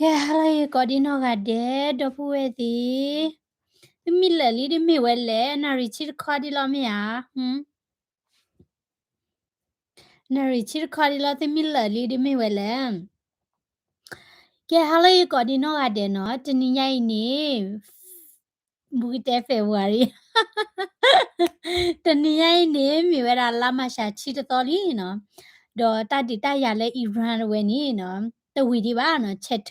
ကဲ ဟါလၢအဂ့ၤကိးဒံနီၢ်ဂၤဒဲး ဒီပုၢ်ဝဲၢ်သ့ၣ်, သုမ့ၢ်လၢာ်လံဒ်မ့ၢ်ဝဲလဲၣ်, နၣ်ရံၣ်ဆံတခီဒ်လီၤမ့ၢ်ဧါ. နၣ်ရံၣ်ဆံတခီဒ်လီၤ သုမ့ၢ်လၢာ်လံဒ်မ့ၢ်ဝဲလဲၣ်. ကဲ ဟါလၢအဂ့ၤကိးဒံနီၢ်ဂၤဒဲးနီၤ, တနံၤညါအံၤန့ၣ် ဘူးကတဲ February တနံၤညါအံၤန့ၣ် မ့ၢ်ဝဲဒၣ်လါမၢ်ၡးဆံတသီလံနီၤ, ဒီးတၢ်ဒုးတၢ်ယၤလၢ Iran တဝဲန့ၣ်နီၤ, တဝံၤဒံးဘၣ်နီၤ, ဆဲး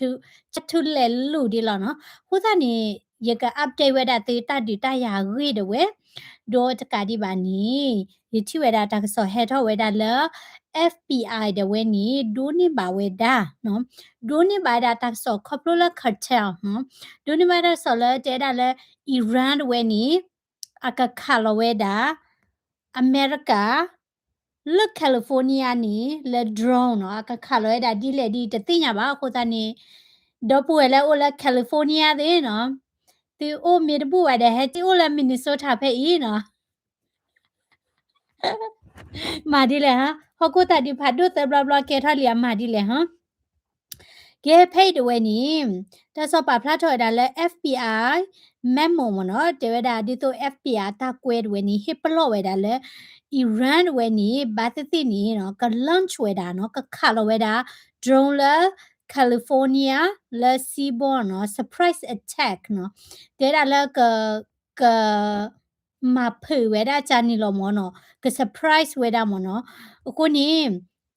ထူလဲၤလူၤဒံးလီၤနီၤ. အဃိသတးန့ၣ် ယက update ဝဲဒၣ်သုတၢ်ဒုးတၢ်ယၤအဂ့ၢ်တဝဲ, ဒီးတကးဒံးဘၣ်န့ၣ် ယထံၣ်ဝဲဒၣ်တၢ်ကစီၣ်ဟဲထီၣ်ဝဲဒၣ်လၢ FBI တဝဲန့ၣ် ဒိးန့ၢ်ဘၣ်ဝဲဒၣ်, ဒိးန့ၢ်ဘၣ်ဝဲဒၣ်တၢ်ကစီၣ်ခီဖျိလၢ cartel နီၤ, ဒိးန့ၢ်ဘၣ်တၢ်ကစီၣ်လၢတဲဝဲဒၣ်လၢ Iran တဝဲန့ၣ် အကခးလီၤဝဲဒၣ် အမဲရကၤ လၢ California န့ၣ် လၢ drone နီၤ, အကခးလီၤဝဲဒၣ်ဒ်လဲၣ်ဒ်တသ့ၣ်ညါဘၣ်. အဃိသတးန့ၣ် ဒီပုၢ်ဝဲၢ်လၢအိၣ်လၢ California သ့ၣ်နီၤ, သုအိၣ်မ့ၢ်တဘူၣ်ဘၣ်ဒီး ဟဲက့ၤအိၣ်လၢ Minnesota ဖဲအံၤနီၤ. မၤဒ်လဲၣ်ဟါ, ဟီၣ်ခိၣ်တၢ်ဒုးဖးဒိၣ်သၢဘျီဘျီကဲထီၣ်လံအမၤဒ်လဲၣ်ဟါ. ကဲ ဖဲအံၤတဝဲန့ၣ် တၢ်ကစီၣ်ပာ်ဖျါထီၣ်ဝဲဒၣ်လၢ FBI memo မ့ၢ်နီၤ, တဲဝဲဒၣ်ဒ်သိး FBI အတၢ်ကွဲတဝဲန့ၣ် ဟ့ၣ်ပလီၢ်ဝဲဒၣ်လၢ Iran တဝဲန့ၣ် ဘၣ်သ့ၣ်သ့ၣ်န့ၣ်နီၤ က launch ဝဲဒၣ်နီၤ, ကခးလီၤဝဲဒၣ် drone လၢ California လၢ Seaboard နီၤ, surprise attack နီၤ, တဲဒၣ်လၢက က မၤဖုးဝဲဒၣ်ကန့ၣ်လီၤမ့ၢ်နီၤ, က surprise ဝဲဒၣ်မ့ၢ်နီၤ. အဃိန့ၣ်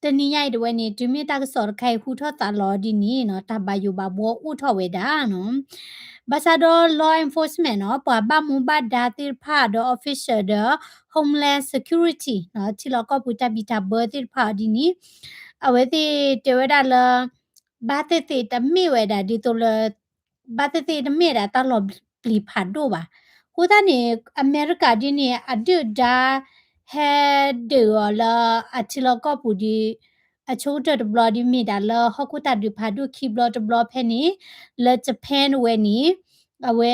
တနံၤညါအံၤတဝဲန့ၣ် တုၤမ့ၢ်တၢ်ကစီၣ်တခါအံၤဟူထီၣ်သးလီၤဒ်န့ၣ်နီၤ, တၢ်ဘၣ်ယိၣ်ဘၣ်ဘှီအိၣ်ထီၣ်ဝဲဒၣ်နီၤ. ဘၣ်ဆၣ်ဒီး law enforcement နီၤ, ပှၤဘၣ်မူဘၣ်ဒါသ့ၣ်တဖၣ်ဒီး official ဒီး Homeland Security နီၤ, ထံလီၢ်ကီၢ်ပူၤတၢ်ဘံၣ်တၢ်ဘၢသ့ၣ်တဖၣ်အီၤဒ်န့ၣ် အဝဲသ့ၣ်တဲဝဲဒၣ်လၢ ဘၣ်သ့ၣ်သ့ၣ်တမ့ၢ်ဝဲဒၣ်ဒ်သိးလၢ ဘၣ်သ့ၣ်သ့ၣ်တမ့ၢ်ဒၣ်တၢ်လီၤပျံၤဖးဒိၣ်ဘၣ်. အဃိသတးန့ၣ် အမဲရကၤဒ်န့ၣ် အဒုၣ်ဒါ ဟဲဒုးအီၤလၢအထံလီၢ်ကီၢ်ပူၤဒ် အဆိကတၢၢ်တဘျီဒ်မ့ၢ်ဒၣ်လၢဟီၣ်ခိၣ်တၢ်ဒုးဖးဒိၣ်ခံဘျီတဘျီဖဲန့ၣ် လၢ Japan ဝဲန့ၣ် အဝဲ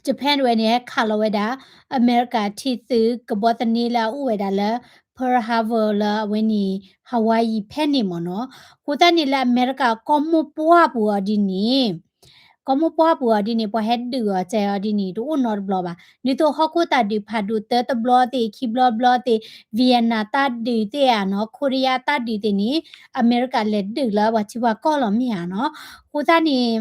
Japan တဝဲန့ၣ် ဟဲခးလီၤဝဲဒၣ် အမဲရကၤထံသုးကဘီသန့လၢအအိၣ်ဝဲဒၣ်လၢ Pearl Harbor လၢအဝဲန့ၣ် Hawaii ဖဲန့ၣ်မ့ၢ်နီၤ. အဃိသတးန့ၣ်လၢအမဲရကၤကီၢ်မိၢ်ပှၢ်ပူၤအီၤဒ်န့ၣ် ကီၢ်မိၢ်ပှၢ်ပူၤအီၤဒ်န့ၣ် ပှၤဟဲဒုးအီၤစဲအီၤဒ်န့ၣ် တအိၣ်နီတဘျီဘၣ်. ဒ်သိးဟီၣ်ခိၣ်တၢ်ဒုးဖးဒိၣ်တၢတဘျီသ့ၣ် ခံဘျီဘျီသ့ၣ် Vietnam တၢ်ဒုးသ့ၣ်ဧါနီၤ Korea တၢ်ဒုးသ့ၣ်န့ၣ် အမဲရကၤလဲၤဒုးလၢပှၤထံပှၤကီၢ်လီၤမ့ၢ်ဧါနီၤ. အဃိသတးန့ၣ်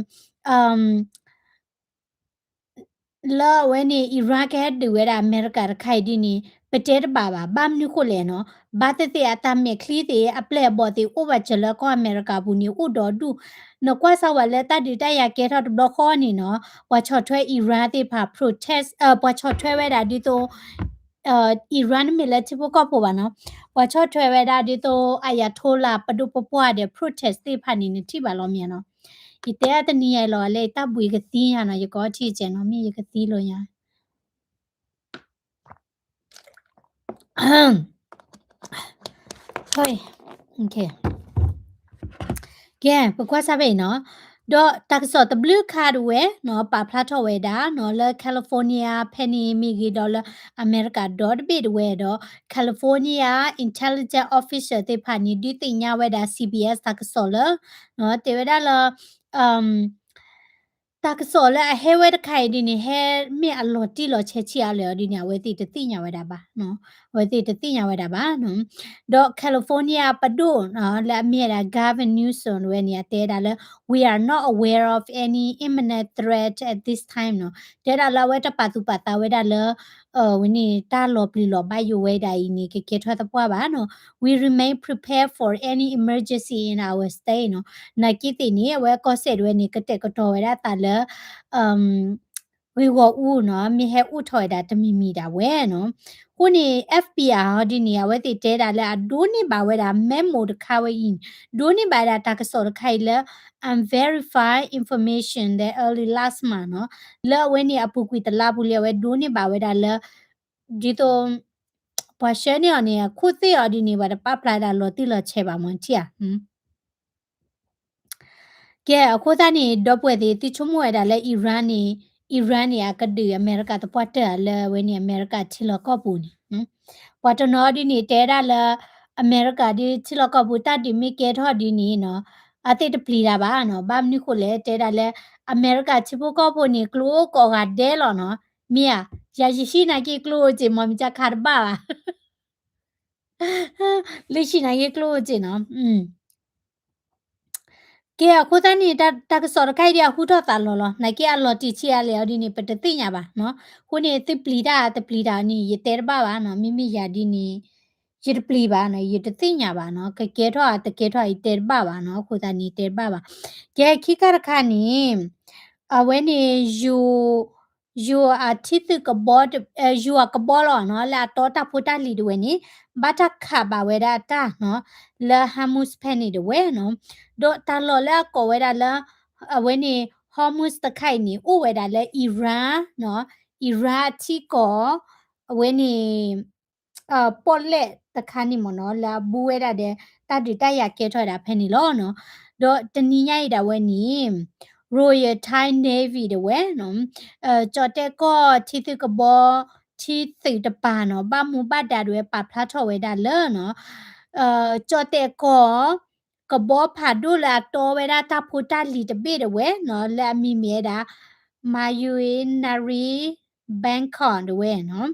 လၢအဝဲန့ၣ် Iran ကဟဲဒုးဝဲဒၣ်အမဲရကၤတခါအံၤဒ်န့ၣ် ပတဲတဘၣ်ဘၣ်. ဘၣ်မနုၤဃိလဲၣ်နီၤ, ဘၣ်သ့ၣ်သ့ၣ်အတၢ်မဲာ်ချံသ့ၣ် အပျဲၢ်အဘီၣ်သ့ၣ် အိၣ်ဘၣ်စၢၤလၢကီၢ်အမဲရကၤပူၤန့ၣ် အိၣ်ဒီးဒူၣ်. နကွၢ်စၢ်ဝဲလၢတၢ်ဒုးတၢ်ယၤကဲထီၣ်တဘျီဃီန့ၣ်နီၤ, ပှၤဆီၣ်ထွဲ Iran သ့ၣ်တဖၣ် protest ပှၤဆီၣ်ထွဲဝဲဒၣ်ဒ်သိး Iran တမ့ၢ်လၢထံဖိကီၢ်ဖိဘၣ်နီၤ, ပှၤဆီၣ်ထွဲဝဲဒၣ်ဒ်သိး Ayatollah ပဒိၣ်ပပှၢ်ဒီး protest သ့ၣ်တဖၣ်န့ၣ် နထံၣ်ဘၣ်လီၤမ့ၢ်ဧါနီၤ. ယတဲအတနံၤညါအံၤလီၤ လၢယတၢ်ဘှံးကသံညါနီၤ, ယကအီထံကဲနီၤ, မ့ၢ်ယကသံလီၤညါ. ကဲ ပကွၢ်စၢ်ဖဲအံၤနီၤ, ဒီးတၢ်ကစီၣ်တဘျုးခါတဝဲနီၤ ပာ်ဖျါထီၣ်ဝဲဒၣ်နီၤ လၢ California ဖဲန့ၣ်မ့ၢ်ဂ့ၤဒီးလၢအမဲရကၤဒီတဘ့ၣ်တဝဲဒီး California intelligence officer သ့ၣ်တဖၣ်န့ၣ် ဒုးသ့ၣ်ညါဝဲဒၣ် CBS တၢ်ကစီၣ်လၢ တဲဝဲဒၣ်လၢ တၢ်ကစီၣ်လၢအဟဲဝဲတခါအံၤဒ်န့ၣ် ဟဲမ့ၢ်အလီၤတံၢ်လီၤဆဲးဆံးအါလဲၣ်အီၤဒ်န့ၣ် အဝဲသ့ၣ်တသ့ၣ်ညါဝဲဒၣ်ဘၣ်, အဝဲသ့ၣ်တသ့ၣ်ညါဝဲဒၣ်ဘၣ်. ဒီး California ပဒိၣ် လၢအမ့ၢ်ဝဲဒၣ် Gavin Newsom တဝဲန့ၣ် အတဲဒၣ်လၢ we are not aware of any imminent threat at this time နီၤ, တဲဒၣ်လၢအဝဲတပာ်သူၣ်ပာ်သးဝဲဒၣ်လၢ ဝဲန့ၣ် တၢ်လီၤပျံၤလီၤဘၣ်ယိၣ်ဝဲဒၣ်အံၤန့ၣ် ကကဲထီၣ်သပှၢ်ဘၣ်နီၤ. We remain prepared for any emergency in our state နီၤ. နာ်က့သ့ၣ်န့ၣ် အဝဲကီၢ်စဲၣ်တဝဲန့ၣ် ကတဲာ်ကတီၤဝဲဒၣ်သးလၢ ဂ့ၢ်ဂီၢ်အူနီၤ မ့ၢ်ဟဲအိၣ်ထီၣ်ဝဲဒၣ်တမံၤမံၤဒၣ်ဝဲနီၤ. အဃိန့ၣ် FBI ဟီဒ်န့ၣ် အဝဲသ့ၣ်တဲဒၣ်လၢအဒိးန့ၢ်ဘၣ်ဝဲဒၣ် memo တခါဝဲအံၤ, ဒိးန့ၢ်ဘၣ်ဝဲဒၣ်တၢ်ကစီၣ်တခါအံၤလၢ unverified information that early last month နီၤ. လၢအဝဲန့ၣ်အပူၤကွံာ်တလါပူၤလံ အဝဲဒိးန့ၢ်ဘၣ်ဝဲဒၣ်လၢ ဒ်သိး ပှၤဆှၢန့ၢ်အီၤန့ၣ် အခိၣ်သ့ၣ်အီၤဒ်န့ၣ် ပှၤတပာ်ဖျါဒၣ်လီၤတံၢ်လီၤဆဲးဘၣ်မ့ၢ်ထံၣ်ဧါ. ကဲ အဃိသတးန့ၣ် ဒီပုၢ်ဝဲၢ်သ့ၣ် သုဆိကမိၣ်ဝဲဒၣ်လၢ Iran န့ၣ် Iran န့ၣ် အကဒုးအမဲရကၤသပှၢ်တၢၢ်ဧါ လၢအဝဲန့ၣ် အမဲရကၤထံလီၢ်ကီၢ်ပူၤန့ၣ်, ပှၤတနီၤဒ်န့ၣ် တဲဒၣ်လၢ အမဲရကၤဒ်ထံလီၢ်ကီၢ်ပူၤ တၢ်ဒုးမ့ၢ်ကဲထီၣ်ဒ်န့ၣ်နီၤ, အသ့ၣ်တပျံၤတၢ်ဘၣ်နီၤ. ဘၣ်မနုၤဃိလဲၣ် တဲဒၣ်လၢ အမဲရကၤထံဖိကီၢ်ဖိန့ၣ် ကျိအိၣ်ကိးဂၤဒဲးလီၤနီၤ. မ့ၢ်ဧါ, ယၤယဟံၣ်နာ်က့ကျိအိၣ်စ့ၢ် မ့ၢ်မ့ၢ်ကခးတဘၣ်ဘၣ် လၢဟံၣ်နာ်က့ကျိအိၣ်စ့ၢ်နီၤ. ကဲအဃိသတးန့ၣ် တၢ်ကစီၣ်တခါအံၤဒ်အဟူထီၣ်သးလီၤလီၤ. နာ်က့အလီၤတံၢ်ဆံးအါလဲၣ်အီၤဒ်န့ၣ် ပတသ့ၣ်ညါဘၣ်နီၤ. အဃိန့ၣ် သုပျံၤတၢ်တပျံၤတၢ်န့ၣ် ယတဲတဘၣ်ဘၣ်နီၤ. မ့မ့ၢ်ယၤဒ်န့ၣ် ယတပျံၤဘၣ်နီၤ, ယတသ့ၣ်ညါဘၣ်နီၤ. ကကဲထီၣ်အတကဲထီၣ် ယတဲတဘၣ်ဘၣ်နီၤ. အဃိသတးန့ၣ် တဲတဘၣ်ဘၣ်. ကဲခံခါတခါန့ၣ် အဝဲန့ၣ် ယိၤ ယိၤအထံသုးကဘီ ယိၤအကဘီလီၤနီၤ, လၢအတီတၢ်ဖိတၢ်လံၤတဝဲန့ၣ် ဘၣ်တၢ်ခးဘၣ်ဝဲဒၣ်အတၢ်နီၤ, လၢ Hormuz ဖဲန့ၣ်တဝဲနီၤ. ဒီးတၢ်လီၢ်လၢအကိးဝဲဒၣ်လၢ အဝဲန့ၣ် Hormuz တခါအံၤန့ၣ် အိၣ်ဝဲဒၣ်လၢ Iran နီၤ, Iran အထံကီၢ် အဝဲန့ၣ် ပီၣ်လဲၣ်တခါန့ၣ်မ့ၢ်နီၤ, လၢအဘူးဝဲဒၣ်ဒီး တၢ်ဒုးတၢ်ယၤကဲထီၣ်ဝဲဒၣ်ဖဲန့ၣ်လီၤနီၤ. ဒီးတနံၤညါအံၤဒၣ်ဝဲန့ၣ် Royal Thai Navy တဝဲနီၤ, ကၠီၣ်တဲၣ်ကီၢ်ထံသုးကဘီ ထံသုးတပၤနီၤ, ဘၣ်မူဘၣ်ဒါတဝဲပာ်ဖျါထီၣ်ဝဲဒၣ်လၢနီၤ, ကၠီၣ်တဲၣ်ကီၢ် ကဘီဖးဒိၣ်လၢအတီဝဲဒၣ်တၢ်ဖိတၢ်လံၤတဘ့ၣ်တဝဲနီၤ, လၢအမံၤမ့ၢ်ဝဲဒၣ် Mayuanari Bangkok တဝဲနီၤ,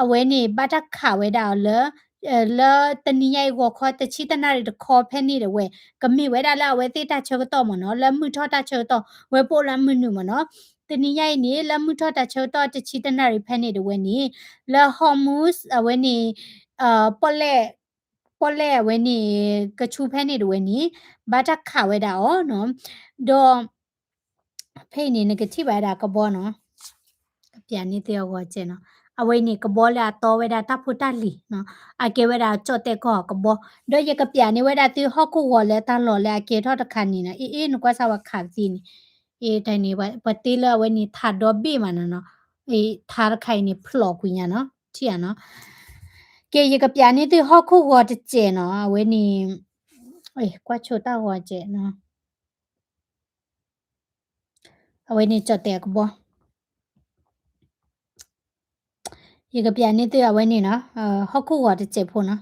အဝဲန့ၣ် ဘၣ်တၢ်ခးဝဲဒၣ်အီၤလၢ လၢတနံၤညါအံၤ ဂီၤခီတဆံတနၣ်ရံၣ်တခီဖဲန့ၣ်တဝဲ, ကမ့ၢ်ဝဲဒၣ်လၢအဝဲသ့ၣ်တၢ်ဆၢကတီၢ်မ့ၢ်နီၤ, လၢမုၢ်ထီၣ်တၢ်ဆၢကတီၢ် ဝဲပအိၣ်လၢမုၢ်နုာ်မ့ၢ်နီၤ. တနံၤညါအံၤန့ၣ် လၢမုၢ်ထီၣ်တၢ်ဆၢကတီၢ်တဆံတနၣ်ရံၣ်ဖဲန့ၣ်တဝဲန့ၣ် လၢ Hormuz အဝဲန့ၣ် ပီၣ်လဲၣ် ပီၣ်လဲၣ်အဝဲန့ၣ် ကဆူဖဲန့ၣ်တဝဲန့ၣ် ဘၣ်တၢ်ခးဝဲဒၣ်အီၤနီၤ, ဒီး ဖဲအံၤန့ၣ် နကထံၣ်ဘၣ်ဝဲဒၣ်ကဘီနီၤ, ကပျးန့ၢ်သုအဂီၢ်ကဲနီၤ, အဝဲန့ၣ်ကဘီလၢအတီဝဲဒၣ်တၢ်ဖိတၢ်လံၤနီၤ, အကဲဝဲဒၣ်ကၠီၣ်တဲၣ်ကီၢ်ကဘီ, ဒီးယကပျးန့ၢ်ဝဲဒၣ်သုဟီၣ်ခိၣ်ဂီၤလၢတၢ်လီၢ်လၢအကဲထီၣ်တခါန့ၣ်နီၤ, အ့ အ့ နကွၢ်စၢ်ဝဲခးပသံန့ၣ်, အ့ တၢ်န့ၣ် ပှၤတ့လၢအဝဲန့ၣ်ထးဒီဘ့ၣ်မးနီၤနီၤ, အ့ ထးတခါအံၤန့ၣ်ဖျိးကွံာ်ညါနီၤ, ထံၣ်ဧါနီၤ, ကဲ ယကပျးန့ၢ်သုဟီၣ်ခိၣ်ဂီၤတစဲးနီၤ, အဝဲန့ၣ် ကွၢ်ဆိတၢ်ဂီၤစဲးနီၤ. အဝဲန့ၣ်ကၠီၣ်တဲၣ်အကဘီ, ယကပျးန့ၢ်သုအဝဲန့ၣ်နီၤ, ဟီၣ်ခိၣ်ဂီၤတစဲးဖိနီၤ,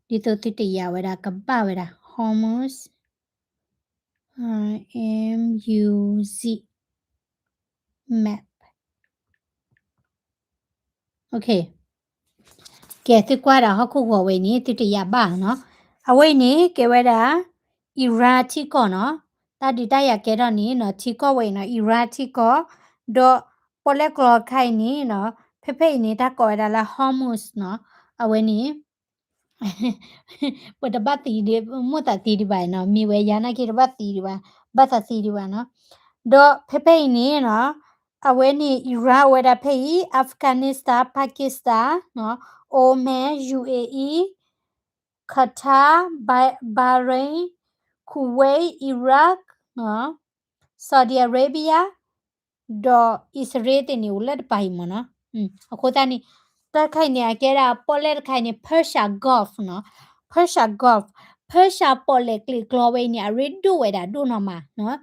ဒ်သိးသုတယာ်ဝဲဒၣ်ကဘၣ်ဝဲဒၣ် Hormuz, M U Z map. ကဲ သုကွၢ်ဒၣ်ဟီၣ်ခိၣ်ဂီၤဝဲအံၤန့ၣ် သုတယာ်ဘၣ်နီၤ, အဝဲအံၤန့ၣ် ကဲဝဲဒၣ် Iran ထံကီၢ်နီၤ, တၢ်ဒုးတၢ်ယၤကဲထီၣ်န့ၣ်နီၤ ထံကီၢ်ဝဲအံၤနီၤ Iran ထံကီၢ်, ဒီးပီၣ်လဲၣ်ကျီခါအံၤန့ၣ်နီၤ, ဖဲဖဲအံၤန့ၣ် တၢ်ကိးဝဲဒၣ်လၢ Hormuz နီၤ, အဝဲန့ၣ် ပတဘၣ်သံဒံး မိၣ်သးသံဒံးဘၣ်နီၤ, မ့ၢ်ဝဲယၤနာ်က့တဘၣ်သံဒံးဘၣ်, ဘၣ်သးသံဒံးဘၣ်နီၤ, ဒီးဖဲဖဲအံၤန့ၣ်နီၤ, အဝဲန့ၣ် Iran အိၣ်ဝဲဒၣ်ဖဲအံၤ Afghanistan, Pakistan, Oman, U A E, Qatar, Bahrain, Kuwait, Iraq, Saudi Arabia, ဒီးအံၣ်စရ့လးသ့ၣ်န့ၣ် အိၣ်လၢတပၤအံၤမ့ၢ်နီၤ, အဃိသတးန့ၣ် တၢ်တခါအံၤန့ၣ် အကဲဒၣ်ပီၣ်လဲၣ်တခါအံၤန့ၣ် Persia Gulf နီၤ, Persia Gulf, Persia ပီၣ်လဲၣ်ကျဲၤကျီဝဲအံၤန့ၣ် အရ့ဒိၣ်ဝဲဒၣ်ဒိၣ်နီၢ်မးနီၤ,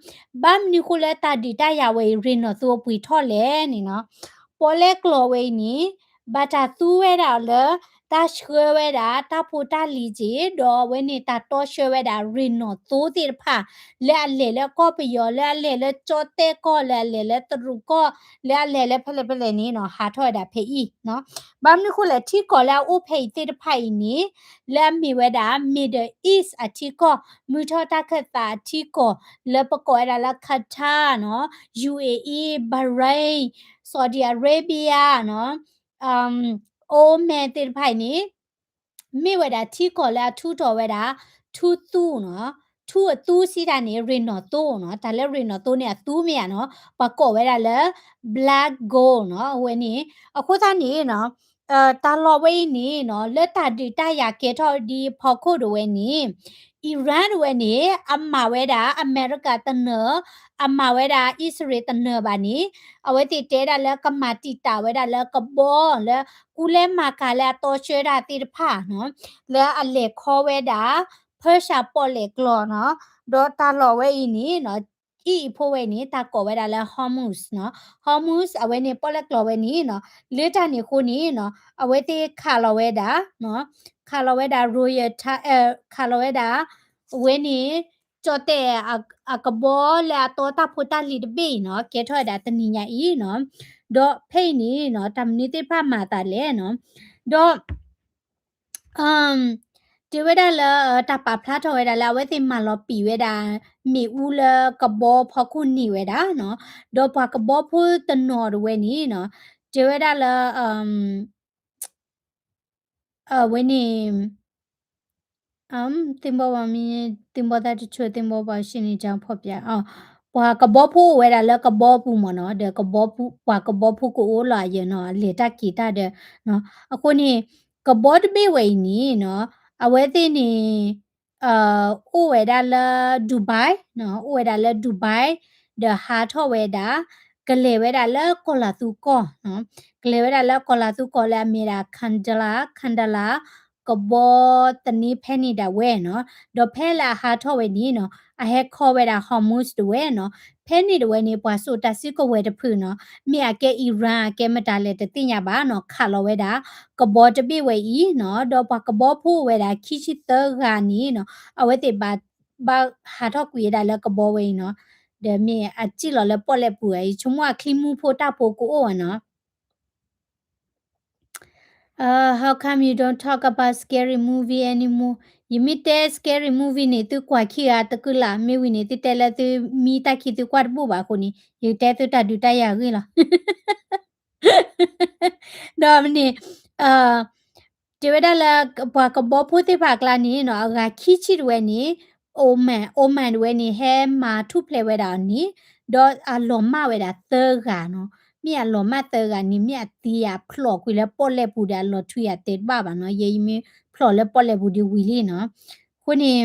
ဘၣ်မနုၤဃိလၢတၢ်ဒုးတၢ်ယၤဝဲအံၤ ရ့ၣ်နီၣ်သိအပှ့ၤထီၣ်လဲၣ်န့ၣ်နီၤ, ပီၣ်လဲၣ်ကျီဝဲအံၤန့ၣ် ဘၣ်တၢ်သူဝဲဒၣ်အီၤလၢ တၢ်ဆှၢဝဲဒၣ် တၢ်ဖိတၢ်လံၤက့ၤ ဒီးအဝဲန့ၣ်တၢ်တီဆှၢဝဲဒၣ်ရ့ၣ်နီၣ်သိသ့ၣ်တဖၣ် လၢအလဲၤလၢကီၢ်ပယီၤ လၢအလဲၤလၢကၠီၣ်တဲၣ်ကီၢ် လၢအလဲၤလၢတရူးကီၢ် လၢအလဲၤလၢဖဲလဲၣ်ဖဲလဲၣ်န့ၣ်နီၤ ဟးထီၣ်ဝဲဒၣ်ဖဲအံၤနီၤ, ဘၣ်မနုၤဃိလဲၣ် ထံကီၢ်လၢအအိၣ်ဖဲအံၤသ့ၣ်တဖၣ်အံၤန့ၣ် လၢအမ့ၢ်ဝဲဒၣ် Middle East အထံကီၢ် မုၢ်ထီၣ်တၢ်ခၢၣ်သးအထံကီၢ် လၢပကိးဝဲဒၣ်လၢ Qatar နီၤ, U A E, Bahrain, Saudi Arabia နီၤ Oman သ့ၣ်တဖၣ်အံၤန့ၣ် မ့ၢ်ဝဲဒၣ်ထံကီၢ်လၢအထူးထီၣ်ဝဲဒၣ် ထူသူနီၤ, ထူအသူစံးတၢ်န့ၣ် ရ့ၣ်နီၣ်သိနီၤ, တၢ်လၢရ့ၣ်နီၣ်သိန့ၣ် အသူမ့ၢ်ဧါနီၤ, ပှၤကိးဝဲဒၣ်လၢ Black Gold နီၤ, အဝဲန့ၣ် အဃိသတးန့ၣ်နီၤ တၢ်လီၢ်ဝဲအံၤန့ၣ်နီၤ လၢတၢ်ဒုးတၢ်ယၤကဲထီၣ်ဒ်ဖီခိၣ်ဒၣ်ဝဲန့ၣ် Iran ဒၣ်ဝဲန့ၣ် အမၤဝဲဒၣ်အမဲရကၤတနၢၤ, အမၤဝဲဒၣ်အံၣ်စရ့လးတနၢၤဘၣ်န့ၣ် အဝဲသ့ၣ်တဲဒၣ်လၢကမၤတံာ်တာ်ဝဲဒၣ်လၢကဘီလၢ ကူလဲမၤကၤလၢအတီဆှၢတၢ်သ့ၣ်တဖၣ်နီၤ, လၢအလဲၤခီဝဲဒၣ် Persia ပီၣ်လဲၣ်ကျီနီၤ, ဒီးတၢ်လီၢ်ဝဲအံၤန့ၣ်နီၤ အံၣ်အံၤဖိဝဲန့ၣ် တၢ်ကိးဝဲဒၣ်လၢ Hormuz နီၤ, Hormuz အဝဲန့ၣ် ပီၣ်လဲၣ်ကျီဝဲန့ၣ်နီၤ, လၢတၢ်န့ၣ်အဃိန့ၣ်နီၤ အဝဲသ့ၣ်ခးလီၤဝဲဒၣ် ခးလီၤဝဲဒၣ် Royal Thai ခးလီၤဝဲဒၣ် အဝဲန့ၣ် ကၠီၣ်တဲၣ်အကဘီလၢအတီတၢ်ဖိတၢ်လံၤတဘ့ၣ်အံၤနီၤ ကဲထီၣ်ဝဲဒၣ်တနံၤညါအံၤနီၤ, ဒီးဖဲအံၤန့ၣ်နီၤ တၢ်မနုၤသ့ၣ်တဖၣ်မၤအသးလဲၣ်နီၤ, ဒီး တဲဝဲဒၣ်လၢ တၢ်ပာ်ဖျါထီၣ်ဝဲဒၣ်လၢအဝဲသ့ၣ်မၤလီၤပံာ်ဝဲဒၣ် မ့ၣ်အူလၢကဘီဖီခိၣ်န့ၢ်ဝဲဒၣ်နီၤ, ဒီးပှၤကဘီဖိတနီၤတဝဲန့ၣ်နီၤ တဲဝဲဒၣ်လၢ အဝဲန့ၣ် သ့ၣ်ဘီဝါမ့ၢ် သ့ၣ်ဘီသၣ်တဆိ သ့ၣ်ဘီပှၤရှ့န့ၣ် ကၠီဖီၣ်ပၠး ပှၤကဘီဖိအိၣ်ဝဲဒၣ်လၢကဘီပူၤမ့ၢ်နီၤ, ဒီးကဘီပူၤ ပှၤကဘီဖိကအိၣ်လီၤအယဲၢ်နီၤ လဲၤတၢ်က့ၤတၢ်ဒီး အဃိန့ၣ် ကဘီတဘ့ၣ်ဝဲအံၤန့ၣ်နီၤ အဝဲသ့ၣ်န့ၣ် အိၣ်ဝဲဒၣ်လၢ Dubai နီၤ, အိၣ်ဝဲဒၣ်လၢ Dubai ဒီးဟးထီၣ်ဝဲဒၣ် ကလဲၤဝဲဒၣ်လၢကီၢ်လၤသူကီၢ်နီၤ, ကလဲၤဝဲဒၣ်လၢကီၢ်လၤသူကီၢ်လၢအမ့ၢ်ဒၣ် Kandala Kandala ကဘီသန့ဖဲန့ၣ်ဒၣ်ဝဲနီၤ, ဒီးဖဲလၢအဟးထီၣ်ဝဲန့ၣ်နီၤ အဟဲခီဝဲဒၣ် Hormuz တဝဲနီၤ, ဖဲန့ၣ်တဝဲန့ၣ် ပှၤစိာ်တၢ်စုကဝဲၤတဖုနီၤ, မ့ၢ်အကဲ Iran အကဲမတၤလဲၣ်တသ့ၣ်ညါဘၣ်နီၤ, ခးလီၤဝဲဒၣ် ကဘီတဘ့ၣ်ဝဲအံၤနီၤ, ဒီးပှၤကဘီဖိဝဲဒၣ်ခံဆံသၢဂၤန့ၣ်နီၤ, အဝဲသ့ၣ်ဘၣ် ဘၣ်ဟးထီၣ်ကွံာ်ဝဲဒၣ်လၢကဘီဝဲအံၤနီၤ, ဒီးမ့ၢ်အစံၣ်လီၤလၢပီၣ်လဲၣ်ပူၤဧါ, ယဆိကမိၣ်အချံမူဖိတၢ်ဖိကအိၣ်ဝဲနီၤ. Uh, how come you don't talk about scary movie anymore? ယမ့ၢ်တဲ scary movie န့ၣ် သုကွၢ်ခံဂၤတကုလး, မ့ၢ်ဝံၤန့ၣ် သုတဲလၢသုမံတၢ်ခံသုကွၢ်တဘူၣ်ဘၣ်အဃိန့ၣ် ယကတဲသုတၢ်ဒုးတၢ်ယၤအဂ့ၢ်လီၤ. ဒီးမ့ၢ်န့ၣ် တဲဝဲဒၣ်လၢ ပှၤကဘီဖိသ့ၣ်တဖၣ်အကျါန့ၣ်နီၤ, အဂၤခံဆံတဝဲန့ၣ် Oman, Oman တဝဲန့ၣ် ဟဲမၤထူၣ်ဖျဲးဝဲဒၣ်အီၤန့ၣ်, ဒီးအလီၤမၢ်ဝဲဒၣ်သၢဂၤနီၤ, မ့ၢ်အလီၤမၢ်သၢဂၤန့ၣ် မ့ၢ်အသံအဖျိးကွံာ်လၢပီၣ်လဲၣ်ပူၤဒီး အလီၤထွံအတဲတဘၣ်ဘၣ်နီၤ, ယဲယမ့ၢ်ဖျိးလၢပီၣ်လဲၣ်ပူၤဒီးဝံၤလံနီၤ, အဃိန့ၣ်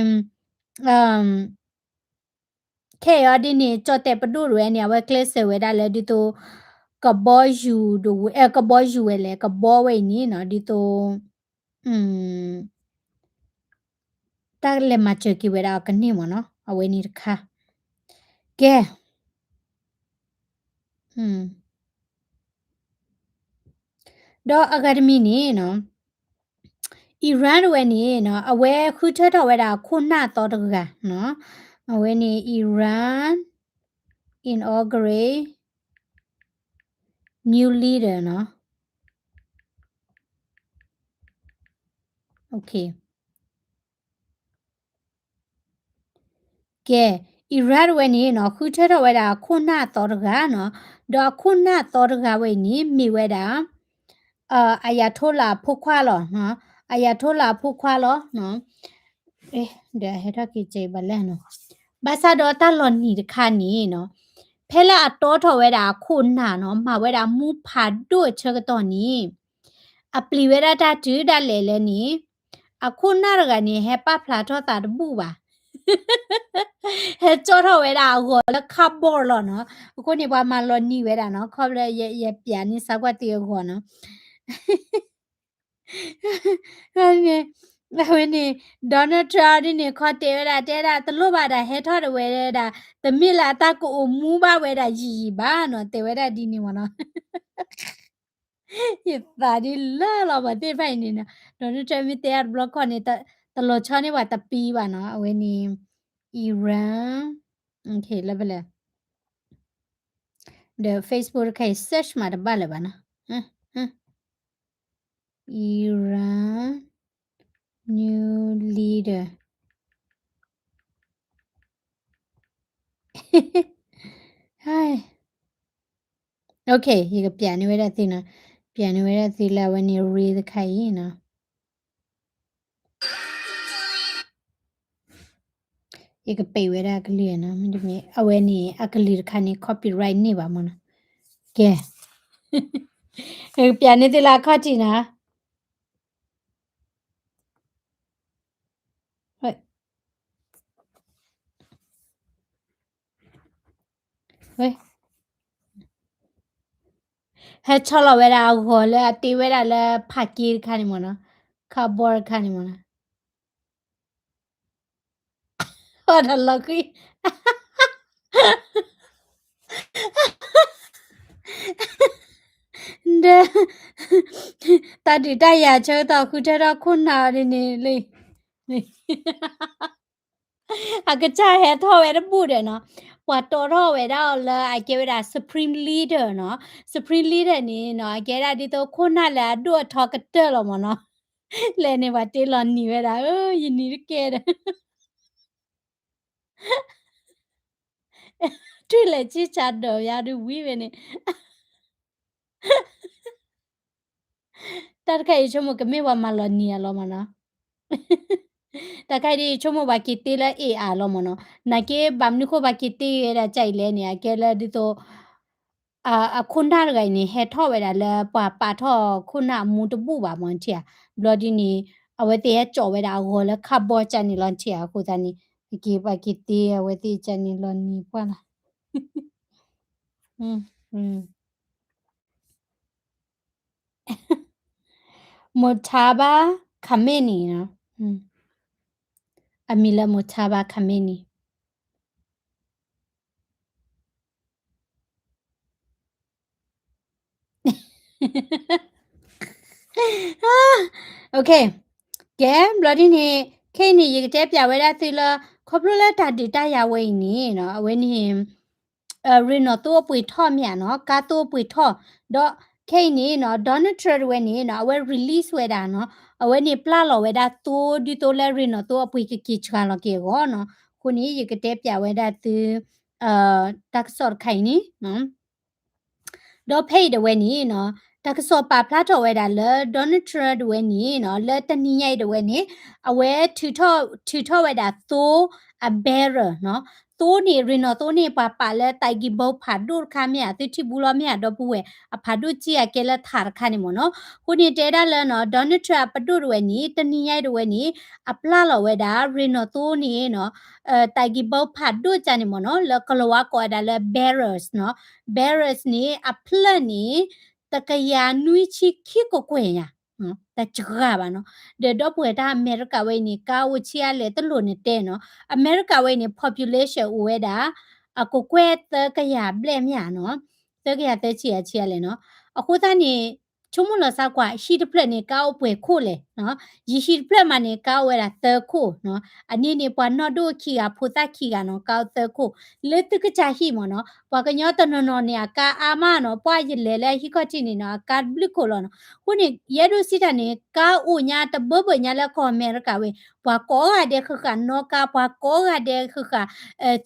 ခဲအံၤဒ်န့ၣ် ကၠီၣ်တဲၣ်ပဒိၣ်တဝဲန့ၣ် အဝဲကျဲးစၢးဝဲဒၣ်လၢဒ်သိး ကဘီယူၤတဝဲ, အဲ ကဘီယူၤဝဲလဲၣ်, ကဘီဝဲအံၤန့ၣ်နီၤ, ဒ်သိး တၢ်လဲၤမၤစၢၤက့ၤဝဲဒၣ်အီၤကန့ၢ်မ့ၢ်နီၤ, အဝဲန့ၣ်တခါ, ကဲ ဒီးအဂၤတမံၤန့ၣ်နီၤ, Iran တဝဲန့ၣ်နီၤ, အဝဲဃုထၢထီၣ်ဝဲဒၣ်အခိၣ်နၢ်အသီတဂၤနီၤ, အဝဲန့ၣ် Iran inaugurate new leader နီၤ, ကဲ Iran တဝဲန့ၣ်နီၤ, ဃုထၢထီၣ်ဝဲဒၣ်အခိၣ်နၢ်အသီတဂၤနီၤ, ဒီးအခိၣ်နၢ်အသီတဂၤဝဲအံၤန့ၣ် မ့ၢ်ဝဲဒၣ် Ayatollah အဖိခွါလီၤ, Ayatollah အဖိခွါလီၤ, ဒီးဟဲထီၣ်က့ၤကဲဘၣ်လဲၣ်နီၤ, ဘၣ်ဆၣ်ဒီးတၢ်လီၤနံၤတခါန့ၣ်နီၤ, ဖဲလၢအတီထီၣ်ဝဲဒၣ်အခိၣ်နၢ်နီၤ, မၤဝဲဒၣ်မူဖးဒိၣ်အဆၢကတီၢ်န့ၣ် အပျံၤဝဲဒၣ်တၢ်တုၤဒၣ်လဲာ်လၢန့ၣ်, အခိၣ်နၢ်တဂၤန့ၣ် ဟဲပာ်ဖျါထီၣ်သးတဘူၣ်ဘၣ်, ဟဲကၠီၣ်ထီၣ်ဝဲဒၣ်အဂီၤလၢ cardboard လီၤနီၤ, အဃိန့ၣ် ပှၤမၤလီၤနံၤဝဲဒၣ်နီၤ, ခီဖျိယပျးန့ၢ်စးကွၢ်သုအဂီၤနီၤ န့ၣ်, အဝဲန့ၣ် Donald Trump ဒ်န့ၣ် ခီတဲဝဲဒၣ် တဲဒၣ် တလိၣ်ဘၣ်ဒၣ်ဟဲထီၣ်တဝဲဒၣ်, တမ့ၢ်လၢအတၢ်ကအိၣ်မူဘၣ်ဝဲဒၣ်ယံာ်ယံာ်ဘၣ်နီၤ, တဲဝဲဒၣ်ဒ်န့ၣ်မ့ၢ်နီၤ, ယသးဒ်လၢလီၤ ပှၤသ့ၣ်တဖၣ်အံၤန့ၣ်နီၤ, Donald Trump မ့ၢ်တဲအတဘျီခီန့ၣ် တလီၤဆီန့ၢ်ပှၤတပံဘၣ်နီၤ, အဝဲန့ၣ် Iran, လၢဖဲလဲၣ်, ဒီး Facebook တခါအံၤ search မးတဘၣ်လၢၤဘၣ်နီၤ, Iran new leader. Hi. Okay, ယကပျးန့ၢ်ဝဲဒၣ်သုနီၤ, ပျးန့ၢ်ဝဲဒၣ်သုလၢအဝဲန့ၣ် reel တခါအံၤနီၤ, ယကပံာ်ဝဲဒၣ်အကလုၢ်နီၤ, မ့တမ့ၢ် အဝဲန့ၣ် အကလုၢ်တခါန့ၣ် copyright န့ၢ်ဘၣ်မ့ၢ်နီၤ, ကဲ, ယကပျးန့ၢ်သုလၢအခီၣ်ထံးနီၤ. ဟဲဆီလီၤဝဲဒၣ်အဂီၤလၢအတ့ဝဲဒၣ်လၢဖးက့တခါန့ၣ်မ့ၢ်နီၤ, cardboard တခါန့ၣ်မ့ၢ်နီၤ, အီၣ်တၢ်လီၤကွံာ် ဒီး တၢ်ဒုးတၢ်ယၤဆၢကတီၢ် ဃုထၢထီၣ်ခိၣ်နၢ်အီၤဒ်န့ၣ်လံ, လံ, အကစၢ်ဟဲထီၣ်ဝဲတဘူၣ်ဒီးနီၤ, ပှၤတီထီၣ်ဝဲဒၣ်အီၤလၢအကဲဝဲဒၣ် Supreme Leader နီၤ, Supreme Leader န့ၣ်နီၤ အကဲဒၣ်ဒ်သိးခိၣ်နၢ်လၢအဒိၣ်အထီကတၢၢ်လီၤမ့ၢ်နီၤ, လဲၤန့ၣ်ပှၤတ့လီၤနံၤဝဲဒၣ်, ယနံၤတကဲဒီး ထွဲလဲၤက့ၢ်ဆါဒီးယၤဒုးဝံၤဝဲန့ၣ် တၢ်တခါအံၤယဆိကမိၣ်ကမ့ၢ်ပှၤမၤလီၤနံၤအလီၤမ့ၢ်နီၤ, တၢ်ခါအံၤဒ်ယဆိကမိၣ် ပှၤက့ၤတ့လၢ A R လီၤမ့ၢ်နီၤ, နာ်က့ဘၣ်မနုၤဃိပှၤက့ၤတ့ဝဲဒၣ်ကၢ်အံၤလဲၣ်န့ၣ် အကဲလၢဒ်သိး အခိၣ်နၢ်တဂၤအံၤန့ၣ် ဟဲထီၣ်ဝဲဒၣ်လၢပှၤပာ်ထီၣ်ခိၣ်နၢ်အမူတဘူၣ်ဘၣ်မ့ၢ်ထံဧါ, ဘျီဒ်န့ၣ် အဝဲသ့ၣ်ဟဲကၠီးဝဲဒၣ်အဂီၤလၢ cardboard ကၢ်န့ၣ်လီၤထံဧါ, အဃိသတးန့ၣ် က့ၤပှၤက့ၤတ့အဝဲသ့ၣ်ကၢ်န့ၣ်လီၤနံၤပှၢ်လီၤ Mojtaba Khamenei နီၤ, အမံၤလၢ Mojtaba Khamenei. Okay, ကဲ ဘျီဒ်န့ၣ် ခဲအံၤန့ၣ် ယကတဲပျးဝဲဒၣ်သုလၢ ခီဖျိလၢတၢ်ဒုးတၢ်ယၤဝဲအံၤန့ၣ်နီၤ အဝဲန့ၣ် ရ့ၣ်နီၣ်သိအပှ့ၤထီၣ်မ့ၢ်ဧါနီၤ, ကါသိအပှ့ၤထီၣ်, ဒီးခဲအံၤန့ၣ်နီၤ Donald Trump တဝဲန့ၣ်နီၤ အဝဲ release ဝဲဒၣ်နီၤ, အဝဲန့ၣ်ပျၢ်လီၤဝဲဒၣ်သိဒ်သိးလၢရ့ၣ်နီၣ်သိအပှ့ၤ ကက့ၤစှၤလီၤက့ၤအဂီၢ်နီၤ. အဃိန့ၣ် ယကတဲပျးဝဲဒၣ်သု တၢ်ကစီၣ်တခါအံၤန့ၣ် ဒီးဖဲအံၤတဝဲန့ၣ်နီၤ တၢ်ကစီၣ်ပာ်ဖျါထီၣ်ဝဲဒၣ်လၢ Donald Trump တဝဲန့ၣ်နီၤ လၢတနံၤညါအံၤတဝဲန့ၣ် အဝဲထုးထီၣ်ဝဲဒၣ်သိအ barrel နီၤ, သိန့ၣ် ရ့ၣ်နီၣ်သိန့ၣ် ပှၤပာ်လၢသးကံၢ်ဘီဖးဒိၣ်တခါမ့ၢ်ဧါ သုထံၣ်ဘူးလီၤမ့ၢ်ဧါ ဒီပုၢ်ဝဲၢ် အဖးဒိၣ်ကံၢ်အကဲလၢထးတခါန့ၣ်မ့ၢ်နီၤ. အဃိန့ၣ်တဲဒၣ်လၢနီၤ Donald Trump အပဒိၣ်တဝဲန့ၣ် တနံၤညါအံၤတဝဲန့ၣ် အပျၢ်လီၤဝဲဒၣ်ရ့ၣ်နီၣ်သိန့ၣ်နီၤ သးကံၢ်ဘီဖးဒိၣ်ကၢ်န့ၣ်မ့ၢ်နီၤ လၢကလၤဝါကိးဝဲဒၣ်လၢ barrels နီၤ, barrels န့ၣ် အဖျၢၣ်န့ၣ် တကယၤနွံဆံခံကကွဲၢ်ညါ, တစှၤဘၣ်နီၤ. ဒီးဒီပုၢ်ဝဲၢ်တၢ်အမဲရကၤဝဲအံၤန့ၣ် ကါအိၣ်ဆံးအါလဲၣ်တလိၣ်န့ၣ်တဲနီၤ, အမဲရကၤဝဲအံၤန့ၣ် population အိၣ်ဝဲဒၣ် အကကွဲၢ်သၢကယၤဘျဲၣ်မ့ၢ်ဧါနီၤ, သၢကယၤသၢဆံအဆံးအါလဲၣ်နီၤ. အဃိသတးန့ၣ် ဆိကမိၣ်လီၤစၢ်ကွၢ် ဟံၣ်တဖျၢၣ်န့ၣ် ကါအိၣ်ပှဲၤခိၣ်လဲၣ်, ယဟံၣ်တဖျၢၣ်မးန့ၣ် ကါအိၣ်ဝဲဒၣ်သၢခိၣ်နီၤ, အန့ၣ်န့ၣ် ပှၤနီၢ်ဒိၣ်ခံဂၤ ဖိသၣ်ခံဂၤနီၤ ကါအိၣ်သၢခိၣ်, လၢသုကစၢ်ဟံၣ်မ့ၢ်နီၤ, ပှၤကညီတနီၤနီၤန့ၣ် အကါအါမးနီၤ, ပှၤယလဲၤလၢအဟံၣ်ခီၣ်ထံးန့ၣ်နီၤ အကါဘျုးခိၣ်လီၤနီၤ. အဃိန့ၣ် ယဲဒိးစံးတၢ်န့ၣ် ကါအိၣ်ညါတဘၢဘၢညါလၢကီၢ်အမဲရကၤဝဲ, ပှၤကိးဂၤဒဲးဃၣ်ဃၣ်နီၣ်ကါ, ပှၤကိးဂၤဒဲးဃၣ်ဃၣ်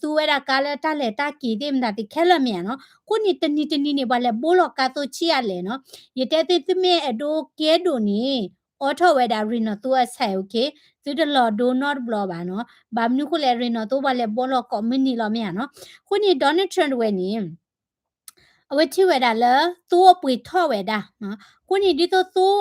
သူဝဲဒၣ်ကါလၢတၢ်လဲၤတၢ်က့ၤသ့ၣ်မတၤသ့ၣ်ခဲလၢာ်မ့ၢ်ဧါနီၤ. အဃိန့ၣ် တနံၤတနံၤန့ၣ် ပှၤလဲၤဘိလီၤကါသိဆံးအါလဲၣ်နီၤ. ယတဲသု သုမ့ၢ်အဲၣ်ဒိးကဲဒိၣ်န့ၣ် အိးထီၣ်ဝဲဒၣ်ရ့ၣ်နီၣ်သိအဆဲး okay, သုတလီၤဒိနီတဘျီဘၣ်နီၤ. ဘၣ်မနုၤဃိလဲၣ် ရ့ၣ်နီၣ်သိပှၤလဲၤဘိလီၤကိးမုၢ်နံၤလီၤမ့ၢ်ဧါနီၤ. အဃိန့ၣ် Donald Trump တဝဲန့ၣ် အဝဲထံၣ်ဝဲဒၣ်လၢ သိအပှ့ၤထီၣ်ဝဲဒၣ်နီၤ. အဃိန့ၣ် ဒ်သိးသိ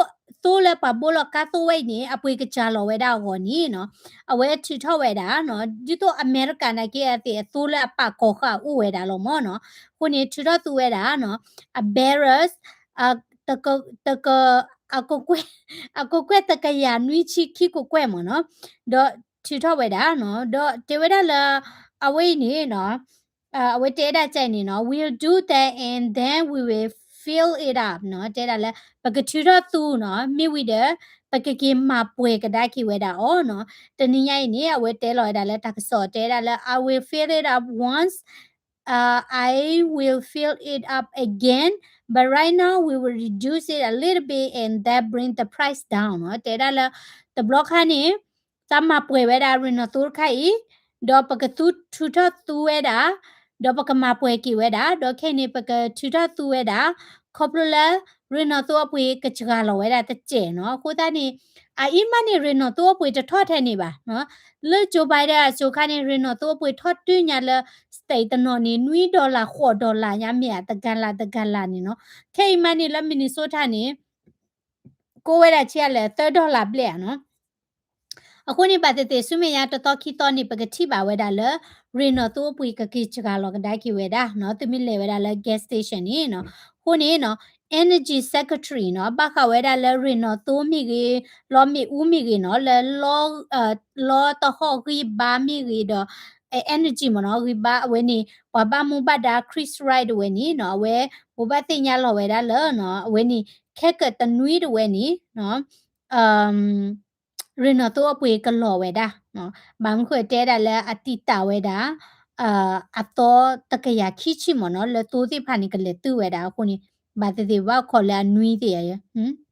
သိလၢပှၤဘိလီၤကါသိဝဲအံၤန့ၣ် အပှ့ၤကစှၤလီၤဝဲဒၣ်အဂီၢ်န့ၣ်နီၤ, အဝဲထုးထီၣ်ဝဲဒၣ်နီၤ, ဒ်သိးအမဲရကၤနာ်က့အသ့ၣ်အသိလၢအပာ်ကီၤဃာ်အိၣ်ဝဲဒၣ်လီၤမ့ၢ်နီၤ. အဃိန့ၣ် ထုးထီၣ်သူဝဲဒၣ်နီၤ, အ barrels တက တက အကကွဲၢ် အကကွဲၢ်တကယၤနွံဆံခံကကွဲၢ်မ့ၢ်နီၤ, ဒီးထုးထီၣ်ဝဲဒၣ်နီၤ, ဒီးတဲဝဲဒၣ်လၢ အဝဲအံၤန့ၣ်နီၤ အဝဲတဲဒၣ်ကဲန့ၣ်နီၤ, we'll do that and then we will fill it up နီၤ, တဲဒၣ်လၢ ပကထုးထီၣ်သူနီၤ, မ့ၢ်ဝံၤဒီး ပကက့ၤမၤပှဲၤကဒါက့ၤဝဲဒၣ်အီၤနီၤ. တနံၤညါအံၤန့ၣ် အဝဲတဲလီၤဝဲဒၣ်လၢတၢ်ကစီၣ်တဲဒၣ်လၢ I will fill it up once, uh, I will fill it up again, but right now we will reduce it a little bit and that bring the price down နီၤ. တဲဒၣ်လၢ တဘျီခါန့ၣ် သးမၤပှဲၤဝဲဒၣ်ရ့ၣ်နီၣ်သိတခါအံၤ, ဒီးပကသူထုးထီၣ်သူဝဲဒၣ်, ဒီးပကမၤပှဲၤက့ၤဝဲဒၣ်, ဒီးခဲအံၤန့ၣ် ပကထုးထီၣ်သူဝဲဒၣ်, ခီဖျိလၢ ရ့ၣ်နီၣ်သိအပှ့ၤကစှၤလီၤဝဲဒၣ်တစဲးနီၤ. အဃိသတးန့ၣ် အအံၤမးန့ၣ် ရ့ၣ်နီၣ်သိအပှ့ၤတထီၣ်ထဲန့ၣ်ဘၣ်. လၢ Joe Biden အစိၤခါန့ၣ် ရ့ၣ်နီၣ်သိအပှ့ၤထီၣ်တုၤညါလၢ state တနီၤန့ၣ် နွံ dollar ဃိး dollar ညါမ့ၢ်ဧါ တဂၤလၢ်တဂၤလၢ်န့ၣ်နီၤ. ခဲအံၤမးန့ၣ်လၢ Minnesota န့ၣ် ကိးဝဲဒၣ်ဆံးအါလဲၣ် သၢ dollar ဘျဲၣ်ဧါနီၤ. အဃိန့ၣ် ဘၣ်သ့ၣ်သ့ၣ်ဆူမဲာ်ညါတသီခံသီန့ၣ် ပကထံၣ်ဘၣ်ဝဲဒၣ်လၢ ရ့ၣ်နီၣ်သိအပှ့ၤကက့ၤစှၤလီၤကဒါက့ၤဝဲဒၣ်နီၤ, သုမ့ၢ်လဲၤဝဲဒၣ်လၢ gas station န့ၣ်နီၤ. အဃိန့ၣ်နီၤ Energy Secretary နီၤ ဘၣ်ဃးဝဲဒၣ်လၢရ့ၣ်နီၣ်သိမ့ၢ်ဂ့ၤ, လီမ့ၣ်အူမ့ၢ်ဂ့ၤနီၤ, လၢ လီတဟီၣ်ဂံၢ်ဘါမ့ၢ်ဂ့ၤဒီး energy မ့ၢ်နီၤ ဂံၢ်ဘါအဝဲန့ၣ် ပှၤဘၣ်မူဘၣ်ဒါ Chris Wright တဝဲန့ၣ်နီၤ အဝဲ ဘိးဘၣ်သ့ၣ်ညါလီၤဝဲဒၣ်လၢနီၤ အဝဲန့ၣ် ခဲကတနွံတဝဲန့ၣ်နီၤ အ ရ့ၣ်နီၣ်သိအပှ့ၤကလီၤဝဲဒၣ်, ဘၣ်မနုၤဃိတဲဒၣ်လၢအတံာ်တာ်ဝဲဒၣ် အသီတကယၤခံဆံမ့ၢ်နီၤ, လၢသိသ့ၣ်တဖၣ်န့ၣ် ကလဲၤတုၤဝဲဒၣ်အဃိန့ၣ်, ဘၣ်သ့ၣ်သ့ၣ်ဘၣ်ခီလၢအနွံသ့ၣ်ယၤ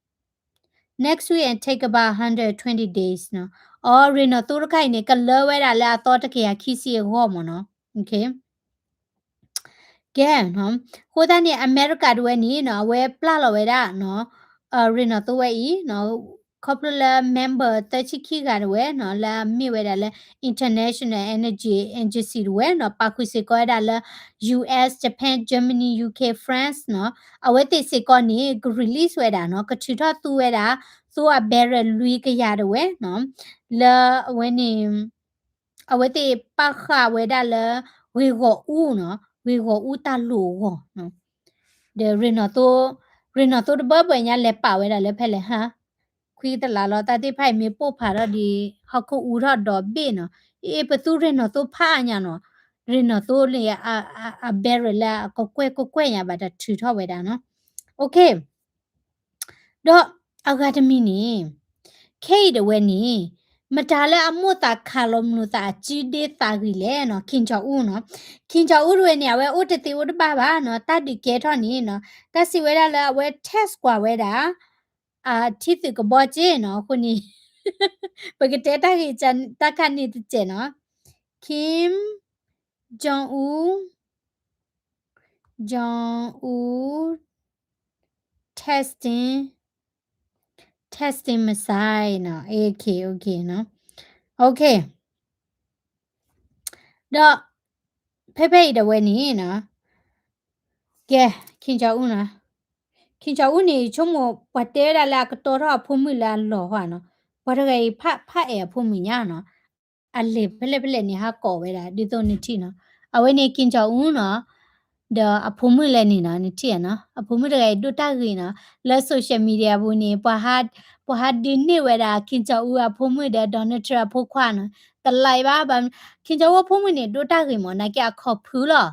next week and take about hundred twenty days နီၤ. အီ ရ့ၣ်နီၣ်သိတခါအံၤန့ၣ် ကလၢဝဲဒၣ်လၢအသီတကယၤခံဆံအဂီၢ်မ့ၢ်နီၤ. ကဲ, အဃိသတးန့ၣ် အမဲရကၤတဝဲန့ၣ်နီၤ, အဝဲပျၢ်လီၤဝဲဒၣ်နီၤ, ရ့ၣ်နီၣ်သိဝဲအံၤနီၤ, ခီဖျိလၢ member သၢဆံခံဂၤတဝဲနီၤ, လၢအမ့ၢ်ဝဲဒၣ်လၢ International Energy Agency တဝဲနီၤ, ပာ်ဃုာ်စ့ၢ်ကီးဝဲဒၣ်လၢ U S, Japan, Germany, U K, France နီၤ, အဝဲသ့ၣ်စ့ၢ်ကီးန့ၣ် က release ဝဲဒၣ်နီၤ, ကထုးထီၣ်သူဝဲဒၣ် သိအ barrel လွံၢ်ကယၤတဝဲနီၤ, လၢအဝဲန့ၣ် အဝဲသ့ၣ်ပာ်ဃာ်ဝဲဒၣ်လၢ ဂ့ၢ်ဂီၢ်အူနီၤ, ဂ့ၢ်ဂီၢ်အူတၢ်လိၣ်အဂီၢ်, ဒီးရ့ၣ်နီၣ်သိ, ရ့ၣ်နီၣ်သိတဘၢဘၢညါလဲၤပာ်ဝဲဒၣ်လၢဖဲလဲၣ်ဟါ, ခွံတလးလီၤတၢ်သ့ၣ်တဖၣ်အံၤမ့ၢ်ပိၢ်ဖးထီၣ်ဒီး ဟီၣ်ခိၣ်အူထီၣ်ဒီးဘ့ၣ်နီၤ, အ့ ပသူရ့ၣ်နီၣ်သိဖးအါညါနီၤ, ရ့ၣ်နီၣ်သိလၢအ အ အ barrel လၢအကကွဲၢ်ကကွဲၢ်ညါဘၣ်တၢ်ထုးထီၣ်ဝဲဒၣ်နီၤ. Okay, ဒီးအဂၤတမံၤန့ၣ်, ခဲအံၤတဝဲန့ၣ်, မတၤလၢအမိၣ်သးခးလီၤမုၢ်သးအစုဒ့သးဂံၤလဲၣ်နီၤ, ခင်ဇော်ဦးနီၤ, ခင်ဇော်ဦးတဝဲန့ၣ် အဝဲအိၣ်တသ့အိၣ်တဘၣ်ဘၣ်နီၤ, တၢ်ဒုးကဲထီၣ်န့ၣ်နီၤ, တၢ်စံးဝဲဒၣ်လၢအဝဲ test ကွၢ်ဝဲဒၣ် အထံသုးကဘီက့နီၤ, အဃိန့ၣ် ပကတဲတၢ်ဂ့ၢ်တၢ်ခါန့ၣ်တစဲးနီၤ, Kim Jong Un, Jong Un testing, testing missile နီၤ, okay, okay နီၤ, okay. ဒီး ဖဲဖဲအံၤတဝဲန့ၣ်နီၤ, ကဲ, ခင်ဇော်ဦးနီၤ, ခင်ဇော်ဦးန့ၣ် ဆိကမိၣ်ပှၤတဲဝဲဒၣ်လၢအကတီထီၣ်အဖိမုၣ်လၢအလီၤဟီနီၤ, ပှၤတဂၤအံၤဖးအဲၣ်အဖိမုၣ်ညါနီၤ, အလဲၤဖဲလဲၣ်ဖဲလဲၣ်န့ၣ် ဟးကိးဝဲဒၣ် ဒ်သိးနထံၣ်နီၤ, အဝဲန့ၣ် ခင်ဇော်ဦးနီၤ, ဒီးအဖိမုၣ်လဲၣ်န့ၣ်နီၤ, နထံၣ်နီၤ, အဖိမုၣ်တဂၤအံၤဒိၣ်တၢ်ဂ့ၤနီၤ, လၢ social media ပူၤန့ၣ် ပှၤဟးဒုးန့ၢ်ဝဲဒၣ် ခင်ဇော်ဦး အဖိမုၣ်ဒီး Donald Trump အဖိခွါနီၤ, တလါအံၤဘၣ်ဘၣ်, ခင်ဇော်ဦး အဖိမုၣ်န့ၣ် ဒိၣ်တၢ်ဂ့ၤမး, နာ်က့အခီၣ်ဖုလီၤ,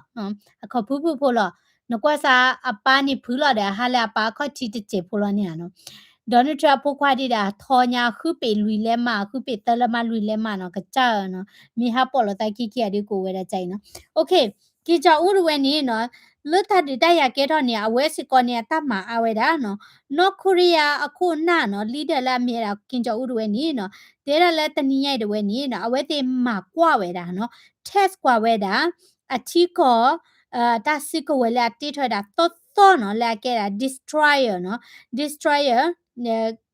အခီၣ်ဖုဖုဖိလီၤ, နကွၢ်စ့ၢ်အပၢ်န့ၣ်ဖုလီၤဒီး အဟးလၢအပၢ်အခီၣ်ထံးတစဲးဖိလီၤန့ၣ်နီၤ, Donald Trump အဖိခွါဒ်ဒီး အထီညါဃုပ့ၤလွံၢ်လဲမး, ဃုပ့ၤသၢလဲမးလွံၢ်လဲမးနီၤ, ကစၢ်နီၤ, မ့ၢ်ဟးပိာ်လိာ်သးခံခံဂၤဒ်ကိးဝဲဒၣ်ကၢ်အံၤနီၤ, okay, ခင်ဇော်ဦးတဝဲန့ၣ်နီၤ, လၢတၢ်ဒုးတၢ်ယၤကဲထီၣ်န့ၣ် အဝဲစ့ၢ်ကီးန့ၣ် အတၢ်မၤအါဝဲဒၣ်နီၤ, နီၢ်ခိရံယါအခိၣ်အနၢ်နီၤ, leader လၢအမ့ၢ်ဝဲဒၣ် ခင်ဇော်ဦးတဝဲန့ၣ်နီၤ, တဲဒၣ်လၢတနံၤညါအံၤတဝဲန့ၣ်နီၤ, အဝဲသ့ၣ်မၤကွၢ်ဝဲဒၣ်နီၤ, test ကွၢ်ဝဲဒၣ် အထံကီၢ် တၢ်စုကဝဲၤလၢအတ့ထီၣ်ဝဲဒၣ်သီသီနီၤ, လၢအကဲဒၣ် destroyer နီၤ, destroyer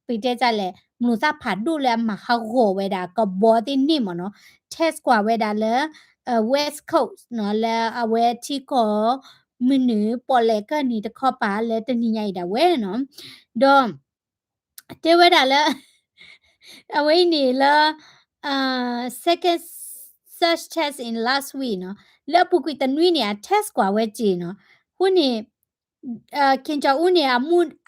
ပတဲတၢ်လဲၣ်, မုၢ်သၣ်ဖးဒိၣ်လၢအမၤဟးဂီၤဝဲဒၣ်ကဘီသ့ၣ်န့ၣ်မ့ၢ်နီၤ, test ကွၢ်ဝဲဒၣ်လၢ West Coast နီၤ, လၢအဝဲထံကီၢ် မနုၤ ပီၣ်လဲၣ်ကၢၢ်နံၤတခီပၤလၢတနံၤညါအံၤဒၣ်ဝဲနီၤ, ဒီး တဲဝဲဒၣ်လၢ အဝဲအံၤန့ၣ်လၢ second such test in last week နီၤ, လၢအပူၤကွံာ်တနွံန့ၣ် အ test ကွၢ်ဝဲက့နီၤ, အဃိန့ၣ် ခင်ဇော်ဦးန့ၣ်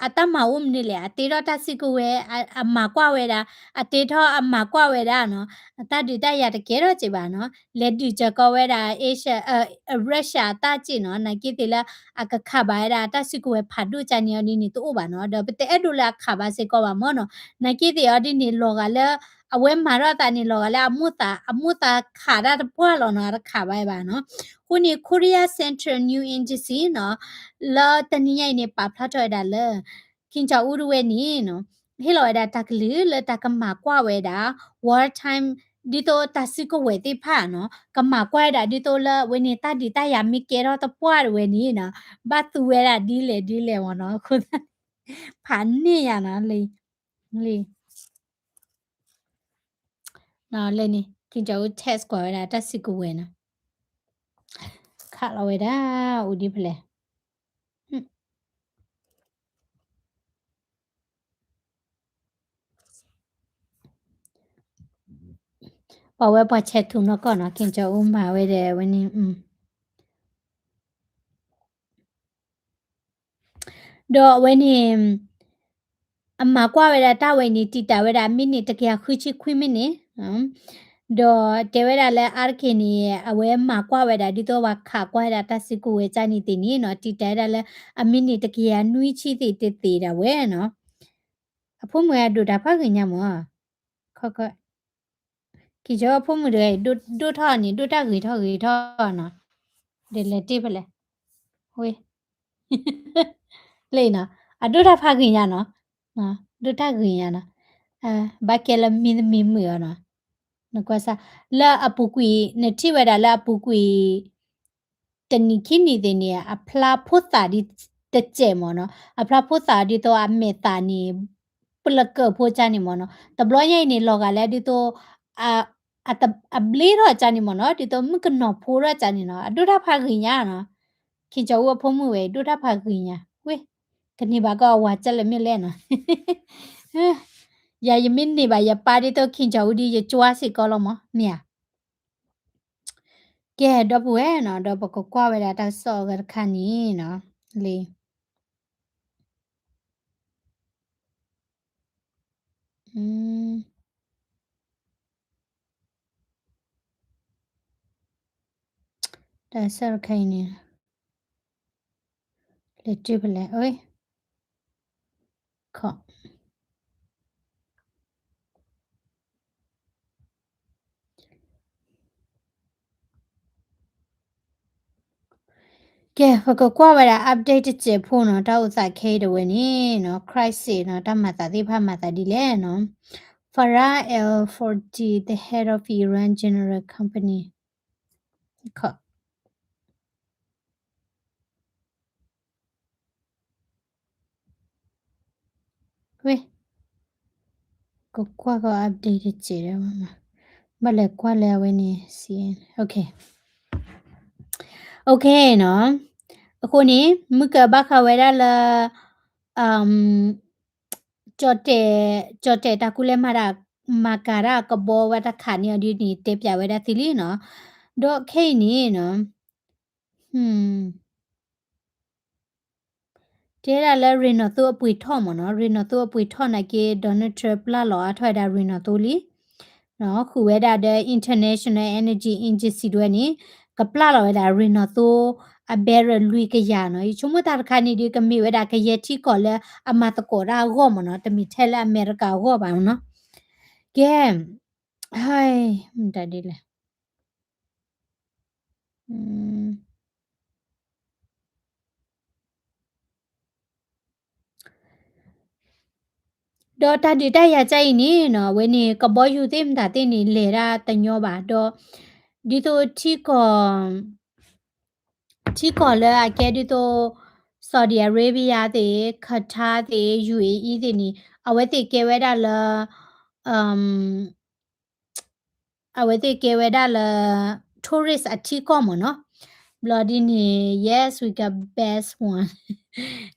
အတၢ်မၤအိၣ်မနုၤလဲၣ်, အတ့ထီၣ်တၢ်စုကဝဲၤ, အမၤကွၢ်ဝဲဒၣ်, အတ့ထီၣ်အမၤကွၢ်ဝဲဒၣ်နီၤ, အတၢ်ဒုးတၢ်ယၤတကဲထီၣ်က့ဘၣ်နီၤ, လဲၤဒုးစၢၤကီးဝဲဒၣ် Russia အတၢ်က့နီၤ, နာ်က့သ့ၣ်လၢ အကခးဘၣ်ဝဲဒၣ်တၢ်စုကဝဲၤဖးဒိၣ်ကန့ၣ်အီၤဒ်န့ၣ်တအိၣ်ဘၣ်နီၤ, ဒီးပတအဲၣ်ဒိးလၢအခးဘၣ်စ့ၢ်ကီးဘၣ်မ့ၢ်နီၤ, နာ်က့သ့ၣ်အီၤဒ်န့ၣ် လီၤဂာ်လၢ အဝဲမၤထီၣ်သးန့ၣ် လီၤဂာ်လၢအမိၣ်သး, အမိၣ်သးခးတၢ်တပှၢ်လီၤနီၤ, အတခးဘၣ်ဘၣ်နီၤ, အဃိန့ၣ် Korea Central News Agency နီၤ, လၢတနံၤညါအံၤန့ၣ် ပာ်ဖျါထီၣ်ဝဲဒၣ်လၢ ခင်ဇော်ဦးတဝဲန့ၣ်နီၤ, ဟ့ၣ်လီၤဝဲဒၣ်တၢ်ကလုၢ်လၢတၢ်ကမၤကွၢ်ဝဲဒၣ် war time ဒ်သိးတၢ်စုကဝဲၤသ့ၣ်တဖၣ်နီၤ, ကမၤကွၢ်ဝဲဒၣ်ဒ်သိးလၢအဝဲန့ၣ် တၢ်ဒုးတၢ်ယၤမ့ၢ်ကဲထီၣ်တပှၢ်တဝဲန့ၣ်နီၤ, ဘၣ်သူဝဲဒၣ်ဒ်လဲၣ်ဒ်လဲၣ်မ့ၢ်နီၤ, အဃိသတးန့ၣ် ဖးန့ၢ်ယၤနီၤ, လံ လံ လံန့ၣ် ခင်ဇော်ဦး test ကွၢ်ဝဲဒၣ်တၢ်စုကဝဲၤနီၤ, ခးလီၤဝဲဒၣ် အိၣ်ဒ်ဖဲလဲၣ် ပှၤဝဲပှၤဆဲးထူးနီၢ်ကီၢ်နီၤ, ခင်ဇော်ဦး မၤဝဲဒၣ်ဝဲန့ၣ်, ဒီးအဝဲန့ၣ် အမၤကွၢ်ဝဲဒၣ်တၢ်ဝဲန့ၣ် တံာ်တာ်ဝဲဒၣ် minute တကယၤဃုဆံခွံ minute, ဒီးတဲဝဲဒၣ်လၢအါတက့ၢ်န့ၣ် အဝဲမၤကွၢ်ဝဲဒၣ် ဒ်သိးပှၤခးကွၢ်ဝဲဒၣ်တၢ်စုကဝဲၤကန့ၣ်သ့ၣ်န့ၣ်နီၤ, တံာ်တာ်ဝဲဒၣ်လၢ အ minute တကယၤနွံဆံသ့ၣ်တသ့ၣ်ဒၣ်ဝဲနီၤ, အဖိမုၣ်အဒိၣ်တၢ်ဖးဂ့ၤညါမ့ၢ် ခီကီၢ်, ခံကၠီဖိမုၣ်တဂၤအံၤ ဒိၣ်ထီၣ်န့ၣ် ဒိၣ်တၢ်ဂ့ၤထီၣ်ဂ့ၤထီၣ်နီၤ, ဒီးလဲၤတ့ၢ်ဖဲလဲၣ်, ဝ့ၢ်, လၢအံၤနီၤ, အဒိၣ်တၢ်ဖးဂ့ၤညါနီၤ, ဒိၣ်တၢ်ဂ့ၤညါနီၤ, ဘၣ်ကဲလၢမံသမံမုာ်အီၤနီၤ, နကွၢ်စၢ်, လၢအပူၤကွံာ် နထံၣ်ဝဲဒၣ်လၢအပူၤကွံာ် တနံၤခံနံၤသ့ၣ်န့ၣ် အဖျါဖိသၣ်ဒ်တစဲးမ့ၢ်နီၤ, အဖျါဖိသၣ်ဒ်သိးအမဲာ်သၣ်န့ၣ် ပလၢကၢၢ်ဖိကၢ်န့ၣ်မ့ၢ်နီၤ, တဘျီညါအံၤန့ၣ် လီၤဂာ်လၢဒ်သိး အ, အတ, အဘျ့ထီၣ်ကၢ်န့ၣ်မ့ၢ်နီၤ, ဒ်သိးမုၣ်ကနီၤဖိထီၣ်ကၢ်န့ၣ်နီၤ, အဒိၣ်တၢ်ဖးဂ့ၤညါနီၤ, ခံကၠီအူအဖိမုၣ်ဝဲအံၤ ဒိၣ်တၢ်ဖးဂ့ၤညါ, ဝ့ၢ်, ကန့ၢ်ဘၣ်ကီၢ်အဝၤကၢ်လၢမ့ၢ်လဲၣ်နီၤ, ယၤယမ့ၢ်န့ၢ်ဘၣ်ယပၢ်ဒ်သိးခံကၠီအူဒ်ယကွၢ်စ့ၢ်ကီးလီၤမ့ၢ်, မ့ၢ်ဧါ ကဲ ဒီပုၢ်ဝဲၢ်နီၤ, ဒီးပကကွၢ်ဝဲဒၣ်တၢ်ကစီၣ်အဂၤတခါန့ၣ်နီၤ, လံ, တၢ်ကစီၣ်တခါအံၤန့ၣ် လဲၤတ့ၢ်ဖဲလဲၣ်, ခီ ကဲ ပကကွၢ်ဝဲဒၣ် update တစဲးဖိနီၤ, တၢ်အိၣ်သးခဲအံၤတဝဲန့ၣ်နီၤ, crisis နီၤ, တၢ်မၤသးသ့ၣ်တဖၣ်မၤသးဒ်လဲၣ်နီၤ, Farah Al Forti, the head of Iran General Company, ခီ ဝ့ၢ်, ကကွၢ်ကီး update တစဲးဒီး, ဘၣ်လဲၤကွၢ်လၢအဝဲန့ၣ် C N N, okay, okay နီၤ, အဃိန့ၣ် မုၢ်ကဘၣ်ဃးဝဲဒၣ်လၢ ကၠီၣ်တဲာ်, ကၠီၣ်တဲာ်တၢ်ကူၣ်လဲၤမၤတၢ်, မၤကၤတၢ်ကဘီဝဲတခါန့ၣ်အီၤဒ်န့ၣ် တဲပၠးဝဲဒၣ်သုလံနီၤ, ဒီးခဲအံၤန့ၣ်နီၤ, တဲဒၣ်လၢရ့ၣ်နီၣ်သိအပှ့ၤထီၣ်မ့ၢ်နီၤ, ရ့ၣ်နီၣ်သိအပှ့ၤထီၣ်နာ်က့ Donald Trump ပျၢ်လီၤအါထီၣ်ဝဲဒၣ်ရ့ၣ်နီၣ်သိလံ, ဃုာ်ဝဲဒၣ်ဒီး International Energy Agency တဝဲန့ၣ် ကပျၢ်လီၤဝဲဒၣ်ရ့ၣ်နီၣ်သိ အ barrel လွံၢ်ကယၤနီၤ, ယဆိကမိၣ်တၢ်တခါန့ၣ်ဒီး ကမ့ၢ်ဝဲဒၣ်ကယဲၢ်ထံကီၢ်လၢအမၤသကိးတၢ်အဂီၢ်မ့ၢ်နီၤ, တမ့ၢ်ထဲလၢအမဲရကၤအဂီၢ်ဘၣ်မ့ၢ်နီၤ, ကဲ, ဟဲ, မတၤဒ်လဲၣ် ဒီးတၢ်ဒုးတၢ်ယၤကၢ်အံၤန့ၣ်နီၤ, အဝဲန့ၣ် ကဘီယူၤသ့ၣ်မတၤသ့ၣ်န့ၣ် လဲၤတၢ်တညီဘၣ်, ဒီး ဒ်သိးထံကီၢ်, ထံကီၢ်လၢအကဲဒ်သိး Saudi Arabia သ့ၣ်, Qatar သ့ၣ်, U A E သ့ၣ်န့ၣ် အဝဲသ့ၣ်ကဲဝဲဒၣ်လၢ အဝဲသ့ၣ်ကဲဝဲဒၣ်လၢ tourist အထံကီၢ်မ့ၢ်နီၤ. ဘျီဒ်န့ၣ် yes, we got best one.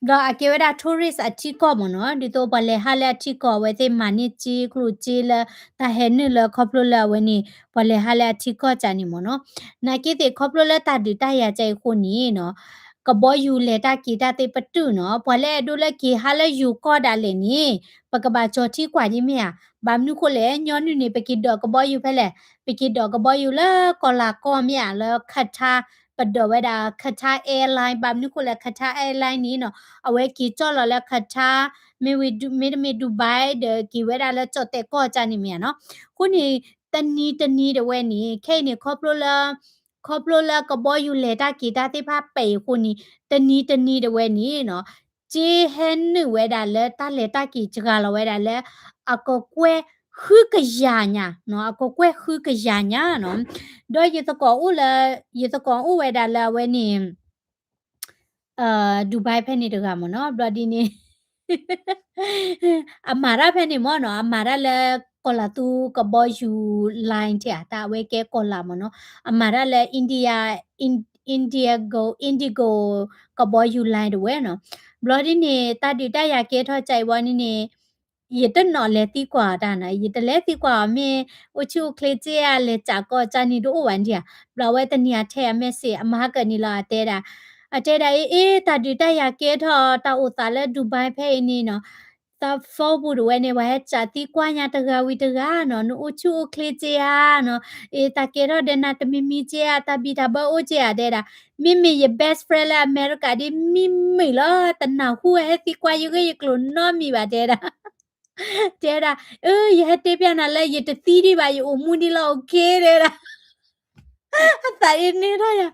ဘျီအကဲဝဲဒၣ် tourist အထံကီၢ်မ့ၢ်နီၤ. ဒ်သိးပှၤလဲၤဟးလၢအထံကီၢ် အဝဲသ့ၣ်မၤန့ၢ်စ့ကျိၣ်စ့လၢတၢ်ဟဲနုာ်လၢခီဖျိလၢအဝဲန့ၣ် ပှၤလဲၤဟးလၢအထံကီၢ်ကန့ၣ်မ့ၢ်နီၤ. နာ်က့သ့ၣ်ခီဖျိလၢတၢ်ဒုးတၢ်ယၤကဲအံၤအဃိန့ၣ်နီၤ ကဘီယူၤလဲၤတၢ်က့ၤတၢ်သ့ၣ်ပတုာ်နီၤ. ပှၤလၢအဲၣ်ဒိးလၢက့ၤဟးလၢယိၤကီၢ်ဒၣ်လဲာ်န့ၣ် ပကဘၣ်ကၠီၤထံကွၢ်က့ၤမ့ၢ်ဧါ. ဘၣ်မနုၤဃိလဲၣ် ညီနုၢ်န့ၣ် ပက့ၤဒိးကဘီယူၤဖဲလဲၣ်. ပက့ၤဒိးကဘီယူၤလၢကီၢ်လၤကီၢ်မ့ၢ်ဧါ, လၢ Qatar, ပဒိးဝဲဒၣ် Qatar Airline. ဘၣ်မနုၤဃိလဲၣ် Qatar Airline န့ၣ်နီၤ အဝဲက့ၤကၠီၣ်လီၤလၢ Qatar, မ့တမ့ၢ် Dubai ဒီးက့ၤဝဲဒၣ်လၢကၠီၣ်တဲာ်ကီၢ်ကန့ၣ်မ့ၢ်ဧါနီၤ. အဃိန့ၣ် တနံၤတနံၤတဝဲန့ၣ် ခဲအံၤန့ၣ် ခီဖျိလၢ ခီဖျိလၢကဘီယူၤလဲၤတၢ်က့ၤတၢ်သ့ၣ်တဖၣ်ပဲာ်အံၤအဃိန့ၣ် တနံၤတနံၤတဝဲန့ၣ်နီၤ စ့ဟဲနုာ်ဝဲဒၣ်လၢတၢ်လဲၤတၢ်က့ၤစှၤလီၤဝဲဒၣ်လၢ အကကွဲၢ်ဃုကယၤညါနီၤ, အကကွဲၢ်ဃုကယၤညါနီၤ. ဒီးယသကိးအိၣ်လၢ ယသကိးအိၣ်ဝဲဒၣ်လၢအဝဲန့ၣ် Dubai ဖဲန့ၣ်တဂၤမ့ၢ်နီၤ. ဘျီဒ်န့ၣ် အမၤတၢ်ဖဲန့ၣ်မ့ၢ်နီၤ, အမၤတၢ်လၢကီၢ်လၤသူကဘီယူၤ line ထဲဧါ, တၢ်အဝဲကဲကီၢ်လၤမ့ၢ်နီၤ. အမၤတၢ်လၢ India, Indigo, Indigo ကဘီယူၤ line တဝဲနီၤ. ဘျီဒ်န့ၣ် တၢ်ဒုးတၢ်ယၤကဲထီၣ်ကၠဲးအံၤဘီန့ၣ်န့ၣ် ယတနီၤလဲၤသံကွၢ်အီၤတၢ်နီၤ, ယတလဲၤသံကွၢ်အီၤမ့ၢ် အိၣ်ဆူၣ်အိၣ်ချ့က့ဧါ, လဲၤစးကီးကန့ၣ်တအိၣ်ဘၣ်ဒံးဧါ. ဘျီအဝဲတနံၤအထဲအ message အမၤဟါကၢ်န့ၣ်လီၤ အတဲဒၣ်, အတဲဒၣ်အ့ အ့ တၢ်ဒုးတၢ်ယၤကဲထီၣ် တၢ်အိၣ်သးလၢ Dubai ဖဲအံၤန့ၣ်နီၤ, တၢ် phone ပူၤတဝဲန့ၣ် ပှၤဟဲစးသံကွၢ်ညါတဂၤဝံၤတဂၤနီၤ, နအိၣ်ဆူၣ်အိၣ်ချ့က့ဧါနီၤ, အ့ တၢ်ကဲထီၣ်ဒီးနၤတမံၤမံၤက့ဧါ, တၢ်ဘံၣ်တၢ်ဘၢအိၣ်က့ဧါ တဲဒၣ်. မ့မ့ၢ်ယ best friend လၢအမဲရကၤဒ်မံမုာ်လီၤ, တနၢ်ဟူဝဲဟဲသံကွၢ်ယဂ့ၢ်ယကျိၤနီတမံၤဘၣ်တဲဒၣ်. တဲဝဲဒၣ်, အၢ ယဟဲတဲပျးနၤလၢယတသံဒံးဘၣ် ယအိၣ်မူဒံးလီၤ okay တဲဝဲဒၣ်. အသးအ့န့ၢ်ထီၣ်ယၤ,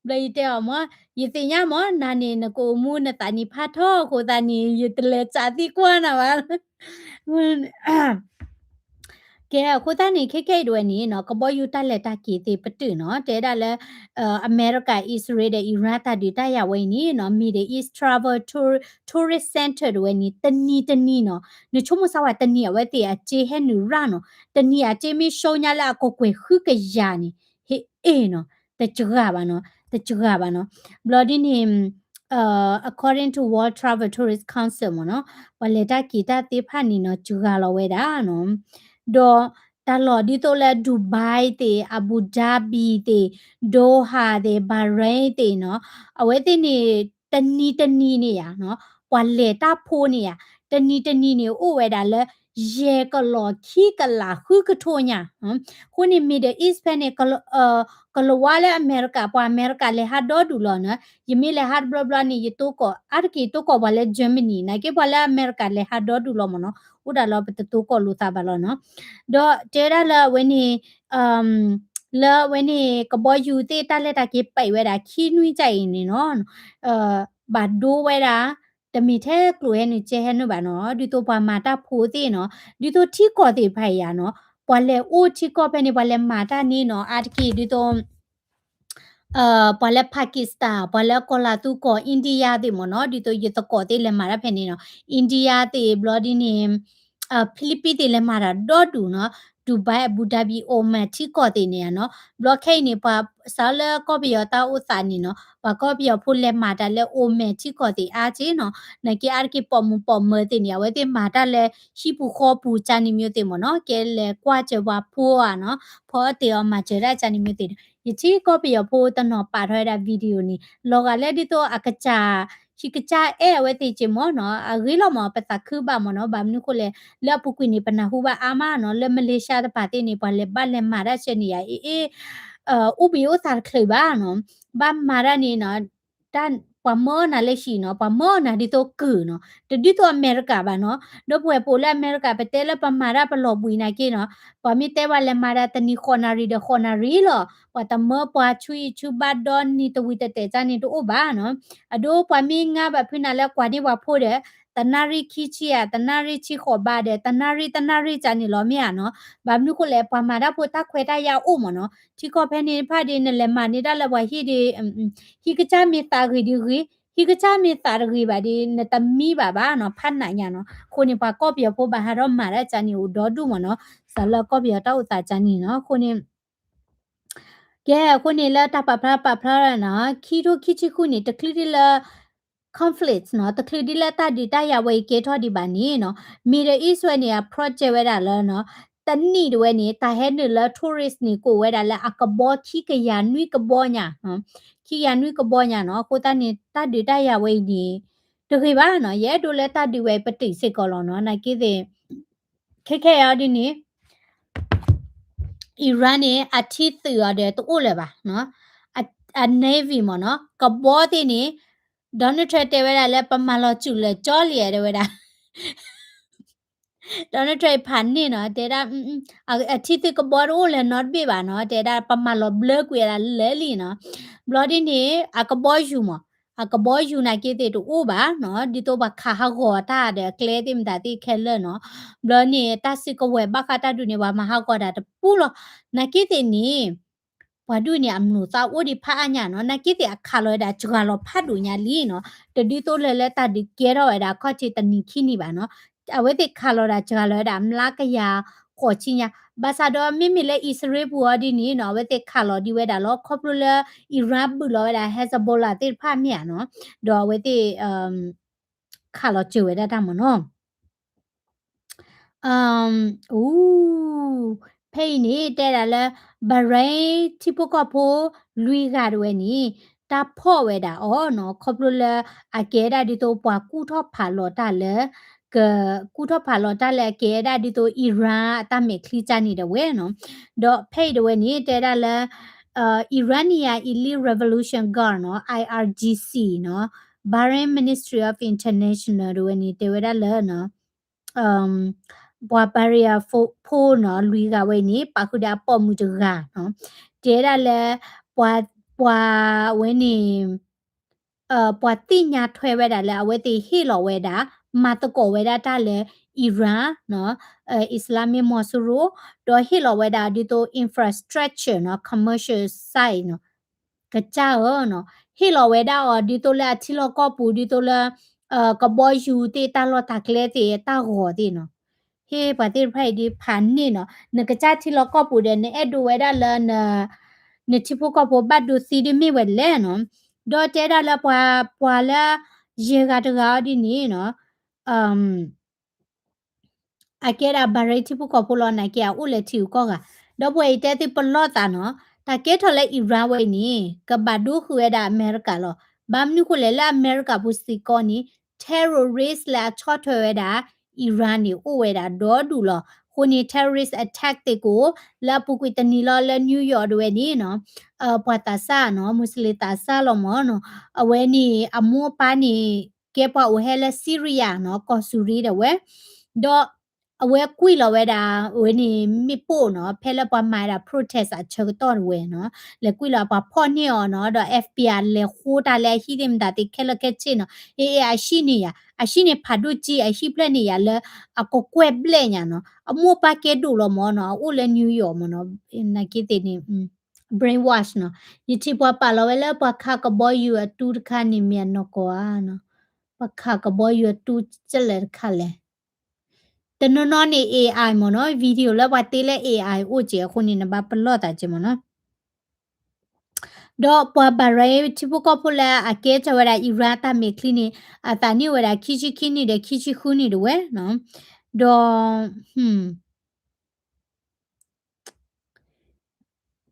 ဘျီယတဲအီၤမၢ်, ယသ့ၣ်ညါမၢ် နၤန့ၣ် နကအိၣ်မူနသးနံၣ်ဖးထီအဃိသတးန့ၣ် ယတလဲၤစးသံကွၢ်နၤဘၣ်. ကဲ အဃိသတးန့ၣ် ခဲကဲအံၤတဝဲန့ၣ်နီၤ ကဘီယူၤတၢ်လဲၤတၢ်က့ၤသ့ၣ်ပတုာ်နီၤ တဲဒၣ်လၢ အမဲရကၤ အံၣ်စရ့လးဒီး Iran တၢ်ဒုးတၢ်ယၤဝဲအံၤန့ၣ်နီၤ Middle East Travel Tour- Tourist Center တဝဲန့ၣ် တနံၤတနံၤနီၤ နဆိကမိၣ်စၢ်ဝဲတနံၤအဝဲသ့ၣ်အစ့ဟဲနုာ်ရၣ်နီၤ တနံၤအစ့မ့ၢ်ရှုံးညါလၢအကကွဲၢ်ဃုကယၤန့ၣ် ဟ့ၣ်အ့ၣ်နီၤ တစှၤဘၣ်နီၤ တစှၤဘၣ်နီၤ ဘျီဒ်န့ၣ် according to World Travel Tourist Council မ့ၢ်နီၤ ပှၤလဲၤတၢ်က့ၤတၢ်သ့ၣ်တဖၣ်န့ၣ်နီၤ စှၤလီၤဝဲဒၣ်နီၤ ဒီးတၢ်လီၢ်ဒ်သိးလၢ Dubai သ့ၣ် Abu Dhabi သ့ၣ် Doha သ့ၣ် Bahrain သ့ၣ်နီၤ အဝဲသ့ၣ်န့ၣ် တနံၤတနံၤန့ၣ်ယါနီၤ ပှၤလဲၤတၢ်ဖိန့ၣ်ယါ တနံၤတနံၤန့ၣ် အိၣ်ဝဲဒၣ်လၢ ယဲၢ်ကလီၢ်ခံကလးဃုကထိညါ အဃိန့ၣ် Middle East ဖဲန့ၣ် ကလ- ကလၤဝါလၢအမဲရကၤ ပှၤအမဲရကၤလဲၤဟးဒီဒူၣ်လီၤနီၤ ယမ့ၢ်လဲၤဟးတဘျီဘျီန့ၣ် ယတိကီၢ် အါတက့ၢ်ယတိကီၢ်ပှၤလၢ Germany နာ်က့ပှၤလၢအမဲရကၤလဲၤဟးဒီဒူၣ်လီၤမ့ၢ်နီၤ အိၣ်ဒၣ်လီၤပတတိကီၢ်လိာ်သးဘၣ်လီၤနီၤ ဒီးတဲဝဲဒၣ်လၢအဝဲန့ၣ် လၢအဝဲန့ၣ် ကဘီယူၤသ့ၣ်တၢ်လဲၤတၢ်က့ၤပဲာ်ဝဲဒၣ်ခံနွံကၠၢအံၤန့ၣ်နီၤ ဘၣ်ဒိဝဲဒၣ် တမ့ၢ်ထဲကျိၣ်ဟဲနုာ်စဲဟဲနုာ်ဘၣ်နီၤ ဒ်သိးပှၤမၤတၢ်ဖိသ့ၣ်နီၤ ဒ်သိးထံကီၢ်သ့ၣ်တဖၣ်အံၤယါနီၤ ပှၤလဲၤအိၣ်ထံကီၢ်ဖဲန့ၣ် ပှၤလဲၤမၤတၢ်န့ၣ်နီၤ အါတက့ၢ်ဒ်သိး ပှၤလၢ Pakistan ပှၤလၢကီၢ်လၤသူကီၢ် India သ့ၣ်မ့ၢ်နီၤ ဒ်သိးယသကိးသ့ၣ်လဲၤမၤတၢ်ဖဲန့ၣ်နီၤ India သ့ၣ်ဘျီဒ်န့ၣ် Philippines သ့ၣ်လဲၤမၤတၢ်ဒီဒူၣ်နီၤ Dubai Abu Dhabi Oman ထံကီၢ်သ့ၣ်န့ၣ်နီၤ ဘျီခဲအံၤန့ၣ် ပှၤစးလၢကီၢ်ပယီၤတၢ်အိၣ်သးန့ၣ်နီၤ ပှၤကီၢ်ပယီၤဖိလဲၤမၤတၢ်လၢ Oman ထံကီၢ်သ့ၣ်အါက့နီၤ နာ်က့အါတက့ၢ်ပိာ်မုၣ်ပိာ်မၢၤသ့ၣ်န့ၣ် အဝဲသ့ၣ်မၤတၢ်လၢဟံၣ်ပူၤဃီပူၤကၢ်န့ၣ်မ့ၢ်သ့ၣ်မ့ၢ်နီၤ ကဲလဲၤကွၢ်စၢၤပှၤဖိဧါနီၤ ဖီအီၣ်တ့ၢ်အီၣ်မၤစၢၤဒၣ်ကၢ်န့ၣ်မ့ၢ်သ့ၣ် ယထံၣ်ကီၢ်ပယီၤဖိတနီၤပာ်ထီၣ်ဝဲဒၣ် video န့ၣ် လီၤဂာ်လၢဒ်သိးအကစၢ် ဟံၣ်ကစၢ်အဲၣ်အဝဲသ့ၣ်က့မ့ၢ်နီၤ အဂ့ၤလီၤမ့ၢ် ပသးခုဘၣ်မ့ၢ်နီၤ ဘၣ်မနုၤဃိလဲၣ် လၢအပူၤကွံာ်န့ၣ် ပနၢ်ဟူဘၣ်အါမးနီၤ လၢ Malaysia တဖၣ်သ့ၣ်န့ၣ် ပှၤလဲၤဘၣ်လဲၤမၤတၢ်ဆဲန့ၣ်ယါ အ့ၣ် အိၣ်ဘှံးအိၣ်သါတချုးဘၣ်နီၤ ဘၣ်မၤတၢ်န့ၣ်နီၤ တၢ်ပှၤမၢအီၣ်နၤလၢဟံၣ်နီၤ ပှၤမၢအီၣ်နၤဒ်သိးကုၢ်နီၤ တဒ်သိးအမဲရကၤဘၣ်နီၤ ဒီပုၢ်ဝဲၢ်ပိာ်လၢအမဲရကၤ ပတဲလၢပမၤတၢ်ပလီၢ်ဘှံးနာ်က့နီၤ ပှၤမ့ၢ်တဲပှၤလဲၤမၤတၢ်တနံၤဃိးနၣ်ရံၣ်ဒီးဃိးနၣ်ရံၣ်လီၤ ပှၤတမၢပှၤဆူယံၤဆူဘၣ်ဒီနံၤတဝံၤတတဲာ်ကၢ်န့ၣ်တအိၣ်ဘၣ်နီၤ အဒိပှၤမ့ၢ်ငါဘၣ်ဖုနၤလၢကွၢ်န့ၢ်ပှၤဖိဒီး တနၣ်ရံၣ်ခံဆံဧါ တနၣ်ရံၣ်ဆံဃိးဘးဒီး တနၣ်ရံၣ်တနၣ်ရံၣ်ကၢ်န့ၣ်လီၤမ့ၢ်ဧါနီၤ ဘၣ်မနုၤဃိလဲၣ် ပှၤမၤတၢ်ဖိတၢ်ခွဲးတၢ်ယာ်အိၣ်မ့ၢ်နီၤ ထံကီၢ်ဖဲန့ၣ်တဖၣ်ဒီး နလဲၤမၤန့ၢ်တၢ်လၢပှၤဟံၣ်ဒီး ဟံၣ်ကစၢ်မ့ၢ်သးဂ့ၤဒီးဂ့ၤ ဟံၣ်ကစၢ်မ့ၢ်သးတဂ့ၤဘၣ်ဒီး နတမံဘၣ်ဘၣ်နီၤ ဖးနးညါနီၤ အဃိန့ၣ် ပှၤကီၢ်ပယီၤဖိဘၣ်ဟးထီၣ်မၤတၢ်ကၢ်န့ၣ်အိၣ်ဒီဒူၣ်မ့ၢ်နီၤ စးလၢကီၢ်ပယီၤတၢ်အိၣ်သးကၢ်န့ၣ်နီၤ အဃိန့ၣ် ကဲ အဃိန့ၣ်လၢတၢ်ပာ်ဖျါပာ်ဖျါနီၤ ခံထိခံဆံဃုန့ၣ် တချုးဒ်လၢ conflict နီၤ တချုးဒ်လၢတၢ်ဒုးတၢ်ယၤဝဲအံၤကဲထီၣ်ဒံးဘၣ်န့ၣ်နီၤ Middle East ဝဲန့ၣ် အ project ဝဲဒၣ်လၢနီၤ တနံၣ်တဝဲန့ၣ် တၢ်ဟဲနုာ်လၢ tourist န့ၣ် ကအိၣ်ဝဲဒၣ်လၢအကဘီခံကယၤနွံကဘီညါ ခံကယၤနွံကဘီညါနီၤ အဃိသတးန့ၣ် တၢ်ဒုးတၢ်ယၤဝဲအံၤန့ၣ် တဂ့ၤဘၣ်နီၤ ယအဲၣ်ဒိးလၢတၢ်ဒုးဝဲပတုာ်စ့ၢ်ကီးလီၤနီၤ နာ်က့သ့ၣ် ခဲခဲအံၤဒ်န့ၣ် Iran န့ၣ် အထံသုးအီၤဒီးတအိၣ်လၢၤဘၣ်နီၤ အ navy မ့ၢ်နီၤ ကဘီသ့ၣ်န့ၣ် Donald Trump တဲဝဲဒၣ်လၢပမၤလီၤစူၣ်လၢာ်ကၠီလံဧါ တဲဝဲဒၣ် Donald Trump ဖးန့ၢ်နီၤ တဲဒၣ် အထံသုးကဘီတအိၣ်လၢၤနီတဘ့ၣ်ဘၣ်နီၤ တဲဒၣ်ပမၤလီၤဘျၢကွံာ်အဒၣ်လၢာ်လံနီၤ ဘျီဒ်န့ၣ် အကဘီယူၤမ့ၢ် အကဘီယူၤနာ်က့သ့ၣ်တအိၣ်ဘၣ်နီၤ ဒ်သိးပှၤခးဟးဂီၤတၢ်ဒီးအကျဲသ့ၣ်မတၤသ့ၣ်ခဲလၢာ်နီၤ ဘျီန့ၣ် တၢ်စုကဝဲၤဘၣ်ဃးတၢ်ဒုးန့ၣ် ပှၤမၤဟးဂီၤတၢ်တပူၤလီၤ နာ်က့သ့ၣ်န့ၣ် ပှၤဒုးန့ၣ် အမျိာ်သးအိၣ်ဒံးဖးအါညါနီၤ နာ်က့သ့ၣ်အခးလီၤဝဲဒၣ်စှၤလီၤဖးဒိၣ်ညါလံနီၤ တဒ်သိးလၢလၢတၢ်ဒုးကဲထီၣ်ဝဲဒၣ်ခီၣ်ထံးတနံၤခံနံၤဘၣ်နီၤ အဝဲသ့ၣ်ခးလီၤဒၣ်စှၤလီၤဝဲဒၣ်မျးကယၤဃိးဆံညါ ဘၣ်ဆၣ်ဒီးမ့မ့ၢ်လၢအံၣ်စရ့လးပူၤအီၤဒ်န့ၣ်နီၤ အဝဲသ့ၣ်ခးလီၤဒံးဝဲဒၣ်လီၤ ခီဖျိလၢ Iran ဘုၣ်လီၤဝဲဒၣ် Hezbollah သ့ၣ်တဖၣ်မ့ၢ်ဧါနီၤ ဒီးအဝဲသ့ၣ် ခးလီၤစၢၤဝဲဒၣ်တၢ်မ့ၢ်နီၤ အူ ဖဲအံၤန့ၣ် တဲဒၣ်လၢ Bahrain ထံဖိကီၢ်ဖိလွံၢ်ဂၤတဝဲန့ၣ် တၢ်ဖီၣ်ဝဲဒၣ်အီၤနီၤ ခီဖျိလၢအကဲဒၣ်ဒ်သိးပှၤကူၣ်ထီၣ်ဖးလီၤတၢ်လၢ ကကူၣ်ထီၣ်ဖးလီၤတၢ်လၢအကဲဒၣ်ဒ်သိး Iran အတၢ်မဲာ်ချံကၢ်န့ၣ်တဝဲနီၤ ဒီးဖဲအံၤတဝဲန့ၣ် တဲဒၣ်လၢ Iranian Elite Revolution Guard နီၤ I R G C နီၤ Bahrain Ministry of International တဝဲန့ၣ် တဲဝဲဒၣ်လၢနီၤ ပှၤ barrier ဖိနီၤ လွံၢ်ဂၤဝဲအံၤန့ၣ် ပာ်ဃုာ်ဒီးအပိာ်မုၣ်တဂၤနီၤ, တဲဒၣ်လၢ ပှၤ ပှၤဝဲန့ၣ် ပှၤသ့ၣ်ညါထွဲဝဲဒၣ်လၢအဝဲသ့ၣ်ဟ့ၣ်လီၤဝဲဒၣ် မၤသကိးဝဲဒၣ်တၢ်လၢ Iran နီၤ, Islamic မီၤစိရိၤ, ဒီးဟ့ၣ်လီၤဝဲဒၣ်ဒ်သိး infrastructure နီၤ, commercial site နီၤ, ကစၢ်ဧၢနီၤ, ဟ့ၣ်လီၤဝဲဒၣ်အီၤဒ်သိးလၢအထံလီၢ်ကီၢ်ပူၤ ဒ်သိးလၢ ကဘီယူၤသ့ၣ် တၢ်လီၢ်တၢ်ကျဲသ့ၣ် တၢ်ဂီၤသ့ၣ်နီၤ, ဟ့ၣ်ပှၤသ့ၣ်တဖၣ်အံၤဒ်ဖးန့ၢ်နီၤ, နကစၢ်ထံလီၢ်ကီၢ်ပူၤဒီး နအဲၣ်ဒိးဝဲဒၣ်လၢ နထံဖိကီၢ်ဖိဘၣ်ဒိသံဒ်မ့ၢ်ဝဲလဲၣ်နီၤ, ဒီးတဲဒၣ်လၢပှၤ ပှၤလၢ ယဲၢ်ဂၤတဂၤအီၤဒ်န့ၣ်နီၤ, အကဲဒၣ် Bahrain ထံဖိကီၢ်ဖိလီၤ နာ်က့အအိၣ်လၢထံဂုၤကီၢ်ဂၤ, ဒီပုၢ်ဝဲၢ်အံၤတဲသုပလီၢ်သးနီၤ, တၢ်ကဲထီၣ်လၢ Iran ဝဲအံၤန့ၣ် ကဘၣ်ဒိဃုာ်ဝဲဒၣ်အမဲရကၤလီၤ, ဘၣ်မနုၤဃိလဲၣ် လၢအမဲရကၤပူၤစ့ၢ်ကီးန့ၣ် terrorist လၢအဆီၣ်ထွဲဝဲဒၣ် Iran န့ၣ် အိၣ်ဝဲဒၣ်ဒီဒူၣ်လီၤ, အဃိန့ၣ် terrorist attack သ့ၣ်ကအိၣ် လၢအပူၤကွံာ်တနံၤလီၤလၢ New York တဝဲန့ၣ်နီၤ, ပှၤသးစၢ်နီၤ Muslim သးစၢ်လီၤမၢ်နီၤ, အဝဲန့ၣ် အမိၢ်အပၢ်န့ၣ် ကဲပှၤအိၣ်ဟဲလၢ Syria နီၤ ကီၢ်စူၤရံတဝဲ, ဒီး အဝဲကွံာ်လီၤဝဲဒၣ် အဝဲန့ၣ်မ့ၣ်ပိၢ်နီၤ ဖဲလၢပှၤမၤဝဲဒၣ် protest အဆၢကတီၢ်တဝဲနီၤ, လဲၤကွံာ်လီၤပှၤဖီၣ်န့ၢ်အီၤနီၤ, ဒီး FBI လဲၤဃိတၢ်လၢအဟံၣ်သ့ၣ်မတၤသ့ၣ်ခဲလၢာ်ခဲဆ့နီၤ, အ့ၣ် အ့ၣ် အဟံၣ်န့ၣ်ယၤ အဟံၣ်န့ၣ်ဖးဒိၣ်ကံ အဟံၣ်ဖျၢၣ်န့ၣ်ယၤလၢ အကကွဲၢ်ဘျဲၣ်ညါနီၤ, အမိၢ်အပၢ်ကဲဒိၣ်လီၤမၢ်နီၤ, အအိၣ်လၢ New York မၢ်နီၤ, နာ်က့သ့ၣ်န့ၣ် brainwash နီၤ, ယထံၣ်ပှၤပာ်လီၤဝဲလၢပှၤခးကဘီယူၤအတူတခါန့ၣ် မ့ၢ်အနီၢ်ကီၢ်ဧါနီၤ, ပှၤခးကဘီယူၤအတူကလဲာ်တခါလဲၣ်, တနီၤနီၤန့ၣ် AI မၢ်နီၤ, video လၢပှၤတ့လၢ AI အိၣ်က့ၤအဃိန့ၣ် နဘၣ်ပလီၢ်သးက့ၤမၢ်နီၤ, ဒီးပှၤ Bahrain ထံဖိကီၢ်ဖိလၢအကဲထီၣ်ဝဲဒၣ် Iran တၢ်မဲာ်ချံန့ၣ် အသးနံၣ်အိၣ်ဝဲဒၣ်ခံဆံခံနံၣ်ဒီး ခံဆံဃုနံၣ်တဝဲနီၤ, ဒီး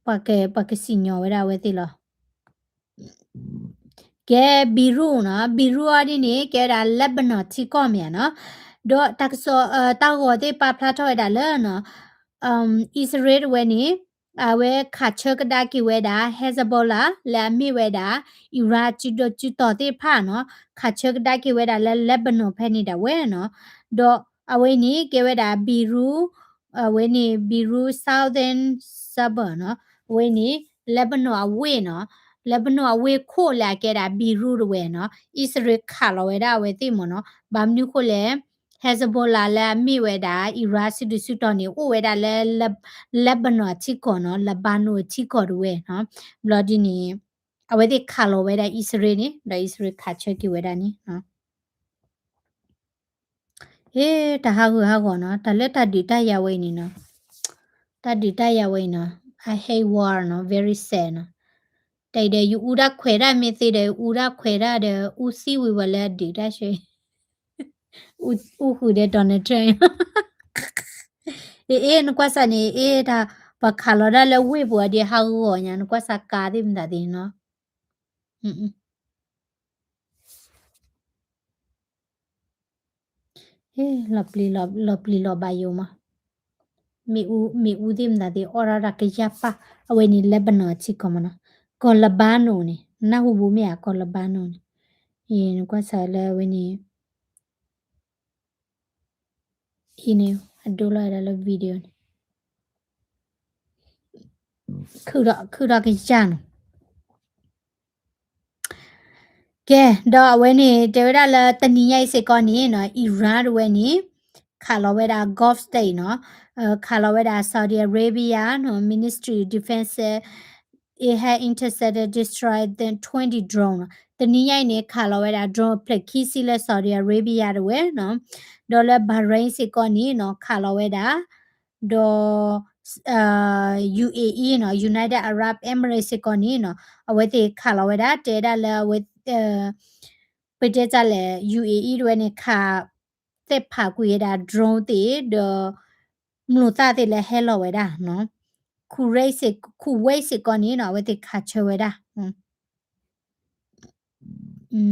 ပှၤက ပှၤကစံၣ်ညီၣ်ဝဲဒၣ်အဝဲသ့ၣ်လီၤ. ကဲ Beirut နီၤ, Beirut အီၤဒ်န့ၣ် ကဲဝဲဒၣ် Lebanon ထံကီၢ်မ့ၢ်ဧါနီၤ, ဒီးတၢ်ကစီၣ် တၢ်ဂီၤသ့ၣ်ပာ်ဖျါထီၣ်ဝဲဒၣ်လၢနီၤ အံၣ်စရ့လးတဝဲန့ၣ် အဝဲခးဆၢကဒါက့ၤဝဲဒၣ် Hezbollah လၢအမ့ၢ်ဝဲဒၣ် Iran စုဒီစုတီၤသ့ၣ်တဖၣ်နီၤ, ခးဆၢကဒါက့ၤဝဲဒၣ်လၢ Lebanon ဖဲန့ၣ်ဒၣ်ဝဲနီၤ, ဒီးအဝဲန့ၣ်ကဲဝဲဒၣ် Beirut အဝဲန့ၣ် Beirut southern suburb နီၤ, အဝဲန့ၣ် Lebanon အဝ့ၢ်နီၤ, Lebanon အဝ့ၢ်ခိၣ်လၢအကဲဒၣ် Beirut တဝဲနီၤ, အံၣ်စရ့လးခးလီၤဝဲဒၣ်အဝဲသ့ၣ်မၢ်နီၤ, ဘၣ်မနုၤဃိလဲၣ် Hezbollah လၢအမ့ၢ်ဝဲဒၣ် Iran စုဒုစုတီၤန့ၣ် အိၣ်ဝဲဒၣ်လၢ Leb- Lebanon ထံကီၢ်နီၤ, Lebanon ထံကီၢ်တဝဲနီၤ, ဘျီဒ်န့ၣ် အဝဲသ့ၣ်ခးလီၤဝဲဒၣ်အံၣ်စရ့လးန့ၣ် ဒီးအံၣ်စရ့လးခးဆၢက့ၤဝဲဒၣ်န့ၣ် ဟ့ တၢ်ဟးဂူာ်ဟးဂီၤနီၤ, တၢ်လၢတၢ်ဒုးတၢ်ယၤဝဲအံၤန့ၣ်နီၤ, တၢ်ဒုးတၢ်ယၤဝဲအံၤနီၤ, I hate war နီၤ, very sad နီၤ, တၢ်အံၤဒီး ယအူတၢ်ခွဲးတၢ်မ့ၢ်သ့ဒီး ယအူတၢ်ခွဲးတၢ်ဒီး အူသံဝံၤဝဲလၢအဒုးတၢ်ဆၢ, အူဃုာ်ဒီး Donald Trump အ့ အ့ နကွၢ်စၢ်န့ၣ် အ့ တၢ် ပှၤခးလီၤဒၣ်လၢဝ့ၢ်ပူၤအဒံးဟးဂူာ်ဂီၤညါ နကွၢ်စၢ်ကါသ့ၣ်မတၤသ့ၣ်နီၤ လီၤပျံၤလီၤဘၣ်ယိာ်မး, မ့ၣ်အူသ့ၣ်မတၤသ့ၣ် အီၣ်ဒၣ်တၢ်ကယၢ်ပၢ်, အဝဲန့ၣ် Lebanon ထံကီၢ်မးနီၤ, ကီၢ် Lebanon န့ၣ် နၢ်ဟူဘူးမ့ၢ်ဧါ ကီၢ် Lebanon န့ၣ်, နကွၢ်စၢ်လၢအဝဲန့ၣ် အံၤန့ၣ် အဒိလီၤဝဲဒၣ်လၢ video န့ၣ် ခုၣ်ထီၣ်ကယၢ်နီၤ. ကဲ ဒီးအဝဲန့ၣ် တဲဝဲဒၣ်လၢတနံၤညါအံၤစ့ၢ်ကီးန့ၣ်နီၤ Iran တဝဲန့ၣ် ခးလီၤဝဲဒၣ် Gulf state နီၤ, ခးလီၤဝဲဒၣ် Saudi Arabia နီၤ Ministry of Defense it had intercepted destroyed the twenty drone နီၤ. တနံၤညါအံၤန့ၣ် ခးလီၤဝဲဒၣ် drone အဖျၢၣ်ခံဆံလၢ Saudi Arabia တဝဲနီၤ, ဒီးလၢ Bahrain စ့ၢ်ကီးန့ၣ်နီၤ ခးလီၤဝဲဒၣ် ဒီး UAE နီၤ United Arab Emirates စ့ၢ်ကီးန့ၣ်နီၤ အဝဲသ့ၣ်ခးလီၤဝဲဒၣ် တဲဒၣ်လၢအဝဲ ပတဲတၢ်လဲၣ် UAE တဝဲန့ၣ် ခး သ့ၣ်ဖးကွံာ်ဝဲဒၣ် drone သ့ၣ် ဒီး မျိာ်သၣ်သ့ၣ်လၢဟဲလီၤဝဲဒၣ်နီၤ Kuwait စ့ၢ်ကီးန့ၣ်နီၤ အဝဲသ့ၣ်ခးဆၢဝဲဒၣ် ဒီ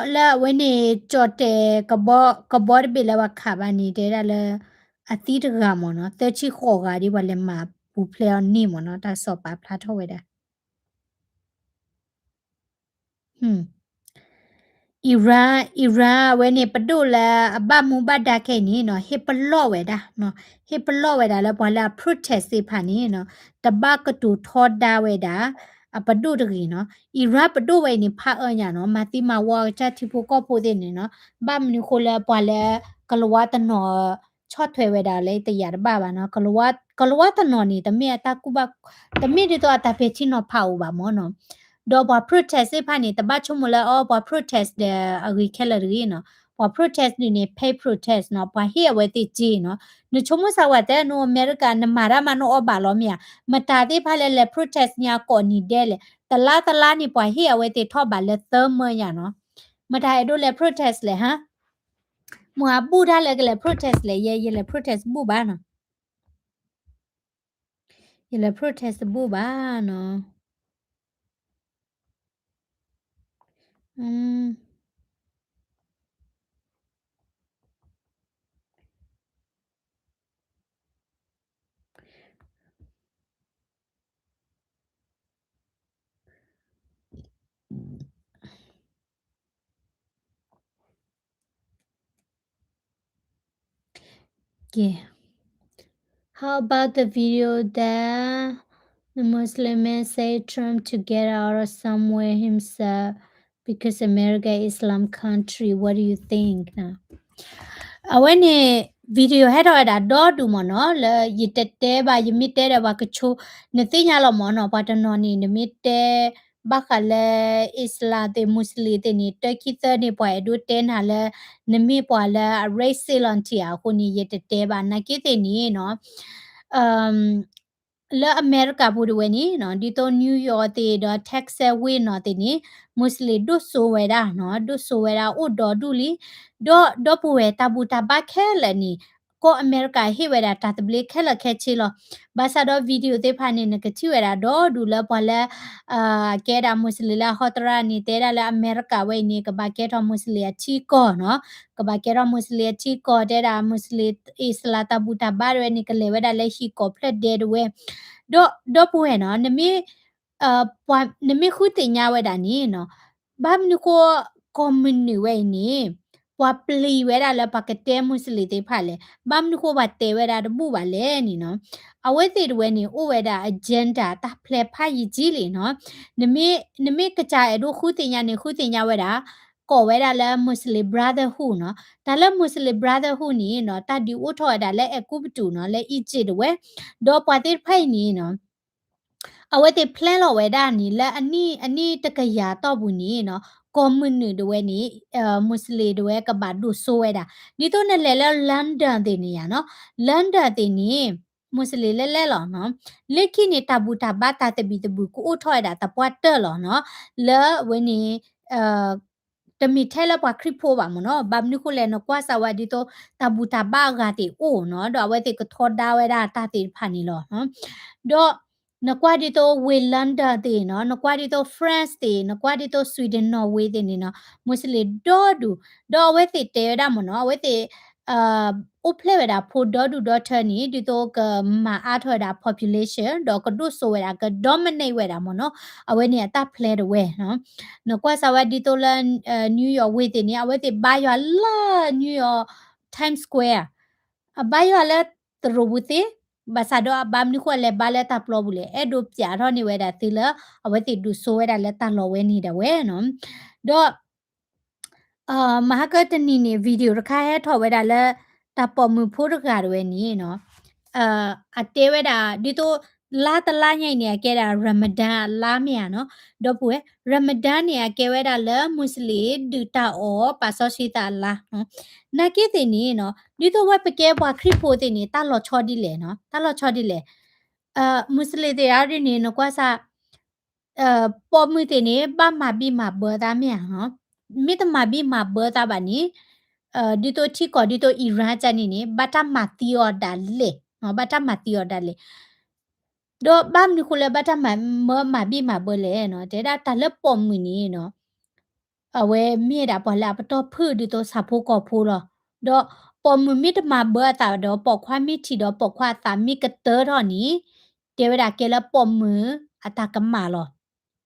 းလၢအဝဲန့ၣ် ကၠီၣ်တဲၣ် ကဘီတဘ့ၣ်လၢပှၤခးဘၣ်န့ၣ် တဲဒၣ်လၢ အသံတဂၤမ့ၢ်နီၤ သၢဆံဃိးဂၤဒ်ပှၤလဲၤမၤပူၤဖျဲးအီၤန့ၣ်မ့ၢ်နီၤ တၢ်ကစီၣ်ပာ်ဖျါထီၣ်ဝဲဒၣ် Iran, Iran အဝဲန့ၣ် ပဒိၣ်လၢအဘၣ်မူဘၣ်ဒါခဲအံၤန့ၣ်နီၤ ဟ့ၣ်ပလီၢ်ဝဲဒၣ်နီၤ, ဟ့ၣ်ပလီၢ်ဝဲဒၣ်လၢပှၤလၢအ protest သ့ၣ်တဖၣ်န့ၣ်နီၤ တဘၣ်ကတိၤထီဒါဝဲဒၣ် အပဒိၣ်တဂ့ၤနီၤ. Iran ပဒိၣ်ဝဲအံၤန့ၣ် ဖးအၢညါနီၤ, မၤသံမၤဝီအကစၢ်ထံဖိကီၢ်ဖိသ့ၣ်န့ၣ်နီၤ, ဘၣ်မနုၤဃိလၢပှၤလၢ ကလၤဝါတနီၤ ဆီၣ်ထွဲဝဲဒၣ်လၢတယာ်တဘၣ်ဘၣ်နီၤ, ကလၤဝါတနီၤန့ၣ် တမ့ၢ်အတၢ်ကူၣ်ဘၣ်, တမ့ၢ်ဒ်သိးအတၢ်ပဲာ်ထံနီၤဖးအိၣ်ဘၣ်မ့ၢ်နီၤ. ဒီးပှၤ protest သ့ၣ်တဖၣ်န့ၣ် တဘၣ်ဆိကမိၣ်လၢအီၤ ပှၤ protest ဒီးအဂ့ၤခဲလၢာ်တဂ့ၤနီၤ. ပှၤ protest ဒ်န့ၣ် pay protest နီၤ, ပှၤဟ့ၣ်အဝဲသ့ၣ်စ့နီၤ. နဆိကမိၣ်စၢ်ဝဲတဲ နအိၣ်အမဲရကၤ နမၤတၢ်မးနအီၣ်ဘၣ်လီၤမ့ၢ်ဧါ, မတၤသ့ၣ်တဖၣ်လၢလဲၤ protest ညါကိးနံၤဒဲးလဲၣ်, တလါတလါန့ၣ် ပှၤဟ့ၣ်အဝဲသ့ၣ်ထီၣ်ဘးလၢသၢမၢညါနီၤ. မတၤအဲၣ်ဒိးလဲၤ protest လဲၣ်ဟါ, မ့ၢ်အဘူၣ်တၢ်လၢကလဲၤ protest လဲၣ်, ယဲ ယလဲၤ protest ဘူၣ်ဘၣ်နီၤ. ယလဲၤ protest ဘူၣ်ဘၣ်နီၤ. Okay. How about the video that the Muslim man say Trump to get out of somewhere himself because America Islam country? What do you think? အဝဲန့ၣ် video ဟဲထီၣ်ဝဲဒၣ်ဒီဒူၣ်မ့ၢ်နီၤ, လၢယတတဲဘၣ် ယမ့ၢ်တဲဒီးပှၤကဆိ, နသ့ၣ်ညါလီၤမ့ၢ်နီၤ, ပှၤတနီၤန့ၣ် နမ့ၢ်တဲဘၣ်ဃးလၢ Islam သ့ၣ် Muslim သ့ၣ်န့ၣ် တၢ်ခံသၢန့ၣ် ပှၤအဲၣ်ဒိးတဲနၤလၢ နမ့ၢ်ပှၤလၢအ race စ့လီၤထံးအဃိန့ၣ် ယတတဲဘၣ် နာ်က့သ့ၣ်န့ၣ်နီၤ လၢအမဲရကၤပူၤတဝဲန့ၣ်နီၤ, ဒ်သိး New York သ့ၣ်ဒီး Texas ဝ့ၢ်နီၤသ့ၣ်န့ၣ် Muslim ဒိၣ်စိဝဲဒၣ်နီၤ, ဒိၣ်စိဝဲဒၣ်အိၣ်ဒီဒူၣ်လံ, ဒီးဒီပုၢ်ဝဲၢ်တၢ်ဘူၣ်တၢ်ဘါခဲလၢာ်န့ၣ် ကီၢ်အမဲရကၤဟ့ၣ်ဝဲဒၣ်တၢ်သဘျ့ခဲလၢာ်ခဲဆ့လီၤ. ဘၣ်ဆၣ်ဒီး video သ့ၣ်တဖၣ်န့ၣ် နကထံၣ်ဝဲဒၣ်ဒီဒူၣ်လၢပှၤလၢ အကဲဒၣ် Muslim လၢအဟီတရၣ်န့ၣ် တဲဒၣ်လၢအမဲရကၤဝဲအံၤန့ၣ် ကဘၣ်ကဲထီၣ် Muslim အထံကီၢ်နီၤ, ကဘၣ်ကဲထီၣ် Muslim အထံကီၢ် တဲဒၣ် Muslim Islam တၢ်ဘူၣ်တၢ်ဘါတဝဲန့ၣ် ကလဲၤဝဲဒၣ်လၢဟံၣ်ကီၢ်ဖျၢၣ်ဒဲတဝဲ, ဒီးဒီပုၢ်ဝဲၢ်နီၤ, နမ့ၢ် ပှၤ နမ့ၢ်ဃုသ့ၣ်ညါဝဲဒၣ်န့ၣ်နီၤ, ဘၣ်မနုၤဃိ ကီၢ်မုၢ်နုာ်ဝဲအံၤန့ၣ် ပှၤပျံၤဝဲဒၣ်လၢပှၤကတဲ Muslim သ့ၣ်တဖၣ်လဲၣ်, ဘၣ်မနုၤဃိပှၤတဲဝဲဒၣ်တဘူၣ်ဘၣ်လဲၣ်န့ၣ်နီၤ, အဝဲသ့ၣ်တဝဲန့ၣ် အိၣ်ဝဲဒၣ် agenda တၢ်ဖျဲးဖးယံာ်ကံလံနီၤ, နမ့ၢ် နမ့ၢ်ကစၢ်အဲၣ်ဒိးဃုသ့ၣ်ညါန့ၣ် ဃုသ့ၣ်ညါဝဲဒၣ် ကိးဝဲဒၣ်လၢ Muslim Brotherhood နီၤ, တၢ်လၢ Muslim Brotherhood န့ၣ်နီၤ တၢ်ဒုးအိၣ်ထီၣ်ဝဲဒၣ်လၢအဲၤကူပတူးနီၤ လၢ Egypt တဝဲ, ဒီးပှၤသ့ၣ်တဖၣ်အံၤန့ၣ်နီၤ အဝဲသ့ၣ် plan လီၤဝဲဒၣ်န့ၣ် လၢအနံၣ် အနံၣ်တကယၤတီၢ်ပူၤန့ၣ်နီၤ ကီၢ်မုၢ်နုာ်တဝဲန့ၣ် Muslim တဝဲကဘၣ်ဒိၣ်စိဝဲဒၣ်, ဒ်သိးနလဲၤလၢ London သ့ၣ်န့ၣ်ယါနီၤ, London သ့ၣ်န့ၣ် Muslim လဲၣ်လဲၣ်လီၤနီၤ, လၢခံန့ၣ် တၢ်ဘူၣ်တၢ်ဘါတၢ်သဘံၣ်သဘုၣ်ကအိၣ်ထီၣ်ဝဲဒၣ်သပှၢ်တၢၢ်လီၤနီၤ, လၢအဝဲန့ၣ် တမ့ၢ်ထဲလၢပှၤခရံာ်ဖိဘၣ်မ့ၢ်နီၤ, ဘၣ်မနုၤဃိလဲၣ် နကွၢ်စၢ်ဝဲဒ်သိး တၢ်ဘူၣ်တၢ်ဘါအဂၤသ့ၣ်အိၣ်နီၤ, ဒီးအဝဲသ့ၣ်ကထီဒါဝဲဒၣ်တၢ်သ့ၣ်တဖၣ်န့ၣ်လီၤ. ဒီးနကွၢ်ဒ်သိးဝ့ၢ် London သ့ၣ်နီၤ, နကွၢ်ဒ်သိး France သ့ၣ်, နကွၢ်ဒ်သိး Sweden Norway သ့ၣ်န့ၣ်နီၤ, Muslim ဒီဒူၣ်, ဒီးအဝဲသ့ၣ်တဲဝဲဒၣ်မ့ၢ်နီၤ, အဝဲသ့ၣ် အိၣ်ဖျဲၣ်ဝဲဒၣ်ဖိဒီဒူၣ်ဒီထၢန့ၣ် ဒ်သိးကမၤအါထီၣ်ဝဲဒၣ် population ဒီးကဒိၣ်စိဝဲဒၣ် က dominate ဝဲဒၣ်မ့ၢ်နီၤ, အဝဲန့ၣ်အတၢ်ဖျဲးတဝဲနီၤ. နကွၢ်စၢ်ဝဲဒ်သိးလၢ New York ဝ့ၢ်သ့ၣ်န့ၣ် အဝဲသ့ၣ်ဘါယွၤလၢ New York Times Square အဘါယွၤလၢသရိာ်ပူၤသ့, ဘၣ်ဆၣ်ဒီးအဘၣ်မနုၤဃိလဲၣ် ဘါလၢတၢ်ပျီပူၤလဲၣ်, အဲၣ်ဒိးပျးထီၣ်န့ၢ်ဝဲဒၣ်သုလၢ အဝဲသ့ၣ်ဒိၣ်စိဝဲဒၣ်လၢတၢ်လီၢ်ဝဲန့ၣ်ဒၣ်ဝဲနီၤ. ဒီး မဟါကတနံၤန့ၣ် video တခါဟဲထီၣ်ဝဲဒၣ်လၢ တၢ်ပိာ်မုၣ်ဖိတဂၤတဝဲန့ၣ်နီၤ, အတဲဝဲဒၣ် ဒ်သိး လါတလါညါအံၤန့ၣ် အကဲဒၣ် Ramadan အလါမ့ၢ်ဧါနီၤ, ဒီပုၢ်ဝဲၢ် Ramadan န့ၣ် အကဲဝဲဒၣ်လၢ Muslim ဒုၣ်တၢ်အီၣ်ပာ်စီဆှံသးအလါ, နာ်က့သ့ၣ်န့ၣ်နီၤ, ဒ်သိးဝဲပကဲပှၤခရံာ်ဖိသ့ၣ်န့ၣ် တၢ်လီၤဆီဒ်လဲၣ်နီၤ, တၢ်လီၤဆီဒ်လဲၣ်, Muslim သ့ၣ်အါဒ်န့ၣ် နကွၢ်စၢ် ပိာ်မုၣ်သ့ၣ်န့ၣ် ဘၣ်မၤဘံၣ်မၤဘၢသးမ့ၢ်ဧါနီၤ, မ့ၢ်တမၤဘံၣ်မၤဘၢသးဘၣ်န့ၣ်, ဒ်သိးထံကီၢ်ဒ်သိး Iran ကန့ၣ်န့ၣ် ဘၣ်တၢ်မၤသံအီၤဒၣ်လဲာ်, ဘၣ်တၢ်မၤသံအီၤဒၣ်လဲာ်, ဒီးဘၣ်မနုၤဃိလၢဘၣ်တၢ်မၤမၢမၤဘံၣ်မၤဘၢလဲၣ်နီၤ, တဲဒၣ်တၢ်လၢပိာ်မုၣ်န့ၣ်နီၤ အဝဲမ့ၢ်ဒၣ်ပှၤလၢအပတီၢ်ဖုၣ်ဒ်သိးဆၣ်ဖိကီၢ်ဖိလီၤ. ဒီးပိာ်မုၣ်မ့ၢ်တမၤဘၢအသးဒီးပိာ်ခွါမ့ၢ်ထံၣ်ဒီးပိာ်ခွါအသးမ့ၢ်ကတၢၢ်ထီၣ်န့ၣ်, တဲဝဲဒၣ်ကဲလၢပိာ်မုၣ်အတၢ်ကမၣ်လီၤ.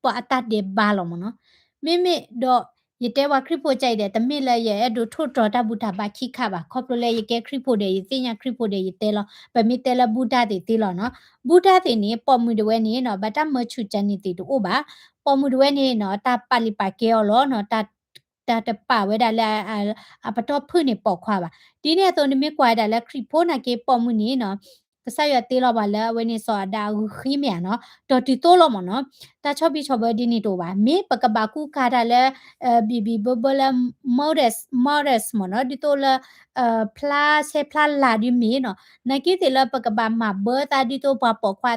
ပှၤအတၢ်ဒဲးဘးလီၤမ့ၢ်နီၤ. မ့မ့ၢ်ဒီး ယတဲပှၤခရံာ်ဖိကါအံၤဒီး တမ့ၢ်လၢယအဲၣ်ဒိးထိၣ်တြီၤတၢ်ဘူၣ်တၢ်ဘါခံခါဘၣ်, ခီဖျိလၢယကဲခရံာ်ဖိဒီး ယသ့ၣ်ညါခရံာ်ဖိဒီးယတဲလီၤ. ပမ့ၢ်တဲလၢဘူၣ်တၢ်သ့ၣ်သ့လီၤနီၤ. ဘူၣ်တၢ်သ့ၣ်န့ၣ် ပိာ်မုၣ်တဝဲန့ၣ်နီၤ ဘၣ်တၢ်မၢဆူၣ်ကၢန့ၣ်သ့ၣ်တအိၣ်ဘၣ်. ပိာ်မုၣ်တဝဲန့ၣ်နီၤ တၢ်ပာ်လံာ်ပာ်ကဲအီၤလီၤနီၤ, တၢ် တၢ်တပာ်ဝဲဒၣ်လၢ အပတီၢ်ဖုၣ်န့ၣ်ပိာ်ခွါဘၣ်. ဒ်န့ၣ်အသိး နမ့ၢ်ကွၢ်ဝဲဒၣ်လၢခရံာ်ဖိနာ်က့ ပိာ်မုၣ်န့ၣ်နီၤ ကစၢ်ယွၤတ့လီၤပှၤလၢအဝဲန့ၣ်စီၤအၤဒၣ်အဂုာ်ဃံမ့ၢ်ဧါနီၤ, ဒီးတုၤသိးလီၤမ့ၢ်နီၤ. တၢ်ဆီၣ်ဘံၣ်ဆီၣ်ဘၢဒ်န့ၣ်တအိၣ်ဘၣ်. မ့ၢ်ပကဘၣ်ကူၣ်ကၤတၢ်လၢ ဘံၣ်ဘံၣ်ဘၢဘၢလၢ modest modest မ့ၢ်နီၤ, ဒ်သိးလၢ ဖျါဆဲဖျါလၤဒ်မ့ၢ်နီၤ, နာ်က့သ့ၣ်လၢပကဘၣ်မၤဘၢသးဒ်သိးပှၤပိာ်ခွါ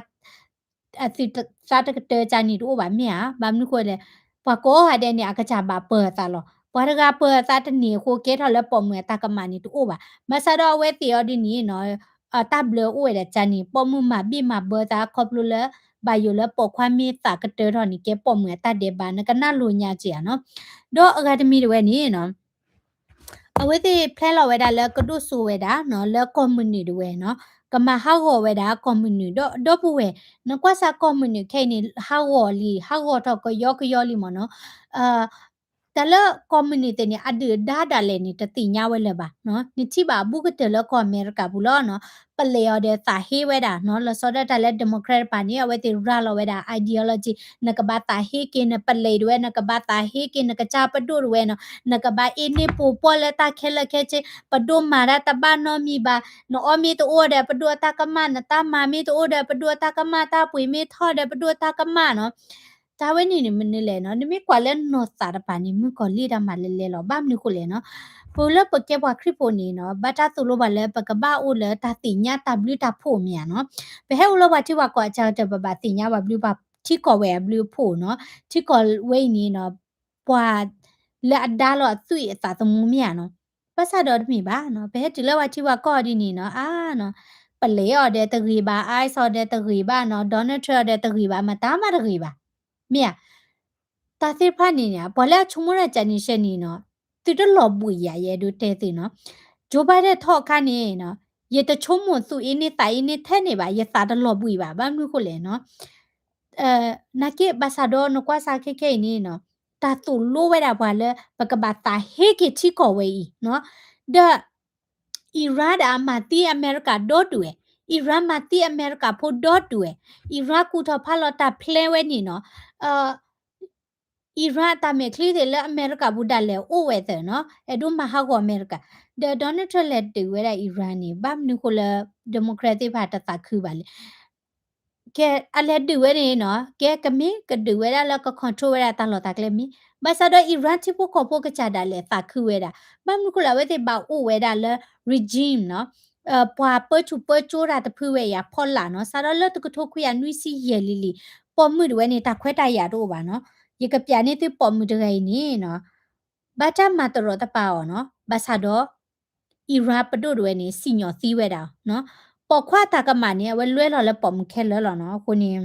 အသုးသးတကတၢၢ်ကၢန့ၣ်တအိၣ်ဘၣ်မ့ၢ်ဧါ. ဘၣ်မနုၤဃိလဲၣ်, ပှၤကိးဂၤဒဲးန့ၣ် အကစၢ်ဘၣ်ပၢၤအသးလီၤ. ပှၤတဂၤပၢၤအသးတန့ၢ်အဃိ ကဲထီၣ်လၢပိာ်မုၣ်အတၢ်ကမၣ်န့ၣ်တအိၣ်ဘၣ်. ဘၣ်ဆၣ်ဒီးအဝဲသ့ၣ်အီၤဒ်န့ၣ်နီၤ အတၢ်ဘျၢအိၣ်ဝဲဒၣ်ကၢန့ၣ် ပိာ်မုၣ်မၤဘံၣ်မၤဘၢသးခီဖျိလၢ ဘၣ်ယိၣ်လၢပိာ်ခွါမ့ၢ်သးကတၢၢ်ထီၣ်န့ၣ် ကဲပိာ်မုၣ်အတၢ်ဒဲးဘး နကနၣ်လိာ်ညါက့ၤဧါနီၤ. ဒီးအဂၤတမံၤတဝဲန့ၣ်နီၤ အဝဲသ့ၣ်ဖျဲလီၤဝဲဒၣ်လၢကဒိၣ်စိဝဲဒၣ်နီၤ လၢကီၢ်မုၢ်နုာ်တဝဲနီၤ, ကမၤဟးဂီၤဝဲဒၣ်ကီၢ်မုၢ်နုာ် ဒီ ဒီပုၢ်ဝဲၢ်, နကွၢ်စ့ၢ်ကီၢ်မုၢ်နုာ်ခဲအံၤန့ၣ် ဟးဂီၤလံ ဟးဂီၤထီၣ်ကယီကယီလံမ့ၢ်နီၤ. တၢ်လၢကီၢ်မုၢ်နုာ်သ့ၣ်န့ၣ် အဒုၣ်အဒါဒၣ်လဲာ်န့ၣ် တသ့ၣ်ညါဝဲလၢၤဘၣ်နီၤ. နထံၣ်ဘၣ်အဘူးကတၢၢ်လၢကီၢ်အမဲရကၤပူၤလီၤနီၤ, ပလဲၤအီၤဒီးသးဟ့ဝဲဒၣ်နီၤ, လီၤဆီဒၣ်တၢ်လၢ Democrat တပၤန့ၣ် အဝဲသ့ၣ်ရၤလီၤဝဲဒၣ် ideology နကဘၣ်သးဟ့က့ၤနပလဲၤတဝဲ, နကဘၣ်သးဟ့က့ၤ နကစၢ်ပဒိၣ်တဝဲနီၤ, နကဘၣ်အ့န့ၢ်ပိာ်ပီၢ်လၢတၢ်ခဲလၢာ်ခဲဆ့, ပဒိၣ်မၤတၢ်တဘၣ်နီတမံၤဘၣ်, နအီၣ်မ့ၢ်တအိၣ်ဒီးပဒိၣ်အတၢ်ကမၣ်, နတၢ်မၤမ့ၢ်တအိၣ်ဒီးပဒိၣ်အတၢ်ကမၣ်, တၢ်ပှ့ၤမ့ၢ်ထီၣ်ဒီးပဒိၣ်အတၢ်ကမၣ်နီၤ. တၢ်ဝဲန့ၣ်န့ၣ်မနုၤလဲၣ်နီၤ, နမ့ၢ်ကွၢ်လၢနီၢ်သးတပၤန့ၣ် မုၣ်ကီၤလံၢ်တၢ်မၤလဲၤလဲၤလီၤ. ဘၣ်မနုၤဃိလဲၣ်နီၤ, ပလၢပကဲပှၤခရံာ်ဖိန့ၣ်နီၤ ဘၣ်တၢ်သိၣ်လိပှၤလၢပကဘၣ်အိၣ်လၢတၢ်သ့ၣ်ညါတၢ်ဘျုးတၢ်ဖှိၣ်မ့ၢ်ဧါနီၤ. ပဟဲအိၣ်လၢပှၤထံပှၤကီၢ်အစှၤကတၢၢ် ပဘၣ်သ့ၣ်ညါပှၤဘျုးပှၤထံကီၢ်ဝဲအဘျုးအဖှိၣ်နီၤ. ထံကီၢ်ဝဲအံၤန့ၣ်နီၤ ပှၤလၢအဒါလီၤအသွံၣ်အသးသမူမ့ၢ်ဧါနီၤ. ဘၣ်ဆၣ်ဒီးတမ့ၢ်ဘၣ်နီၤ, ပဟဲတုၤလၢပှၤထံပှၤကီၢ်ဒ်န့ၣ်နီၤ, အါနီၤ, ပလဲၤအီၤဒီးတဂ့ၤဘၣ်, ICE အီၤဒီးတဂ့ၤဘၣ်နီၤ, Donald Trump အီၤဒီးတဂ့ၤဘၣ်, မတၤမးတဂ့ၤဘၣ်. မ့ၢ်ဧါ. တၢ်သ့ၣ်တဖၣ်န့ၣ်န့ၣ် ပှၤလၢအဆိကမိၣ်တၢ်ကၢန့ၣ်ရှဲန့ၣ်နီၤ, သုတလီၤဘှံးယၤ ယအဲၣ်ဒိးတဲသုနီၤ. Joe Biden ထီၣ်အခါန့ၣ်နီၤ, ယတဆိကမိၣ်သူၣ်အ့န့သးအ့န့ထဲန့ၣ်ဘၣ်, ယသးတလီၤဘှံးဘၣ်, ဘၣ်မနုၤဃိလဲၣ်နီၤ. နာ်က့ ဘၣ်ဆၣ်ဒီးနကွၢ်စ့ၢ်ခဲခဲအံၤန့ၣ်နီၤ, တၢ်သိၣ်လိဝဲဒၣ်ပှၤလၢ ပကဘၣ်သးဟ့က့ၤထံကီၢ်ဝဲအံၤနီၤ, ဒီး Iran ဒီးအမၤသံအမဲရကၤဒီတူၢ်ဝဲ, Iran မၤသံအမဲရကၤဖိဒီတူၢ်ဝဲ, Iran ကူၣ်ထီၣ်ဖးလီၤတၢ်ဖျဲဝဲန့ၣ်နီၤ, Iran အတၢ်မဲာ်ချံသ့ၣ်လၢအမဲရကၤပူၤဒၣ်လဲာ်အိၣ်ဝဲသၢနီၤ, အဲၣ်ဒိးမၤဟးဂီၤအမဲရကၤ, ဒီး Donald Trump လဲၤဒုးဝဲဒၣ် Iran န့ၣ် ဘၣ်မနုၤဃိလၢ Democrat သ့ၣ်တဖၣ်တသးခုဘၣ်လဲၣ်. ကဲ အလဲၤဒုးဝဲန့ၣ်နီၤ, ကဲကမ့ၢ်ကဒုးဝဲဒၣ်လၢက control ဝဲဒၣ်တၢ်လီၢ်တၢ်ကျဲမ့ၢ်, ဘၣ်ဆၣ်ဒီး Iran ထံဖိကီၢ်ဖိကစၢ်ဒၣ်လဲာ်သးခုဝဲဒၣ်, ဘၣ်မနုၤဃိလၢအဝဲသ့ၣ်ဘၣ်အိၣ်ဝဲဒၣ်လၢ regime နီၤ, ပှၤပၢဆူၣ်ပၢစိတၢ်တဖုဝဲအံၤအဖီလာ်နီၤ, စးထီၣ်လၢတကထိခွံကယၤနွံဆံယဲၢ်လံၤလံၤ, ပိာ်မုၣ်တဝဲန့ၣ် တၢ်ခွဲးတၢ်ယာ်တအိၣ်ဘၣ်နီၤ. ယကပျးန့ၢ်သုပိာ်မုၣ်တဂၤအံၤန့ၣ်နီၤ, ဘၣ်တၢ်မၤတရီၤတပါအီၤနီၤ, ဘၣ်ဆၣ်ဒီး Iran ပဒိၣ်တဝဲန့ၣ် စံၣ်ညီၣ်သံဝဲဒၣ်နီၤ, ပိာ်ခွါတၢ်ကမၣ်န့ၣ် အဝဲလွဲလီၤလၢပိာ်မုၣ်ခဲလၢာ်လီၤနီၤ, အဃိန့ၣ်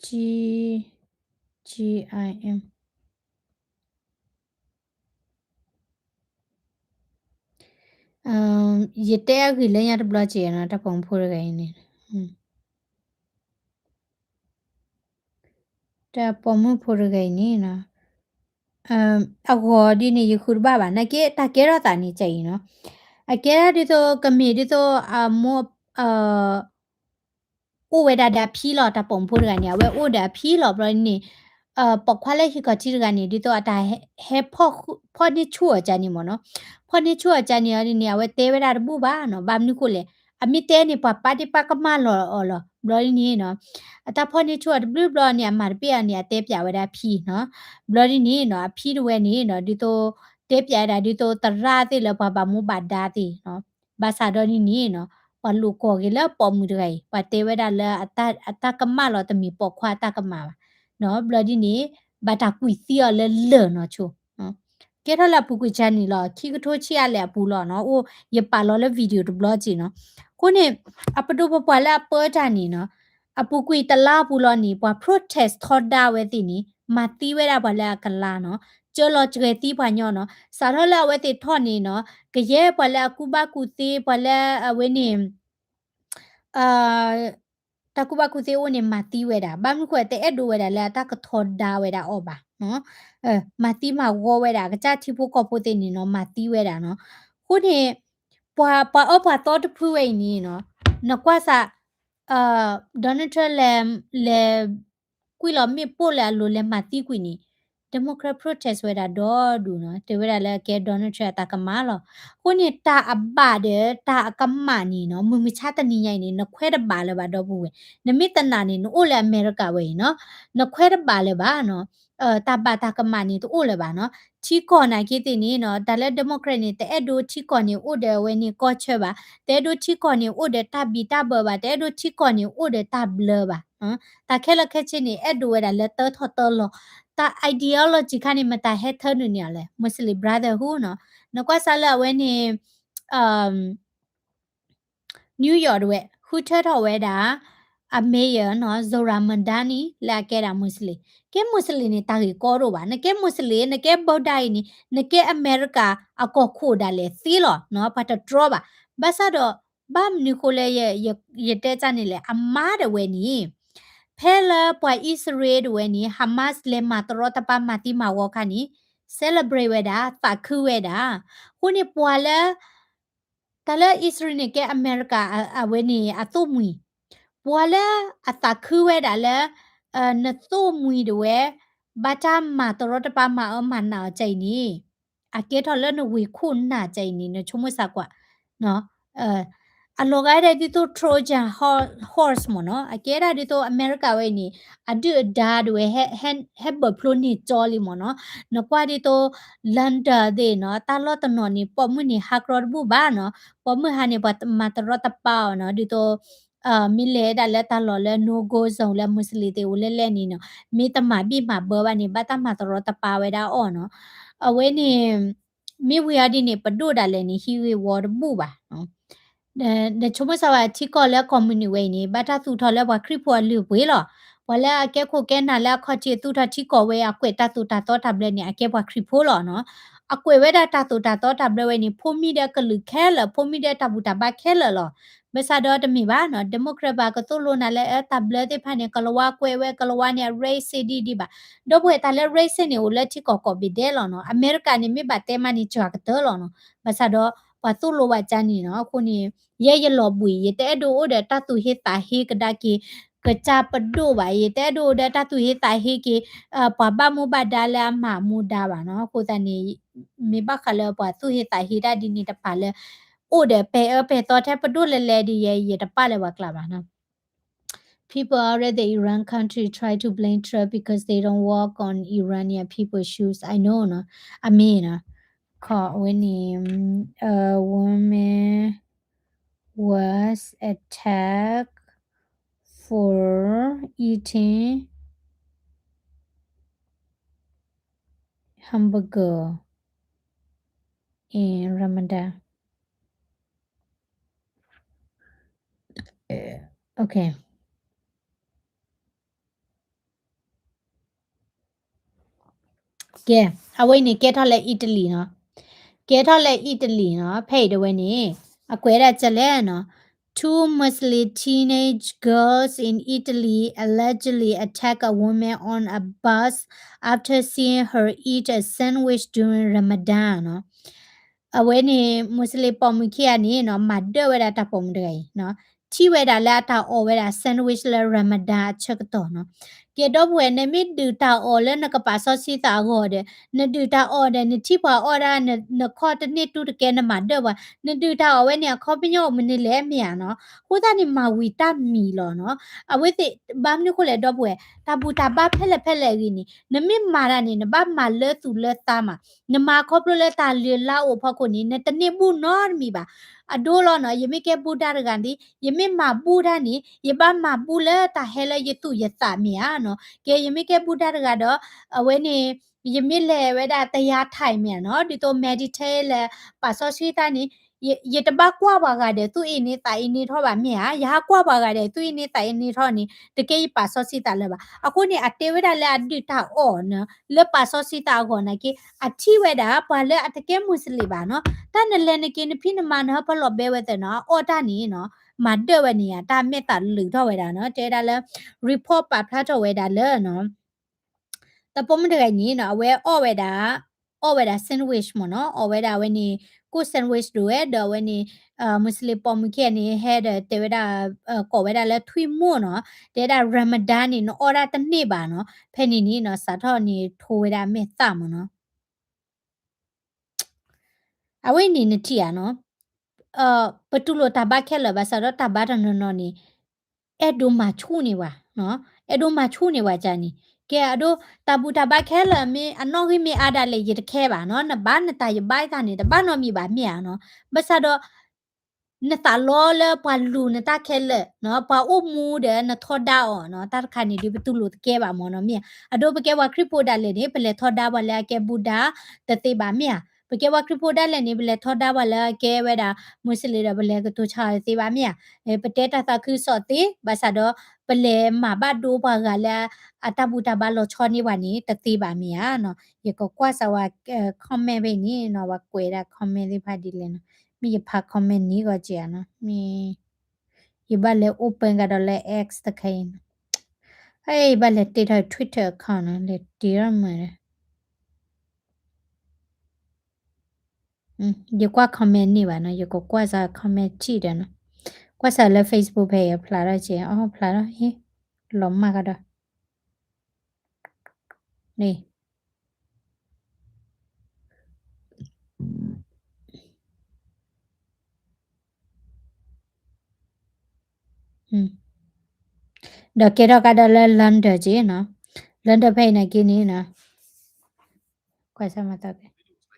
G, G I M. ယတဲအဂ့ၢ်လၢညါတဘျီက့ၤနီၤ, တၢ်ပိာ်မုၣ်ဖိတဂၤအံၤန့ၣ်, တၢ်ပိာ်မုၣ်ဖိတဂၤအံၤန့ၣ်နီၤ, အဂီၤဒ်န့ၣ် ယဃုတဘၣ်ဘၣ်, နာ်က့ တၢ်ကဲထီၣ်သးန့ၣ်ကဲအံၤနီၤ, အကဲဒၣ်ဒ်သိး ကမ့ၢ်ဒ်သိး အမိၢ် အိၣ်ဝဲဒၣ်ဒီးအဖံလီၤ, တၢ်ပိာ်မုၣ်ဖိတဂၤန့ၣ် အဝဲအိၣ်ဒီးအဖံလီၤ, ဘျီဒ်န့ၣ် ပိာ်ခွါလၢဟံၣ်ခီၣ်ထံးတဂၤန့ၣ် ဒ်သိးအတၢ်ဟဲ ဟဲဖီၣ်န့ၢ်ဆူၣ်အီၤကၢန့ၣ်မ့ၢ်နီၤ, ဖီၣ်န့ၢ်ဆူၣ်အီၤကၢန့ၣ်အီၤဒ်န့ၣ် အဝဲတဲဝဲဒၣ်တဘူၣ်ဘၣ်နီၤ, ဘၣ်မနုၤဃိလဲၣ်, အမ့ၢ်တဲန့ၣ် ပှၤပာ်ဒ့ၣ်ပာ်ကမၣ်လီၤအီၤလီၤ, ဘျီဒ်န့ၣ်နီၤ, အတၢ်ဖီၣ်န့ၢ်ဆူၣ်အီၤတဘျုးဘျီန့ၣ် အမၤတပ့ၢ်အီၤန့ၣ် အတဲပၠးဝဲဒၣ်အဖံနီၤ, ဘျီဒ်န့ၣ်နီၤ အဖံတဝဲန့ၣ်နီၤ ဒ်သိး တဲပၠးဝဲဒၣ်ဒ်သိး သရၣ်သ့ၣ်လၢပှၤဘၣ်မူဘၣ်ဒါသ့ၣ်နီၤ, ဘၣ်ဆၣ်ဒီးဒ်န့ၣ်နီၤ ပှၤလိာ်ကွီၢ်က့ၤလၢပိာ်မုၣ်တဂၤအံၤ ပှၤတဲဝဲဒၣ်လၢ အတၢ်ကမၣ်လီၤတမ့ၢ်ပိာ်ခွါအတၢ်ကမၣ်ဘၣ်နီၤ, ဘျီဒ်န့ၣ် ဘၣ်တၢ်ကွံာ်သံအီၤလၢလၢၢ်နီၤဆိ ကဲထီၣ်လၢအပူၤကွံာ်ကၢန့ၣ်လီၤ, ခံကထိဆံးအါလဲၣ်အပူၤလီၤနီၤ, အိၣ်ယပာ်လီၤလၢ video တဘျီက့ၤနီၤ, အဃိန့ၣ် အပဒိၣ်ပပှၢ်လၢအပၢတၢ်န့ၣ်နီၤ, အပူၤကွံာ်တလါအပူၤလီၤန့ၣ် ပှၤ protest ထီဒါဝဲသ့ၣ်န့ၣ် မၤသံဝဲဒၣ်ပှၤလၢအကလါနီၤ, ကၢလီၤစှဲၤသံပှၤညီနီၤ. စးထီၣ်လၢအဝဲသ့ၣ်ထီၣ်န့ၣ်နီၤ, ကယဲၢ်ပှၤလၢအကူၣ်ဘၣ်ကူၣ်သ့ ပှၤလၢအဝဲန့ၣ် တၢ်ကူၣ်ဘၣ်ကူၣ်သ့အိၣ်န့ၣ် မၤသံဝဲဒၣ်. ဘၣ်မနုၤဃိ တအဲၣ်ဒိးဝဲဒၣ်လၢအတၢ်ကထီဒါဝဲဒၣ်အီၤဘၣ်. မၤသံမၤဝီဝဲဒၣ် ကစၢ်ထံဖိကီၢ်ဖိသ့ၣ်န့ၣ်နီၤ, မၤသံဝဲဒၣ်နီၤ. အဃိန့ၣ် ပှၤ ပှၤအၢပှၤသီတဖုဝဲအံၤန့ၣ်နီၤ, နကွၢ်စး Donald Trump လဲၤ လဲၤ ကွံာ်လီၤမ့ၣ်ပိၢ်လၢအလိၤလဲၤမၤသံကွံာ်န့ၣ် Democrat protest ဝဲဒၣ်ဒီဒူၣ်နီၤ, တဲဝဲဒၣ်လၢကဲ Donald Trump အတၢ်ကမၣ်လီၤ. အဃိန့ၣ် တၢ်အဘၣ်ဒီးတၢ်အကမၣ်န့ၣ်နီၤ, မုၢ်မဆါတနံၤညါအံၤန့ၣ် နခွဲးတဘၣ်လၢၤဘၣ် ဒီပုၢ်ဝဲၢ်, နမ့ၢ်သနာ်န့ၣ် နအိၣ်လၢအမဲရကၤဝဲအံၤနီၤ, နခွဲးတဘၣ်လၢၤဘၣ်နီၤ. တၢ်ဘၣ်တၢ်ကမၣ်န့ၣ် တအိၣ်လၢၤဘၣ်နီၤ. ထံကီၢ်နာ်က့သ့ၣ်န့ၣ်နီၤ, တၢ်လၢ Democrat န့ၣ် တအဲၣ်ဒိးထံကီၢ်န့ၣ် အိၣ်ဒီးအဝဲန့ၣ်ကီၢ်ဆၢဘၣ်, တအဲၣ်ဒိးထံကီၢ်န့ၣ် အိၣ်ဒီးတၢ်ဘံၣ်တၢ်ဘၢဘၣ်, တအဲၣ်ဒိးထံကီၢ်န့ၣ် အိၣ်ဒီးတၢ်ဘျၢဘၣ်. တၢ်ခဲလၢာ်ခဲဆ့န့ၣ် အဲၣ်ဒိးဝဲဒၣ်လၢတၢထီၣ်တၢလီၤ. တၢ် ideology ခါန့ၣ် မတၤဟဲထၢနုာ်န့ၢ်အီၤလဲၣ်, Muslim Brotherhood နီၤ. နကွၢ်စးလၢအဝဲန့ၣ် New York တဝဲ ဃုထၢထီၣ်ဝဲဒၣ် အ mayor နီၤ, Zohran Mamdani လၢအကဲဒၣ် Muslim. ကဲ Muslim န့ၣ် တၢ်ဂ့ၢ်ကီဒိၣ်ဘၣ်. နကဲ Muslim, နကဲ Buddha အံၤန့ၣ် နကဲအမဲရကၤအကီၢ်ခိၣ်ဒၣ်လဲာ်သ့လီၤနီၤ, ပှၤတတြီဘၣ်. ဘၣ်ဆၣ်ဒီး ဘၣ်မနုၤဃိလၢ ယတဲတၢ်န့ၣ်လဲၣ်, အမါတဝဲန့ၣ် ဖဲလၢပှၤအံၣ်စရ့လးတဝဲန့ၣ် Hamas လဲၤမၤတရီတပါမၤသံမၤဝီအခါန့ၣ် celebrate ဝဲဒၣ်, သးခုဝဲဒၣ်. အဃိန့ၣ်ပှၤလၢ တၢ်လၢအံၣ်စရ့လးန့ၣ် ကဲအမဲရကၤအဝဲန့ၣ်အသိၣ်မှံၤ, ပှၤလၢအသးခုဝဲဒၣ်လၢ နသိၣ်မှံၤတဝဲ ဘၣ်တၢ်မၤတရီတပါမၤအၢမၤနးအီၤကအံၤန့ၣ် အကဲထီၣ်လၢနဝ့ၢ်ခိၣ်နၢ်ကအံၤန့ၣ် နဆိကမိၣ်စၢ်ကွၢ် အလီၤဂာ်ဒၣ်ဒ်သိး Trojan horse မ့ၢ်နီၤ, အကဲဒၣ်ဒ်သိးအမဲရကၤဝဲအံၤန့ၣ် အဒုၣ်အဒါတဝဲ ဟဲဘၢၣ်ဖျိန့ၢ်ကၠီလံမ့ၢ်နီၤ. နကွၢ်ဒ်သိး London သ့ၣ်နီၤ, တၢ်လီၢ်တနီၤန့ၣ် ပိာ်မုၣ်န့ၣ်ဟးကြီတဘူၣ်ဘၣ်နီၤ, ပိာ်မုၣ်ဟးန့ၣ် ပှၤမၤတရီတပါအီၤနီၤ, ဒ်သိး မ့ၢ်လဲၤဒၣ်လၢတၢ်လီၢ်လၢ no go zone လၢ Muslim သ့ၣ်အိၣ်လဲၣ်လဲၣ်န့ၣ်နီၤ, မ့ၢ်တမၤဘံၣ်မၤဘၢဘၣ်န့ၣ် ဘၣ်တၢ်မၤတရီတပါဝဲဒၣ်အီၤနီၤ. အဝဲန့ၣ် မ့ၢ်ဝံၤအီၤဒ်န့ၣ် ပဒိၣ်ဒၣ်လဲာ်န့ၣ် ဟံးဂ့ၢ်ဝီတဘူၣ်ဘၣ်. နဆိကမိၣ်စၢ်ဝဲထံကီၢ်လၢ communist ဝဲအံၤန့ၣ် ဘၣ်တၢ်သူၣ်ထီၣ်လၢပှၤခရံာ်ဖိအလုၢ်အပှ့ၤလီၤ. ပှၤလၢအကဲခိၣ်ကဲနၢ်လၢအခီၣ်ထံးသူၣ်ထီၣ်ထံကီၢ်ဝဲ အကွဲးတၢ်သိၣ်တၢ်သီတၢ်ဘျၢန့ၣ် အကဲပှၤခရံာ်ဖိလီၤနီၤ. အကွဲးဝဲဒၣ်တၢ်သိၣ်တၢ်သီတၢ်ဘျၢဝဲန့ၣ် ဖိမံၤဒီးကလုာ်ခဲလၢာ်, ဖိမံၤဒီးတၢ်ဘူၣ်တၢ်ဘါခဲလၢာ်လီၤ. ဘၣ်ဆၣ်ဒီးတမ့ၢ်ဘၣ်နီၤ, Democrat ဘၣ်ကသိၣ်လိနၤလၢ တၢ်ဘျၢသ့ၣ်တဖၣ်န့ၣ် ကလၤဝါကွဲးဝဲ ကလၤဝါန့ၣ် အ racist ဒ်ဒ်ဘၣ်. ဒီပုၢ်ဝဲၢ် တၢ်လၢ racist န့ၣ် အိၣ်လၢထံကီၢ်ကိးဘ့ၣ်ဒဲးလီၤနီၤ. အမဲရကၤန့ၣ် မ့ၢ်ဘၣ်တဲမးန့ၣ် စှၤကတၢၢ်လီၤနီၤ. ဘၣ်ဆၣ်ဒီး ပှၤသိၣ်လိဝဲကါန့ၣ်နီၤ. အဃိန့ၣ် ယဲယလီၤဘှံး ယတအဲၣ်ဒိးအိၣ်ဒီးတၢ်သူၣ်ဟ့သးဟ့ကဒါက့ၤ ကစၢ်ပဒိၣ်ဘၣ်, ယတအဲၣ်ဒိးအိၣ်ဒီးတၢ်သူၣ်ဟ့သးဟ့က့ၤ ပှၤဘၣ်မူဘၣ်ဒါလၢအမၤမူဒါဘၣ်နီၤ. အဃိသတးန့ၣ် မ့ၢ်ဘၣ်ဃးလၢပှၤသူၣ်ဟ့သးဟ့တၢ်ဒ်န့ၣ်တဖၣ်လၢ အိၣ်ဒီးပဲာ်အၢပဲာ်သီထဲပဒိၣ်လဲၤလဲၤဒ်ယဲ ယတပာ်လၢၤပှၤကျါဘၣ်နီၤ. People all over the Iran country try to blame Trump because they don't walk on Iranian people's shoes. I know နီၤ, အမ့ၢ်နီၤ, ခီအဝဲန့ၣ် a woman was attacked for eating hamburger in Ramadan. Okay. ကဲ, အဝဲအံၤန့ၣ် ကဲထီၣ်လၢ Italy နီၤ, ကဲထီၣ်လၢ Italy နီၤ, ဖဲအံၤတဝဲန့ၣ် အကွဲးဒၣ်ကလဲၣ်နီၤ, two Muslim teenage girls in Italy allegedly attack a woman on a bus after seeing her eat a sandwich during Ramadan နီၤ. အဝဲန့ၣ် Muslim ပိာ်မုၣ်ခံဂၤန့ၣ်နီၤ မၤဒၢၣ်ဝဲဒၣ်တၢ်ပိာ်မုၣ်တဂၤအံၤနီၤ, ထံၣ်ဝဲဒၣ်လၢအတၢ်အီၣ်ဝဲဒၣ် sandwich လၢ Ramadan အဆၢကတီၢ်နီၤ. ကဲဒီပုၢ်ဝဲၢ် နမ့ၢ်ဒုၣ်တၢ်အီၣ်လၢနကပာ်စီဆှံသးအဂီၢ်ဒီး နဒုၣ်တၢ်အီၣ်ဒီး နထံၣ်ပှၤအီၣ်ဒၣ် နခီၣ်တန့ၢ်တူၢ်တကဲ နမၤဒၢၣ်ပှၤ, နဒုၣ်တၢ်အီၣ်ဝဲန့ၣ် အခီပညီအိၣ်မနုၤလဲၣ်မ့ၢ်ဧါနီၤ. အဃိသတးန့ၣ် မၤဝံၤတၢ်မံၤလီၤနီၤ. အဝဲသ့ၣ် ဘၣ်မနုၤဃိလဲၣ်ဒီပုၢ်ဝဲၢ် တၢ်ဘူၣ်တၢ်ဘါဖဲလဲၣ်ဖဲလဲၣ်အဂ့ၢ်န့ၣ် နမ့ၢ်မၤတၢ်န့ၣ် နဘၣ်မၤလၢသူၣ်လၢသးမး, နမၤခီဖျိလၢတၢ်လုၢ်လၢ်အိၣ်ဖီခိၣ်န့ၣ် နတန့ၢ်ဘူၣ်နီတမံၤဘၣ်. အဒိလီၤနီၤ, ယမ့ၢ်ကဲဘူၣ်ဒါတဂၤန့ၣ် ယမ့ၢ်မၤဘူၣ်တၢ်န့ၣ် ယဘၣ်မၤဘူၣ်လၢတၢ်ဟဲလၢယသူၣ်ယသးမ့ၢ်ဧါနီၤ. ကဲ ယမ့ၢ်ကဲဘူၣ်ဒါတဂၤဒီး အဝဲန့ၣ် ယမ့ၢ်လဲၤဝဲဒၣ်တယါထဲးမ့ၢ်ဧါနီၤ, ဒ်သိး meditate လဲၤပာ်စီဆှံသးန့ၣ် ယတဘၣ်ကွၢ်ပှၤဂၤဒီးသူၣ်အ့န့သးအ့န့ထီၣ်ဘၣ်မ့ၢ်ဧါ, ယဟးကွၢ်ပှၤဂၤဒီးသူၣ်အ့န့သးအ့န့ထီၣ်န့ၣ် တကဲယပာ်စီဆှံသးလၢၤဘၣ်. အဃိန့ၣ် အတဲဝဲဒၣ်လၢအဒုၣ်တၢ်အီၣ်န့ၣ် လၢပာ်စီဆှံသးအဂီၢ်နာ်က့ အထံၣ်ဝဲဒၣ်ပှၤလၢအတကဲမူးစလ့ၣ်ဘၣ်နီၤ, တၢ်နလဲၤနက့ၤနဖံးနမၤနဟၢဖၢလီၤဘဲဝဲသ့ၣ်နီၤ အအီၣ်တၢ်န့ၣ်နီၤ မၤဒၢၣ်ဝဲန့ၣ်ဧါ, တၢ်မဲာ်သးလုာ်ထီၣ်ဝဲဒၣ်နီၤ, တဲဝဲဒၣ်လၢ report ပာ်ဖျါထီၣ်ဝဲဒၣ်လၢနီၤ တၢ်ပိာ်မုၣ်တဂၤအံၤန့ၣ်နီၤ အဝဲအီၣ်ဝဲဒၣ် အီၣ်ဝဲဒၣ် sandwich မ့ၢ်နီၤ, အီၣ်ဝဲဒၣ်အဝဲန့ၣ် ကိၣ် sandwich ဒိၣ်ဝဲ ဒီးအဝဲန့ၣ် မူးစလ့ၣ်ပိာ်မုၣ်ခံဂၤန့ၣ် ဟဲဒီးတဲဝဲဒၣ် ကိးဝဲဒၣ်လၢထွံၣ်မိၢ်နီၤ, တဲဝဲဒၣ် Ramadan န့ၣ် နအီၣ်ဒၣ်တန့ၢ်ဘၣ်နီၤ, ဖဲန့ၣ်န့ၣ်နီၤ စးထီၣ်န့ၣ်ထိဝဲဒၣ်အမဲာ်သၣ်မ့ၢ်နီၤ. အဝဲန့ၣ်နထံၣ်ဧါနီၤ, ပတူၢ်လိာ်တၢ်ဘါခဲလၢာ် ဘၣ်ဆၣ်ဒီးတၢ်ဘါတနီၤနီၤန့ၣ် အဲၣ်ဒိးမၤဆူၣ်န့ၢ်ဝဲ, အဲၣ်ဒိးမၤဆူၣ်န့ၢ်ဝဲကန့ၣ်, ကဲအဒိ တၢ်ဘူၣ်တၢ်ဘါခဲလၢာ်မ့ၢ်အနီၣ်ဂံၢ်မ့ၢ်အါဒၣ်လဲာ် ယတခဲဘၣ်နီၤ, နဘါနတၢ်ယဘါယသးန့ၣ် တဘၣ်နီတမံၤဘၣ်မ့ၢ်ဧါနီၤ, ဘၣ်ဆၣ်ဒီး နသးလီလၢပှၤလူၤနတၢ်ခဲလၢာ်, ပှၤအိၣ်မူဒီးနထီဒါအီၤနီၤ, တၢ်တခါန့ၣ်ဒုးပတူၢ်လိာ်တကဲဘၣ်မ့ၢ်နီၤ, မ့ၢ်အဒိပကဲပှၤခရံာ်ဖိဒၣ်လဲာ်န့ၣ် ပလဲၤထီဒါပှၤလၢအကဲဘူဒၤတသ့ဘၣ်မ့ၢ်ဧါ, ပကဲပှၤခရံာ်ဖိဒၣ်လဲာ်န့ၣ် ပလဲၤထီဒါပှၤလၢအကဲဝဲဒၣ် မူးစလ့ၣ်ဒီးပလဲၤကတိၤဆါအီၤတသ့ဘၣ်မ့ၢ်ဧါ, ပတဲတၢ်သးခုကစီၣ်သ့, ဘၣ်ဆၣ်ဒီး ပလဲၤမၤဘၣ်ဒိပှၤဂၤလၢအတၢ်ဘူၣ်တၢ်ဘါလီၤဆီန့ၢ်ပှၤန့ၣ် တသ့ဘၣ်မ့ၢ်ဧါနီၤ, ယကကွၢ်စၢၤဝဲ comment ဖဲအံၤန့ၣ်နီၤ, ပှၤကွဲးဒၣ် comment သ့ၣ်တဖၣ်ဒ်လဲၣ်နီၤ, မ့ၢ်ယဖး comment န့ၣ်ဂီၤက့ၤဧါနီၤ, မ့ၢ် ယဘၣ်လဲၤ open ကဒီးလၢ X တခါအံၤနီၤ, ဟဲ ယဘၣ်လဲၤတ့ထီၣ် Twitter account နီၤ, လဲၤတ့ထီၣ်မး ယကွၢ် comment န့ၢ်ဘၣ်နီၤ, ယကကွၢ်စၢၤ comment ထံၣ်ဒီးနီၤ, ကွၢ်စၢၤလၢ Facebook ဖဲအံၤ ဖျါထီၣ်က့ၤ, အီ ဖျါထီၣ်, ဟ့ၣ် လီၤမၢ်ကဒီး, န့ၣ် ဒီးကဲထီၣ်ကဒီးလၢ London က့နီၤ, London ဖဲအံၤနာ်က့န့ၣ်နီၤ, ကွၢ်စၢၤမၤသးကဲ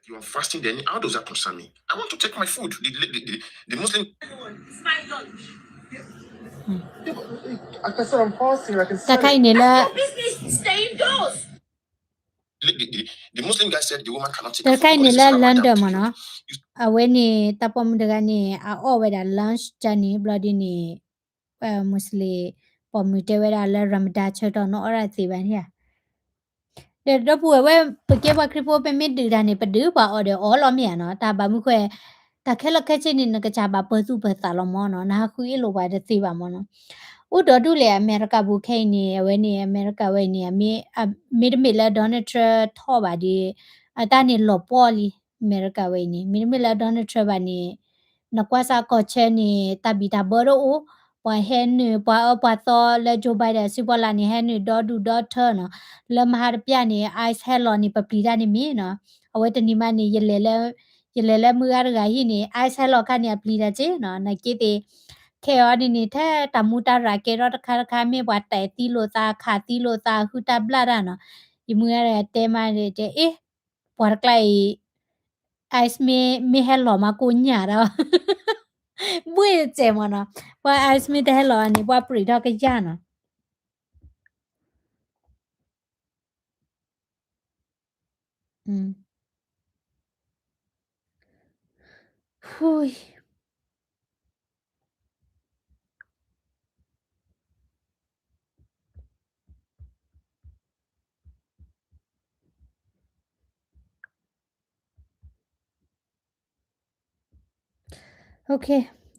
You are fasting, then how does that concern me? I want to take my food. The, the, the, the, the Muslim. တၢ်ခါအံၤန့ၣ်လၢ The, the, the Muslim guy said the woman cannot take the food because it's Ramadan period. တၢ်ခါအံၤန့ၣ်လၢ London မ့ၢ်နီၤ, အဝဲန့ၣ် တၢ်ပိာ်မုၣ်တဂၤန့ၣ် အအီၣ်ဝဲဒၣ် lunch ကန့ၣ် ဘျီဒ်န့ၣ် Muslim ပိာ်မုၣ်တဲဝဲဒၣ်လၢ Ramadan ဆၢကတီၢ် နအီၣ်ဒၣ်သ့ဘၣ်န့ၣ်ဧါ ဒီးဒီပုၢ်ဝဲၢ် ပကဲပှၤခရံာ်ဖိ ပမ့ၢ်ဒုးတၢ်န့ၣ် ပဒုးပှၤအီၤဒီးအီၤလီၤမ့ၢ်ဧါနီၤ, တၢ်ဘၣ်မနုၤဃိ တၢ်ခဲလၢာ်ခဲဆ့န့ၣ် နကစၢ်ဘၣ်ပၢၤသူၣ်ပၢၤသးလီၤမ့ၢ်နီၤ, နဟးဃုအ့ၣ်လိာ်ပှၤတသ့ဘၣ်မ့ၢ်နီၤ, အိၣ်ဒီဒူၣ်လဲၣ် အမဲရကၤပူၤခဲအံၤန့ၣ်, အဝဲန့ၣ် အမဲရကၤဝဲအံၤန့ၣ် မ့တမ့ၢ်လၢ Donald Trump ထီၣ်ဘၣ်ဒီး အတၢ်န့ၣ်လီၤပှီၢ်လံ, အမဲရကၤဝဲအံၤန့ၣ် မ့တမ့ၢ်လၢ Donald Trump ဘၣ်န့ၣ် နကွၢ်စၢ်ကီၢ်ဆၢန့ၣ် တၢ်ဘံၣ်တၢ်ဘၢတအိၣ်, ပှၤဟဲနုာ်ပှၤအၢပှၤသီလၢ Joe Biden စုပီၣ်လၢ်န့ၣ် ဟဲနုာ်ဒီဒူၣ်ဒီထၢနီၤ, လၢမဟါတပျၢ်န့ၣ် ICE ဟဲလီၤန့ၣ် ပပျံၤတၢ်န့ၣ်မ့ၢ်နီၤ, အဝဲတနံၤမးန့ၣ် ယလဲၤလၢမုၢ်ဂၤတဂၤဟံၣ်န့ၣ် ICE ဟဲလီၤခါန့ၣ် အပျံၤတၢ်က့နီၤ, နာ်က့သ့ၣ် ခဲအံၤန့ၣ်န့ၣ် ထဲတၢ်မူတၢ်ရၤကဲထီၣ်တခါတခါ မ့ၢ်ပှၤတဲသံလိာ်သး ခးသံလိာ်သး ဟုတၢ်ဘျၣ်တၢ်နီၤ, ယမုၢ်ဂၤတဂၤတဲမးန့ၣ် တဲအ့ၣ် ပှၤတကျါအံၤ ICE မ့ၢ် မ့ၢ်ဟဲလီၤမး ကိညၣ်ဒီး ဘှ့ၣ်စဲးမ့ၢ်နီၤ, ပှၤ ICE မ့ၢ်တဟဲလီၤန့ၣ် ပှၤပြံးထီၣ်ကယၢ်နီၤ.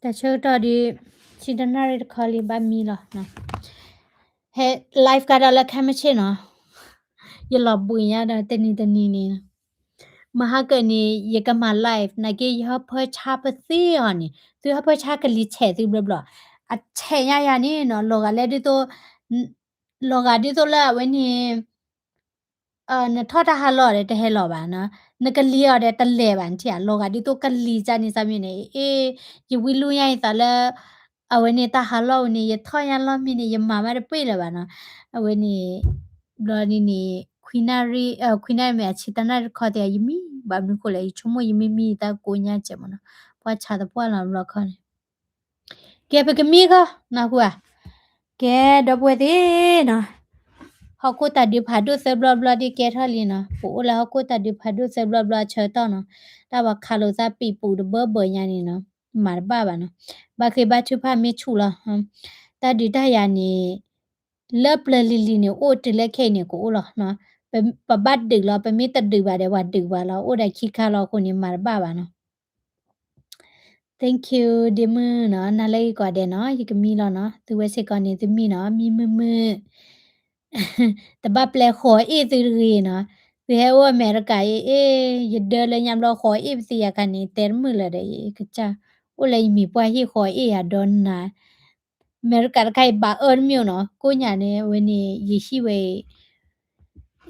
တၢ်ဆၢကတီၢ်ဒီး ဆံတနၣ်ရံၣ်တခီလံ ဘၣ်မံလီၤ. ဟဲ live ကဒီးလၢခဲမုၢ်ဆ့ၣ်နီၤ, ယလီၤဘှံးညါဒီးတနံၤတနံၤန့ၣ်, မဟါကၢန့ၣ် ယကမၤ live နာ်က့ ယဟၢဖၢဆါပသ့အီၤန့ၣ် သုဟၢဖၢဆါကလံၤဆဲးသုဘျီဘျီ, အဆဲးညါယၤန့ၣ်နီၤ, လီၤဂာ်လၢဒ်သိး လီၤဂာ်ဒ်သိးလၢအဝဲန့ၣ် နထီၣ်တၢ်ဟးလီၢ်ဒီးတဟဲလီၤဘၣ်နီၤ, နကလံၤအီၤဒီးတလဲၤဘၣ် နထံၣ်ဧါ, လီၤဂာ်ဒ်သိးကလံၤ ကန့ၣ်စၢ်မ့ၢ်န့ၣ်, အ့ ယဝံလူညါယသးလၢ အဝဲန့ၣ်တၢ်ဟးလီၢ်ဝဲန့ၣ် ယထီၣ်ညါလီၢ်မ့ၢ်န့ၣ် ယမၤမးတပှဲၤလၢၤဘၣ်နီၤ, အဝဲန့ၣ် ဘျီဒ်န့ၣ် ခွံနၣ်ရံၣ် ခွံနၣ်ရံၣ်မ့ၢ်အဆံတနၣ်ရံၣ်တခီသ့ၣ် ယမံ ဘၣ်မနုၤဃိလဲၣ် ယဆိကမိၣ်ယမံမံယသးကိးညါစဲးမ့ၢ်နီၤ, ပှၤဆးသပှၢ်လီၤဘျီခီန့ၣ် ကဲ ပကမံခီ နၢ်ဟူဧါ, ကဲ ဒီပုၢ်ဝဲၢ်သ့ၣ်နီၤ, ဟီၣ်ခိၣ်တၢ်ဒုးဖးဒိၣ်သၢဘျီဘျီဒ်ကဲထီၣ်လံနီၤ, ပအိၣ်လၢဟီၣ်ခိၣ်တၢ်ဒုးဖးဒိၣ်သၢဘျီဘျီအဆၢကတီၢ်နီၤ, တၢ်ပှၤခးလိာ်သးပံာ်ပူၤတဘၢဘၢညါန့ၣ်နီၤ, မၤတဘၣ်ဘၣ်နီၤ, ဘၣ်ဃ့ဘါထုကဖၣ်မ့ၢ်ဆူၣ်လီၤ, တၢ်ဒုးတၢ်ယၤန့ၣ် လၢပျၢၤလံၤလံၤန့ၣ် အိၣ်တုၤလၢခဲအံၤန့ၣ် ကအိၣ်လီၤနီၤ, ပဘၣ်ဒုးလီၤ, ပမ့ၢ်တဒုးဘၣ်ဒီး ပှၤဒုးပှၤလီၤ, အိၣ်ဒီးခံခါလီၤအဃိန့ၣ် မၤတဘၣ်ဘၣ်နီၤ. Thank you ဒ့မုၣ်နီၤ, နၤလၢဂ့ၤကိးဂၤဒဲးနီၤ, ယကမံလီၤနီၤ, သုဝဲစ့ၢ်ကီးန့ၣ် သုမံနီၤ, မံမုာ်မုာ် တဘၣ်ပျဲဃီၤအ့ၣ်သုတဂ့ၤနီၤ, သုဟဲအိၣ်အမဲရကၤအ့ၣ်, ယဒၢလၢညါဘျီဃီၤအ့ၣ်ပသံယၤခါန့ၣ် တဲတမုာ်လၢၤဒီး ယကစၢ် အိၣ်လၢယမံၤပှၢ်ဟ့ၣ်ဃီၤအ့ၣ်ယၤဒီးနၤ, အမဲရကၤတခါအံၤဘၣ်အၢတမံၤနီၤ, ကိးညါန့ၣ် အဝဲန့ၣ် ယဟံၣ်ဝဲ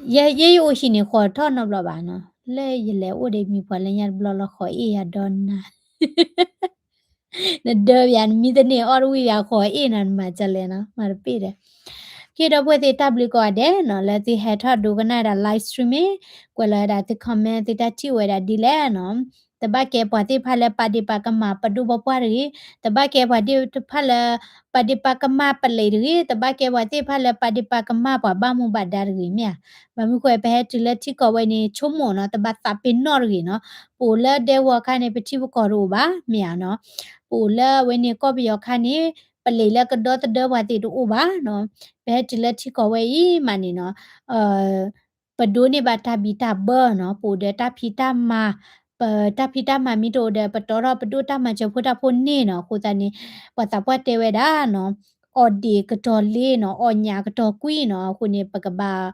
အံၤ ယဲယအိၣ်ဟံၣ်န့ၣ် ဃီၤထီၣ်နီတဘျီဘၣ်နီၤ, လၢယလဲၤအိၣ်ဒီးမံၤပှၢ်လၢညါတဘျီလီၤ ဃီၤအ့ၣ်ယၤဒီးနၤ နဒၢယၤ နမံတန့ၢ်အီၣ်တဝံၣ်ယၤ ဃီၤအ့ၣ်နၤ နမၤဒ်လဲၣ်နီၤ, မၤတပ့ၢ်ဒီး က့ဒီပုၢ်ဝဲၢ်သ့ၣ် တၢ်ဘျုးကိးဂၤဒဲးနီၤ, လၢသုဟဲထီၣ်ဒိကနၣ်ဝဲဒၣ် live stream မ့ၢ် ကွဲးလီၤဝဲဒၣ်သု comment သုတၢ်ထံၣ်ဝဲဒၣ်ဒ်လဲၣ်နီၤ, တဘၣ်ကဲပှၤသ့ၣ်တဖၣ်လၢပာ်ဒ့ၣ်ပာ်ကမၣ်ပဒိၣ်ပပှၢ်တဂ့ၤ, တဘၣ်ကဲပှၤသ့ၣ်တဖၣ်လၢ ပာ်ဒ့ၣ်ပာ်ကမၣ်ပလံးတဂ့ၤ, တဘၣ်ကဲပှၤသ့ၣ်တဖၣ်လၢပာ်ဒ့ၣ်ပာ်ကမၣ်ပှၤဘၣ်မူဘၣ်ဒါတဂ့ၤမ့ၢ်ဧါ, ဘၣ်မနုၤဃိ ပဟဲတုၤလၢထံကီၢ်ဝဲန့ၣ် ဆိကမိၣ်နီၤ, တဘၣ်သးပ့ၤနီၣ်တဂ့ၤနီၤ, ပအိၣ်လၢဒဲကဝီၤခါန့ၣ် ပထံပကီၢ်တအိၣ်ဘၣ်မ့ၢ်ဧါနီၤ, ပအိၣ်လၢအဝဲန့ၣ်ကီၢ်ပယီၤခါန့ၣ် ပလံးလၢကဒီသဒၢပှၤသ့ၣ်တအိၣ်ဘၣ်နီၤ, ပဟဲတုၤလၢထံကီၢ်ဝဲအံၤမးန့ၣ်နီၤ ပဒိးန့ၢ်ဘၣ်တၢ်ဘံၣ်တၢ်ဘၢနီၤ, ပအိၣ်ဒီးတၢ်ဖံးတၢ်မၤ, ပတၢ်ဖံးတၢ်မၤမ့ၢ်တအိၣ်ဒီး ပတီထီၣ်ပဒိၣ်တၢ်မၤစၢၤဖိတၢ်ဖိန့ၣ်နီၤ, အဃိသတးန့ၣ် ပှၤသးပှၢ်တဲဝဲဒၣ်နီၤ, အီၣ်ဒ့ၣ်ကတီၤလ့နီၤ, အီၣ်ညၣ်ကတီၤကွံနီၤ, အဃိန့ၣ် ပကဘၣ်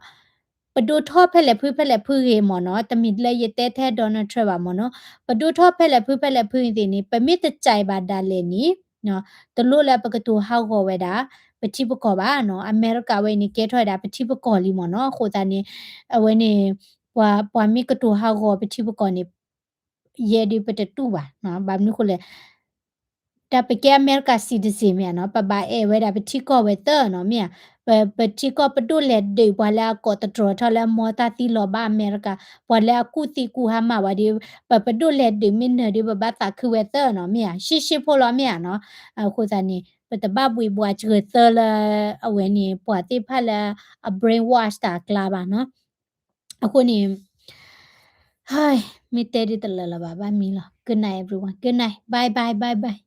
ပဒိးထီၣ်ဖဲလဲၣ်ဖုဖဲလဲၣ်ဖုဂ့ၤမ့ၢ်နီၤ, တမ့ၢ်လၢယတဲထဲ Donald Trump ဘၣ်မ့ၢ်နီၤ, ပဒိးထီၣ်ဖဲလဲၣ်ဖုဖဲလဲၣ်ဖုဂ့ၤသ့ၣ်န့ၣ် ပမ့ၢ်တစဲးဘၣ်ဒၣ်လဲာ်န့ၣ် တလိၣ်လၢပကတိၤဟးဂီၤဝဲဒၣ် ပထံပကီၢ်ဘၣ်နီၤ, အမဲရကၤဝဲအံၤန့ၣ် ကဲထီၣ်ဝဲဒၣ်ပထံပကီၢ်လံမ့ၢ်နီၤ, အဃိသတးန့ၣ် အဝဲန့ၣ် ပှၤ ပှၤမ့ၢ်ကတိၤဟးဂီၤပထံပကီၢ်န့ၣ် ယဲဒုးပတတူၢ်ဘၣ်, ဘၣ်မနုၤဃိလဲၣ် တၢ်ပကဲအမဲရကၤ citizen မ့ၢ်ဧါနီၤ, ပဘၣ်အဲၣ်ဝဲဒၣ်ပထံကီၢ်ဝဲသၢနီၤ, မ့ၢ်ဧါ, ပ ပထံကီၢ်ပဒိၣ်လဲၤဒုးပှၤလၢအကိးသတြီၤထီၣ်လၢအမီတၢ်သံလီၤဘၣ်အမဲရကၤ, ပှၤလၢအကူၣ်သံကူၣ်ဟါမၢ်ဝဲဒီး ပ ပဒိၣ်လဲၤဒုးမ့ၢ်နၢၤဒီး ပဘၣ်သးခုဝဲသၢနီၤ, မ့ၢ်ဧါ, ရှံရှံဖိလီၤ မ့ၢ်ဧါနီၤ, အဃိသတးန့ၣ် ပတဘၣ်ဘှံးဘှီးစှၤသၢလၢ အဝဲန့ၣ် ပှၤသ့ၣ်တဖၣ်လၢအ brainwash တၢ်အကျါဘၣ်နီၤ, အဃိန့ၣ် ဟဲ မ့ၢ်တဲဒ်တလၢာ်လၢၤဘၣ် ဘၣ်မံလီၤ, good night everyone, good night, bye bye bye bye,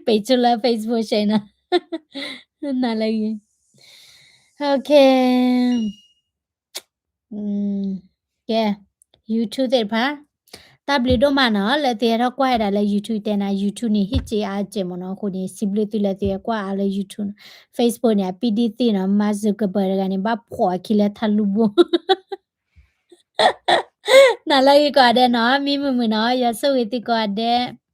ပ့ၤဆိလၢ Facebook ဆဲးနီၤ, နၤလၢဂ့ၤ, okay, ကဲ YouTube သ့ၣ်တဖၣ် တၢ်ဘျုးဒိၣ်မးနီၤ လၢသုဟဲထီၣ်ကွၢ်ဝဲဒၣ်လၢ YouTube တဲနၤ YouTube န့ၣ် ဟ့ၣ်စ့အါစဲးမ့ၢ်နီၤ, အဃိန့ၣ် စံးဘျုးသုလၢသုဟဲကွၢ်အါလၢ YouTube, Facebook န့ၣ် အပံဒံသ့ၣ်နီၤ, Mark Zuckerberg တဂၤန့ၣ် ဘၣ်ဖှီၣ်အခံလၢထးလူဘိ နၤလၢဂ့ၤကိးဂၤဒဲးနီၤ, မံမုာ်မုာ်နီၤ, ယွၤဆိၣ်ဂ့ၤသုကိးဂၤဒဲး